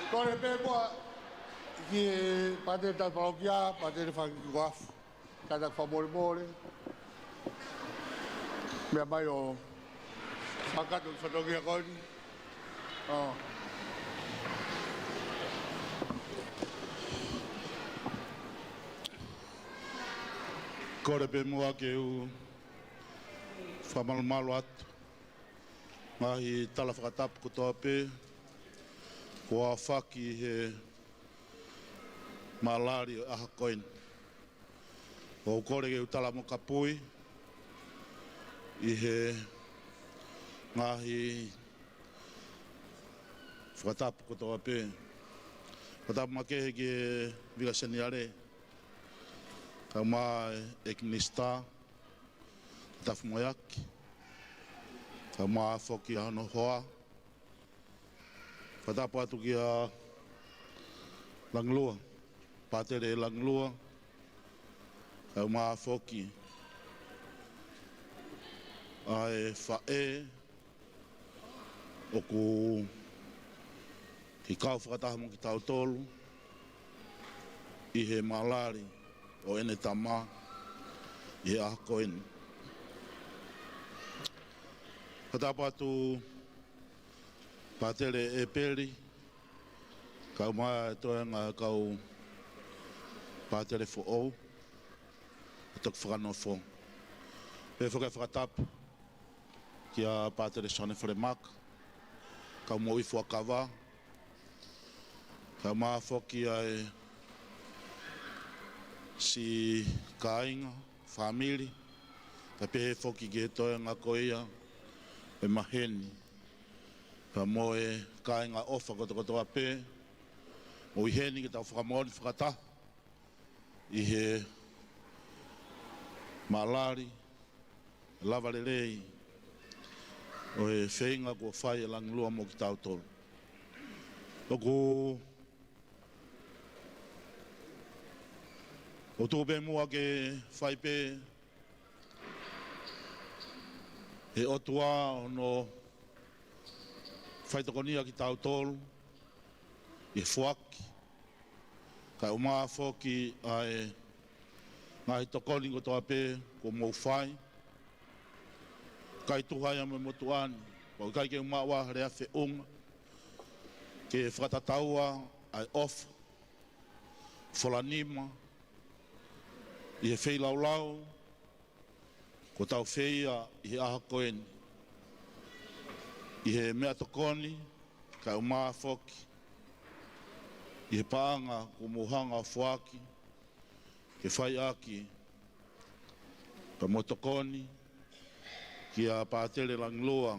Kole pē muʻa ki he pātele tau palokia, pātele fanga kiʻi kuafu. Kātaki fakamolemole. Meʻa mai ʻo fakakakato ki he fatongia ko eni. ʻO. Kole pē muʻa ke u fakamalumalu atu ngaahi tala fakatapu kotoa pē kuo aofaki he malali ʻo e ʻaho ko eni. ʻOku ou kole ke u tala mo kapui ʻi he ngaahi fakatapu kotoa pē. Fakatapu makehe ki he Vika Seniale, kae ʻumaʻā e ʻEiki Minisitā Tafu Moeaki, kae ʻumaʻā foki ʻa hono hoa. Fakatapu atu kia Langilua, Pātele Langilua, kae ʻumaʻā foki ʻa e faʻē ʻoku kei kau fakataha mo kitautolu ʻi he malali ʻo ʻene tama ʻi he ʻaho ko eni. Fakatapu atu Pātele ʻEpeli, kae ʻumaʻā e toenga kau pātele foʻou, ʻe toki fakanofo. Pehē foki e fakatapu kia Pātele Sione Falemaka, kau moʻui fuakava, kae ʻumaʻā foki ʻa e siʻi kāinga, fāmili, kae pehē foki ki he toenga ko ia ʻo e maheni, pea mo e kāinga ʻofa kotokotoa pē, ʻoku ʻi heni ke tau fakamoʻoni fakataha ʻi he malali, lava lelei ʻo e feinga kuo fai ʻe Langilua mo kitautolu. ʻOku ou tuku pē muʻa ke fai pē ʻe he ʻOtua hono faitokonia kitautolu ʻi he foaki, kae ʻumaʻā foki ʻa e ngaahi tokoni kotoa pē kuo mou fai. ʻIkai tuha ia mo e motuʻa ni, pea ʻoku ʻikai ke u maʻu ha lea feʻunga ke fakatataua ʻa e ʻofa, folanima, ʻi he feilaulau kuo tau fai ʻi he ʻaho ko eni, ʻi he meʻatokoni, kae ʻumaʻā foki ʻi he paʻanga kuo mou hanga ʻo foaki ke fai ʻaki pea mo tokoni kia Pātele Langilua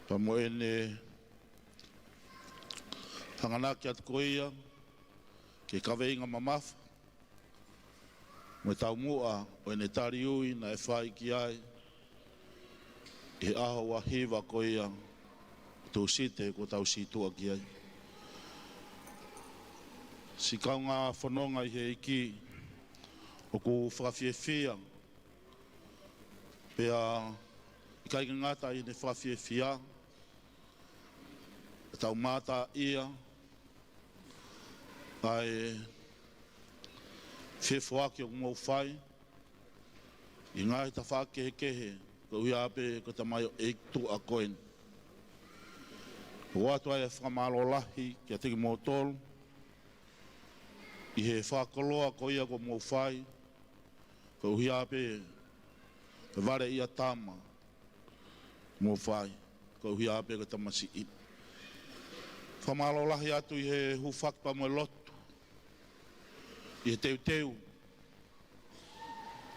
pea mo ʻene hanganaki atu ko ia ki he kaveinga mamafa mo e taumuʻa ʻo ʻene tali ui naʻe fai ki ai ʻi he ʻaho ua hiva ko ia, Tūsite kuo tau sītuʻa ki ai. Siʻi kaungā fononga ʻi he ʻEiki, ʻoku fakafiefia, pea ʻikai ke ngata ʻi heʻene fakafiefia, ʻe tau mātā ia ʻa e fefoaki ʻoku mou fai ʻi he ngaahi tafaʻaki kehekehe, koeʻuhi pē ko e tamaioʻeiki tuʻa ko eni. ʻOatu ai e fakamālō lahi kiate kimoutolu ʻi he fakakoloa ko ia kuo mou fai, koeʻuhi pē ko e valeʻia tama mou fai, koeʻuhi pē ko e tamasiʻi. Fakamālō lahi atu ʻi he hūfaki pea mo e lotu, ʻi he teuteu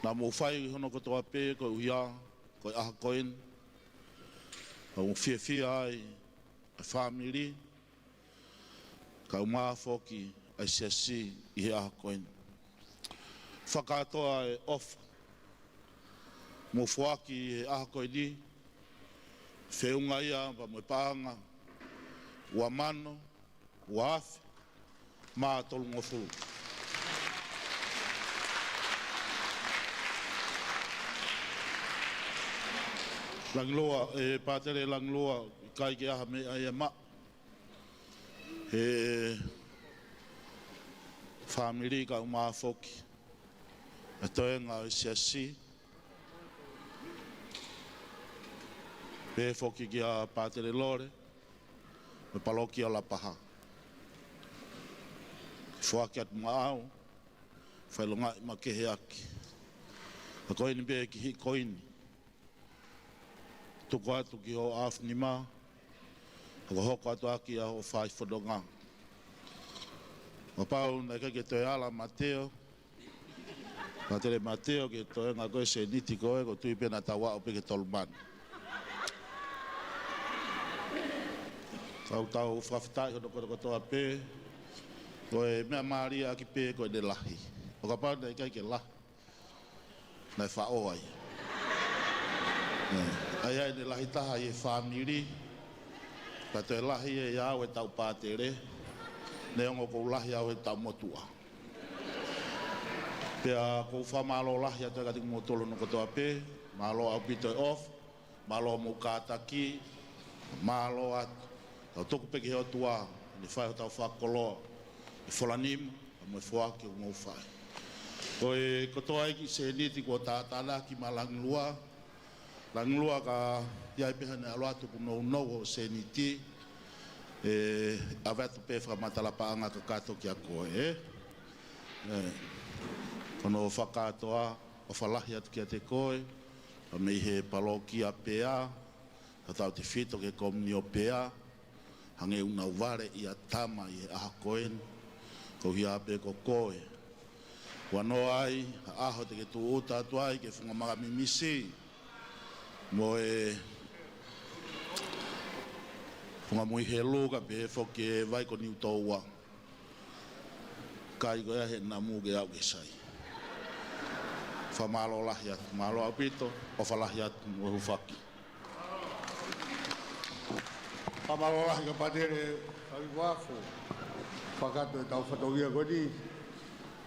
naʻa mou fai hono kotoa pē koeʻuhi ko e ʻaho ko eni, ʻoku fiefia ai e fāmili, kae ʻumaʻā foki ʻa e siasi ʻi he ʻaho ko eni. Fakakātoa e ʻofa mou foaki ʻi he ʻaho ko eni, feʻunga ia pea mo e paʻanga ua mano ua afe mā tolungofulu. Langilua, ʻe Pātele Langilua, ʻikai ke ʻi ai ha meʻa ia maʻa he fāmili kae ʻumaʻā foki e toenga ʻo e siasi, pehē foki kia Pātele Lole, mo e palokia Lapaha. Foaki atu maʻau, fai longaʻi makehe ʻaki. Ka ko eni pē ki he ko eni, tuku atu ki hoʻo ʻaofinima, hokohoko atu ʻaki ʻa hoʻo fai fononga. Kapau naʻe ʻikai ke toe ala Mateo, Pātele Mateo, ki he toenga ko e sēniti ko ē, ʻoku ou tui pē naʻa tau aʻu pē ki he tolu mano. Tau tau fakafetaʻi hono kotokotoa pē, ko e meʻa mālie ʻaki pē ko ʻene lahi. ʻO kapau naʻe ʻikai ke lahi, naʻe faʻo ai. ʻE, ʻa ia ʻene lahi taha ʻi he fāmili, pea toe lahi ʻe au ʻi heʻetau pātele, neongo ʻoku ou lahi au ʻi heʻetau motuʻa. Pea ʻoku ou fakamālō lahi atu kiate kimoutolu hono kotoa pē, mālō ʻaupito e ʻofa, mālō hoʻomou kātaki, mālō atu. Tau tuku pē ki he ʻOtua, ʻe ne fai hotau fakakoloa, ʻi he folanima, mo e foaki ʻoku mou fai. Ko e kotoa e kiʻi sēniti kuo tātānaki maʻa Langilua, Langilua ka ʻi ai pē haʻane ʻalu atu ʻoku nounou hoʻo sēniti, ʻe ʻave atu pē fakamatala paʻanga kakato kia koe, ē? ʻE, ko hono fakakātoa, ʻofa lahi atu kiate koe, pea mei he palokia pea, tautautefito ki he komiunio pea, hangē ʻoku nau valeʻia tama ʻi he ʻaho ko eni, koeʻuhi pē ko koe. Kuo noa ai ha ʻaho te ke tūʻuta atu ai ki he funga makamimisi mo e funga muihelu, kae pehē foki e vai ko Niutōua. Kai ko ia he namu ke aʻu ki he sai. Fakamālō lahi atu, mālō ʻaupito, ʻofa lahi atu mo e hūfaki. Fakamālō lahi kia Pātele Langilua, fakakātoa ʻetau fatongia ko eni.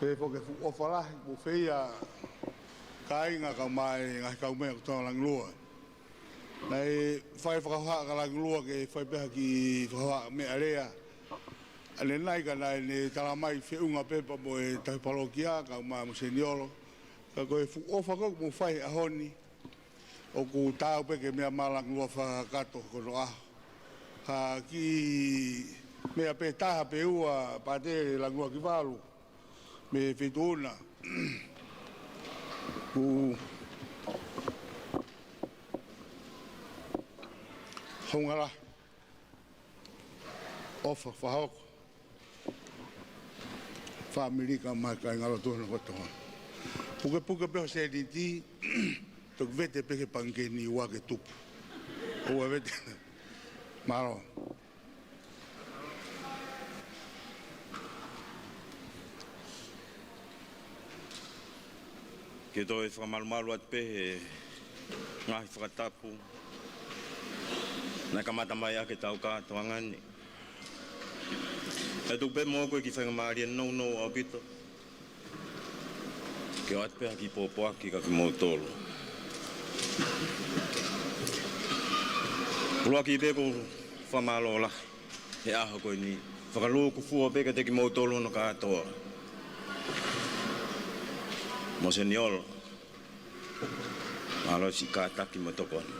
Pehē foki e fuʻu ʻofa lahi mo e feia kāinga kae ʻumaʻā e ngaahi kaumeʻa ʻo Tongolangilua. Naʻe fai fakahohaʻa kia Langilua ke fai pē ha kiʻi fakahohaʻa meʻalea. ʻAnenai ka naʻa ne talamai feʻunga pē pea mo e tauhi palokia, kae ʻumaʻā mo Seniolo. Ka ko e fuʻu ʻofa ko ē ʻoku mou fai he ʻaho ni, ʻoku taau pē ke meʻa mai Langilua fakakātoa ko hono ʻaho. Ha kiʻi meʻa pē taha pe ua Pātele Langilua Kivalu mei Feituʻuna. Ku hongala. ʻOfa fakahoko. Fāmili kae ʻumaʻā e kāingalotu hono kotoa. Pukepuke pē ho sēniti, toki vete pē ki he pangikē Niua ke tupu. ʻOua vete. Mālō. Ke toe fakamalumalu atu pē he ngaahi fakatapu naʻe kamata mai ʻaki ʻetau kātoanga ni. ʻE tuku pē moʻoku e kiʻi faingamālie nounou ʻaupito ke ʻoatu pē ha kiʻi pōpoaki kia kimoutolu. ʻUluaki pē ko e fakamālō lahi he ʻaho ko eni. Fakalūkufua pē kiate kimoutolu hono kātoa. Mo Seniola, mālō siʻi kātaki mo e tokoni.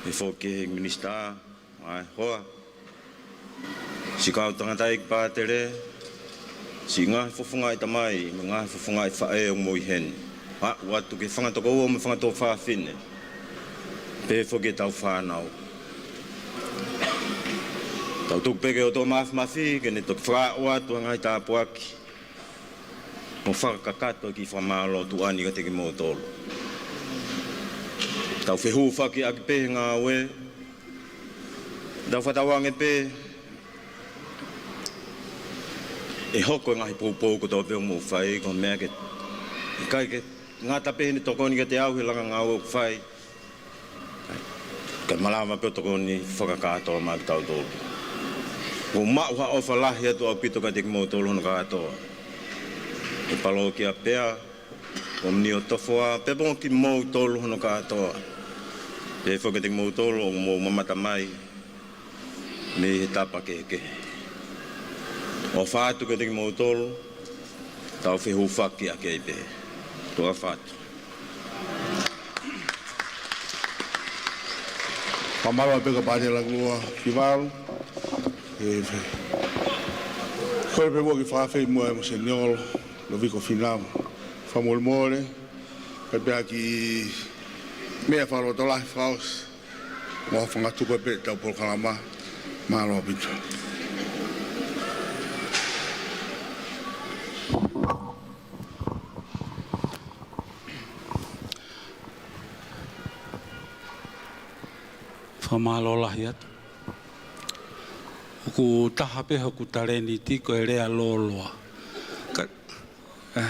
Pehē foki ki he Minisitā, ʻa e hoa, siʻi kau tangataʻeiki pātele, siʻi ngaahi fofongaʻi tamai mo e ngaahi fofongaʻi faʻē ʻoku mou ʻi heni. Aʻu atu ki he fanga tokoua mo e fanga tuofāfine. Pehē foki ki heʻetau fānau. Tau tuku pē ki he ʻOtua Māfimafi ke ne toki fakaaʻu atu ha ngaahi tāpuaki mo fakakakato e kiʻi fakamālō tuʻa ni kiate kimoutolu. Tau fehūfakiʻaki pē he ngāue. Tau fakatauange pē ʻe hoko e ngaahi poupou kotoa pē ʻoku mou fai, ko e meʻa ke, ʻikai ke ngata pē heʻene tokoni kiate au he langa ngāue ʻoku fai, kae malava pē ʻo tokoni fakakātoa maʻa kitautolu. ʻOku ou maʻu ha ʻofa lahi atu ʻaupito kiate kimoutolu hono kātoa. ʻI he palōkia pea, ʻo Miniotofoa, pea mo kimoutolu hono kātoa. Pehē foki kiate kimoutolu ʻoku mou mamata mai mei he tapa kehekehe. ʻOfa atu kiate kimoutolu, tau fehūfakiʻaki ai pē. Tuʻa ʻofa atu. Fakamālō pē kia Pātele Langulua Fivalu. ʻE, kole pē muʻa ke fakaafeʻi muʻa e mo Seniola Loviko Finau. Fakamolemole, kae pehē ki he meʻa fakalotolahi fakaʻosi. Mo fangatuku pē ʻetau polokalama. Mālō ʻaupito. Fakamālō lahi atu. ʻOku taha pē hoku talēniti ko e lea lōloa. Ka, ʻe,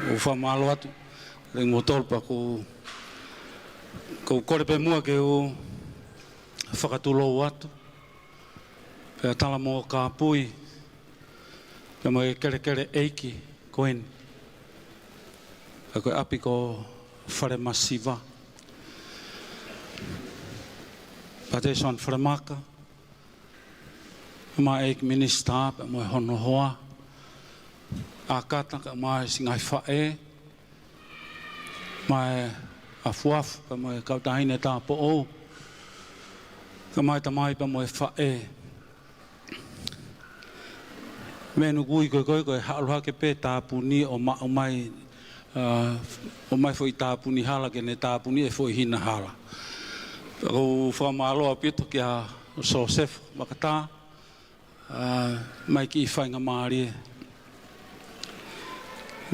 ʻoku fakamālō atu. Leng mo tolpa ko, ko kole pē muʻa ke u fakatulou atu. Pea tala mo Kapui, pea mo e kelekele ʻeiki ko eni. Pea ko e ʻapi ko Falemasiva. Pea Jason Falemaka, pea mo e ʻeiki minisitā, pea mo e hono hoa. ʻAkata kae ʻumaʻā siʻi ngaahi faʻē, mo e afuafu, pea mo e kau taʻahine tāupoʻou, kae ʻumaʻā e tamai pea mo e faʻē. Meʻa ʻoku ui ko e, ko e, ko e haʻu hake pē tāpuni ʻo maʻu mai, ʻa, ʻomai foʻi tāpuni hala ke ne tāpuni e foʻi hina hala. ʻOku ou fakamālō ʻaupito kia Sosefo Makatā, ʻa, mo e kiʻi faingamālie.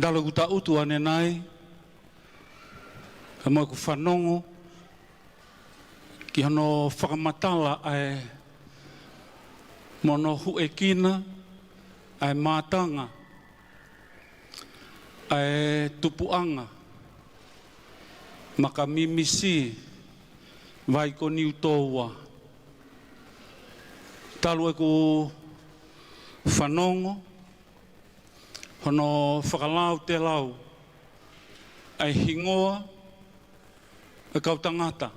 Talu ʻeku tangutu ʻanenai, pea mo ʻeku fanongo ki hono fakamatala ʻa e mo hono huʻekina ʻa e mātanga ʻa e tupuʻanga Makamimisi Vaikoniutoua. Talu ʻeku fanongo, hono fakalautelau ʻa e hingoa ʻo e kau tangata.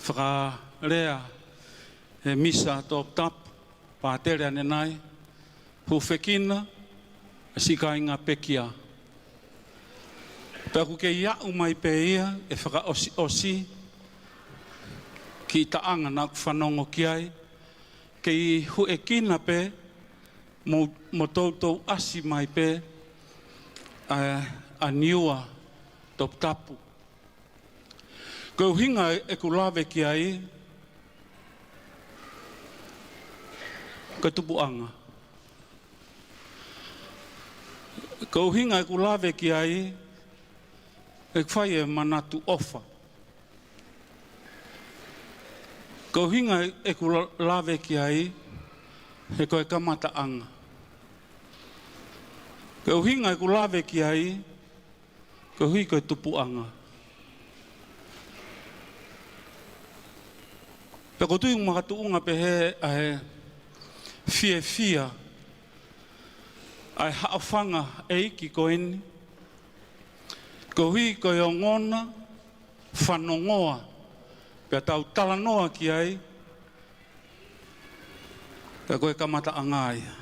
Fakalea he misa toputapu, pātele ʻanenai, hūfekina ʻa e siʻi kāinga pekia. Pea ʻoku kei aʻu mai pē ia ʻe fakaʻosiʻosi kiʻi taʻanga naʻa ku fanongo ki ai, kei huʻekina pē mo, mo toutou ʻasi mai pē ʻa, ʻa Niua toputapu. Ko e ʻuhinga ʻeku lave ki ai, Ko e tupuʻanga. Ko e ʻuhinga ʻeku lave ki ai, ʻeku fai e manatu ʻofa. Ko e ʻuhinga ʻeku la-, lave ki ai, he ko e kamataʻanga. Ko e ʻuhinga ʻeku lave ki ai, koeʻuhi ko e tupuʻanga. Pea ʻoku ou tui ʻoku makatuʻunga pehē ʻa e fiefia ʻa e haʻofanga ʻeiki ko eni, koeʻuhi ko e ongona fanongoa, pea tau talanoa ki ai, pea ko e kamataʻanga ia.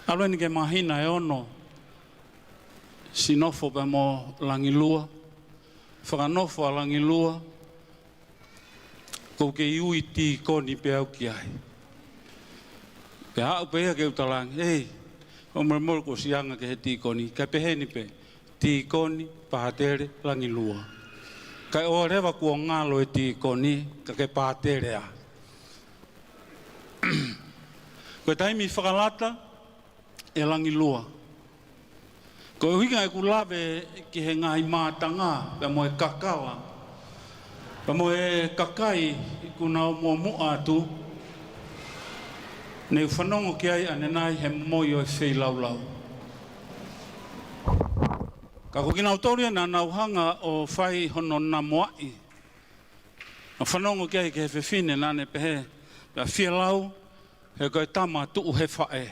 ʻAlu eni ki he māhina ʻe ono, siʻi nofo pea mo Langilua, fakanofo ʻa Langilua, ʻoku ou kei ui tīkoni pē au ki ai. Pea aʻu pē ia ke u talaange, ei, ʻoku ou molemole kuo ʻosi anga ki he tīkoni, kae pehē ni pē, tīkoni, pātele, Langilua. Kae ʻoua leva kuo ngalo e tīkoni, ka ke pātele ā. Ko e taimi fakalata ʻe Langilua. Ko e ʻuhinga ʻeku lave ki he ngaahi mātanga, pea mo e kakala, pea mo e kakai kuo nau muʻomuʻa atu, ne u fanongo ki ai ʻanenai he momoi ʻo e feilaulau. Ka ko kinautolu ia naʻa nau hanga ʻo fai hono namoaʻi. Naʻa ku fanongo ki ai ki he fefine naʻa ne pehē, pea fielau, he ko e tama tuʻu he faʻē.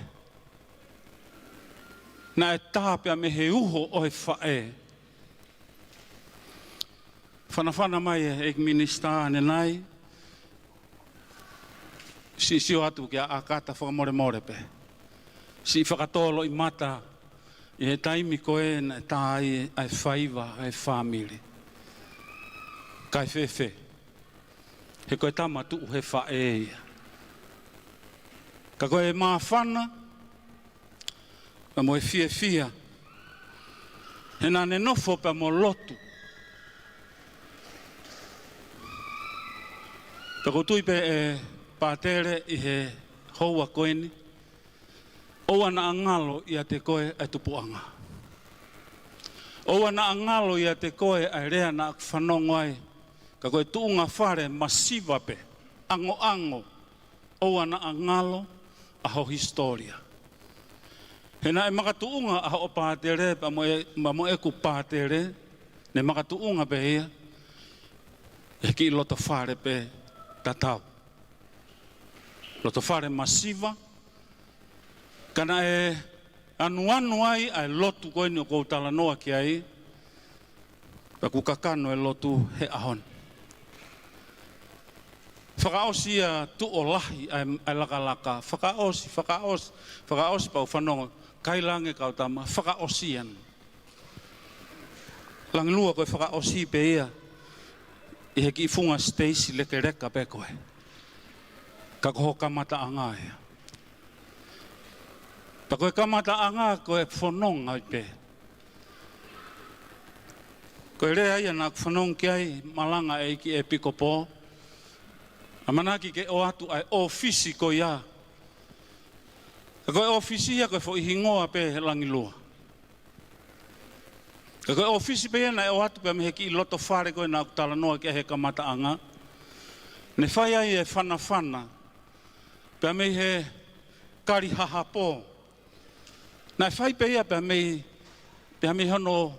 Naʻe tā pea mei he uho ʻo e faʻē. Fanafana mai e ʻEiki Minisitā ʻanenai, siʻi sio atu kia ʻAkata fakamolemole pē. Siʻi fakatōloʻi mata ʻi he taimi ko ē naʻe tā ai ʻa e faiva ʻa e fāmili. Kae fēfē? He ko e tama tuʻu he faʻē ia. Ka ko e māfana, pea mo e fiefia, he naʻa ne nofo pea mo lotu. Pea ʻoku ou tui pē ʻe pātele ʻi he houa ko eni, ʻoua naʻa ngalo ʻiate koe ʻa e tupuʻanga. ʻOua naʻa ngalo ʻiate koe ʻa e lea naʻa ku fanongo ai, ka ko e tuʻunga fale masiva pē, ʻangoʻango, ʻoua naʻa ngalo ʻa ho hisitōlia. He naʻe makatuʻunga ʻa hoʻo pātele, pea mo e, pea mo ʻeku pātele, ne makatuʻunga pē ia, he kiʻi loto fale pē tatau. Loto fale masiva, ka naʻe anuanu ai ʻa e lotu ko eni ʻoku ou talanoa ki ai, pea ʻoku kakano e lotu he ʻaho ni. Fakaʻosi ia tuʻo lahi ʻa e, ʻa e lakalaka. Fakaʻosi, fakaʻosi, fakaʻosi pea u fanongo. Kai lange kau tama, fakaʻosi ena. Langilua ko e fakaʻosi pē ia ʻi he kiʻi funga siteisi lekeleka pē ko ē. Ka ko ho kamataʻanga ia. Pea ko e kamataʻanga ko e fononga pē. Ko e lea ia naʻa ku fanongo ki ai, malanga ʻEiki ʻEpikopō. ʻAmanaki ke ʻoatu ʻa e ʻōfisi ko ia. Ka ko e ʻōfisi ia ko e foʻi hingoa pē he Langilua. Ka ko e ʻōfisi pē ia naʻe ʻoatu pea mei he kiʻi loto fale ko ē naʻa ku talanoa ki ai he kamataʻanga. Ne fai ai e fanafana pea mei he kali hahapō. Naʻe fai pē ia pea mei, pea mei hono,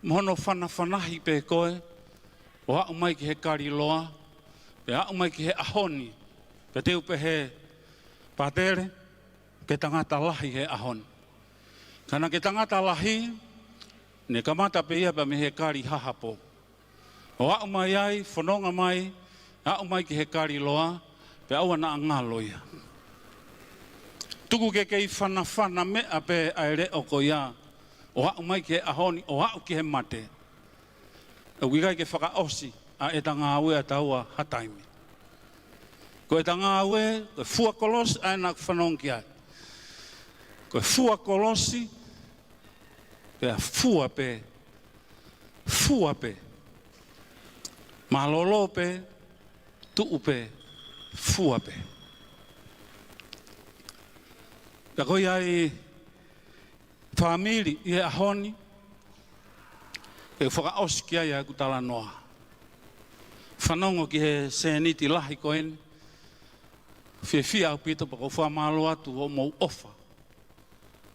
mo hono fanafanahi pē ko ē, ʻo aʻu mai ki he kali loa, pea aʻu mai ki he ʻaho ni, pea te u pehē, pātele, ke tangata lahi he ʻaho ni. Ka naʻa ke tangata lahi, ne kamata pē ia pea mei he kali hahapō. ʻO aʻu mai ai, fononga mai, aʻu mai ki he kali loa, pea ʻoua naʻa ngalo ia. Tuku ke kei fanafana meʻa pē ʻa e leʻo ko ia, ʻo aʻu mai ki he ʻaho ni, ʻo aʻu ki he mate. ʻOku ʻikai ke fakaʻosi ʻa ʻeta ngāue ʻataua ha taimi. Ko ʻeta ngāue, ko e fua kolosi ʻa ē naʻa ku fanongo ki ai. Ko e fua kolosi, pea fua pē, fua pē, mālōlō pē, tuʻu pē, fua pē. Pea ko ia ai fāmili ʻi he ʻaho ni, ʻe fakaʻosi ki ai ʻeku talanoa. Fanongo ki he sēniti lahi ko eni, fiefia ʻaupito pea ʻoku ou fakamālō atu hoʻomou ʻofa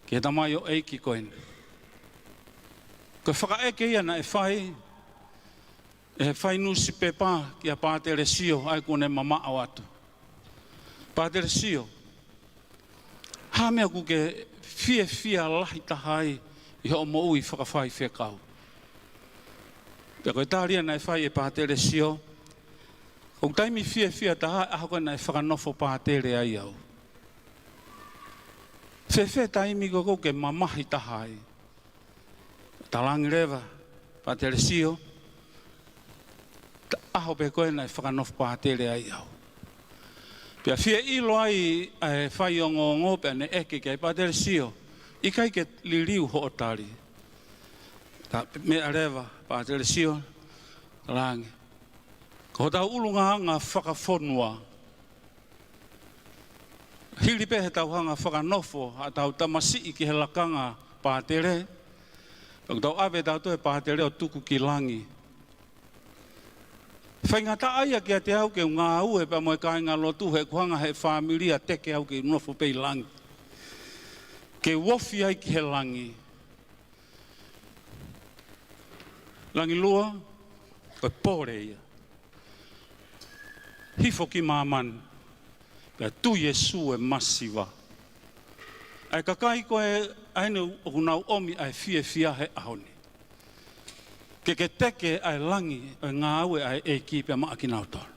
ki he tamaioʻeiki ko eni. Ko e fakaʻeke ia naʻe fai ʻe he fai nusipepa kia Pātele Sio, ʻa ia kuo ne mamaʻo atu. Pātele Sio, ha meʻa ʻoku ke fiefia lahi taha ai ʻi hoʻo moʻui fakafaifekau? Pea ko e tali ia naʻe fai ʻe Pātele Sio, ko ʻeku taimi fiefia taha ʻaho ko ē naʻe fakanofo Pātele ai au. Fēfē taimi ko ē ʻoku ke mamahi taha ai? Talaange leva Pātele Sio, ʻaho pē ko ē naʻe fakanofo Pātele ai au. Pea fie ʻilo ai ʻa e faiongoongo pea ne ʻeke ki ai Pātele Sio, ʻikai ke liliu hoʻo tali. Talaange leva Pātele Sio, talaange, ko hotau ʻulungaanga fakafonua, hili pē heʻetau hanga fakanofo haʻatau tamasiʻi ki he lakanga Pātele, ʻoku tau ʻave ʻe tautolu e Pātele ʻo tuku ki langi. Faingataʻa ia kiate au ke u ngāue pea mo e kāingalotu he ʻoku hanga ʻe he fāmili ʻo teke au ke u nofo pē ʻi langi, ke u ofi ai ki he langi. Langilua, ko e pole ia. Hifo ki māmani, pea tui e sū e masiva. ʻA e kakai ko ē ʻa eni ʻoku nau ʻomi ʻa e fiefia he ʻaho ni, ke ke teke ʻa e langi ʻo e ngāue ʻa e ʻEiki pea maʻa kinautolu.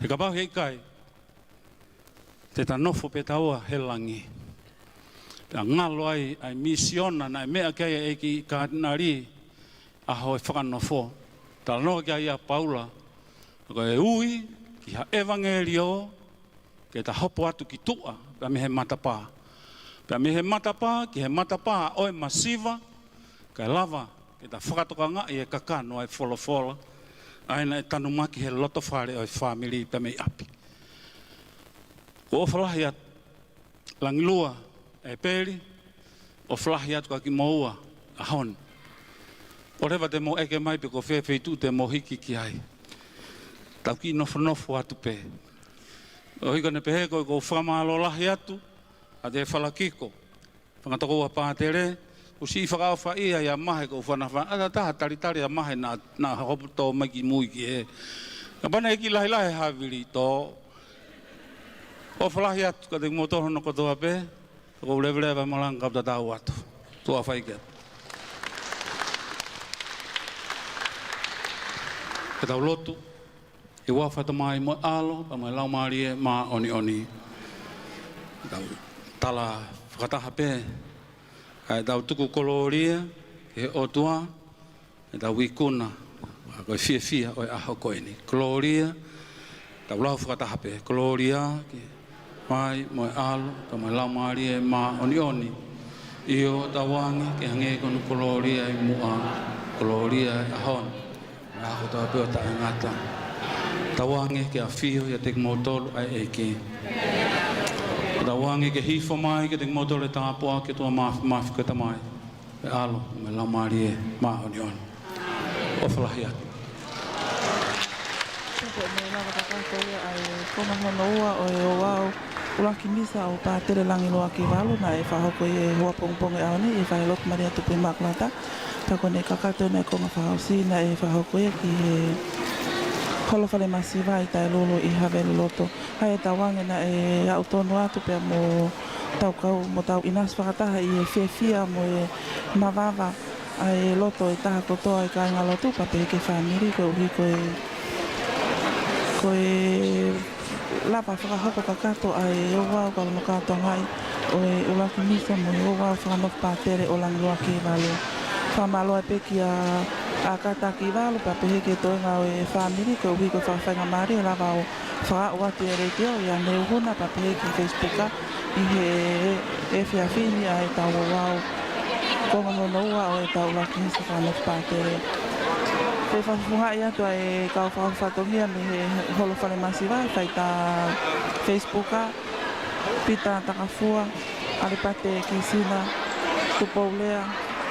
He kapau heʻikai, te ta nofo pē taua he langi. Pea ngalo ai ʻa e misiona naʻe meʻa ki ai e ʻEiki Katinali ʻaho e fakanofo. Talanoa ki ai ʻa Paula, ko e ui ki ha ʻevangeliō ke ta hopo atu ki tuʻa, pea mei he matapā. Pea mei he matapā ki he matapā ʻo e masiva, kae lava ke ta fakatokangaʻi e kakano ʻa e folofola, ʻa ia naʻe tanumaki he loto fale ʻo e fāmili pea mei ʻapi. Ko e ʻofa lahi atu, Langilua, ʻEpeli, ʻofa lahi atu kia kimoua ʻaho ni. ʻOleva te mou ʻeke mai pe ko fē feituʻu te mou hiki ki ai. Tau kiʻi nofonofo atu pē. ʻOi, ko ʻene pehē ko ē ʻoku ou fakamālō lahi atu ʻa e falakiko, fanga tokoua Pātele, ʻoku siʻi fakaʻofaʻia ʻa Mahe, ko e fana fana, ʻa e taha talitali ʻa Mahe naʻa, naʻa hopo tō mai ki mui ki he. Ka pea naʻe kiʻi lahilahi ha vili tō. ʻOfa lahi atu kiate kimoutolu hono kotoa pē, ʻoku ou leveleva malanga kau tatau atu. Tuʻa fai ke. Ke tau lotu. ʻI he huafa ʻo e Tamai mo e ʻAlo, pea mo e Laumālie Māʻoniʻoni. Tau tala fakataha pē, ʻa ʻetau tuku kolōlia ki he ʻOtua, ʻetau ikuna, ʻa ko e fiefia ʻo e ʻaho ko eni. Kolōlia, tau lau fakataha pē, kolōlia ki he Tamai mo e ʻAlo, pea mo e Laumālie Māʻoniʻoni. ʻIo, tauange ke hangē ko hono kolōlia ʻi muʻa, kolōlia ʻi he ʻaho ni, ʻa e ʻaho kotoa pē ʻo taʻengata. Tauange ke ʻafio ʻiate kimoutolu ʻa e ʻEiki. Tauange ke hifo mai kiate kimoutolu e tāpuaki ʻa e ʻOtua Māfimafi ko e Tamai, mo e ʻAlo, mo e Laumālie Māʻoniʻoni. ʻOfa lahi atu. Pea ko e meʻa lava kakato ia ʻa e konga hono ua ʻo e ouau ʻuluaki misa ʻo Pātele Langilua Kivalu naʻe fakahoko ʻi he huapongipongi ʻaho ni ʻi he falelotu Malia Tupu ʻImakulata. Pea ko ʻene kakato ʻena e konga fakaʻosi naʻe fakahoko ia ki he holo fale masiva ʻi Tailulu ʻi Haveleloto. ʻA ia tauange naʻe aʻu tonu atu pea mo tau kau mo tau ʻinasi fakataha ʻi he fiefia mo e mavava ʻa e loto ʻo e taha kotoa ʻa e kāingalotu pea pehē ki he fāmili koeʻuhi ko e, ko e lava fakahoko kakato ʻa e ouau ka lono kātoangaʻi ʻo e ʻuluaki misa mo e ouau fakanofo Pātele ʻo Langilua Kivalu. Fakamālō ai pē kia ʻAkata Kivalu pea pehē ki he toenga ʻo e fāmili koeʻuhi ko e fakafaingamālie ʻo lava ʻo fakaaʻu atu e letiō ʻi ʻaneuhu na pea pehē ki he Facebook ʻi he efiafi ni ʻa ʻetau ouau konga hono ua ʻo ʻetau ʻuluaki misa fakanofo Pātele. Fakafofongaʻi atu ʻa e kau fakafatongia mei he holo falemasiva, fai ʻeta Facebook ʻa Pita Takafua, ʻAlepate Kisina, Tupoulea,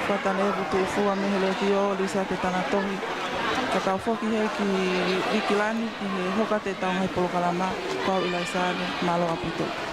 Fatalevu Tuʻifua mei he Letiō, Lisa Te Tanatohi, ka tau foki heni ki ʻIkilani, ki he hoko atu ʻetau ngaahi polokalama, ko au ʻIlaisa Ane, mālō ʻaupito.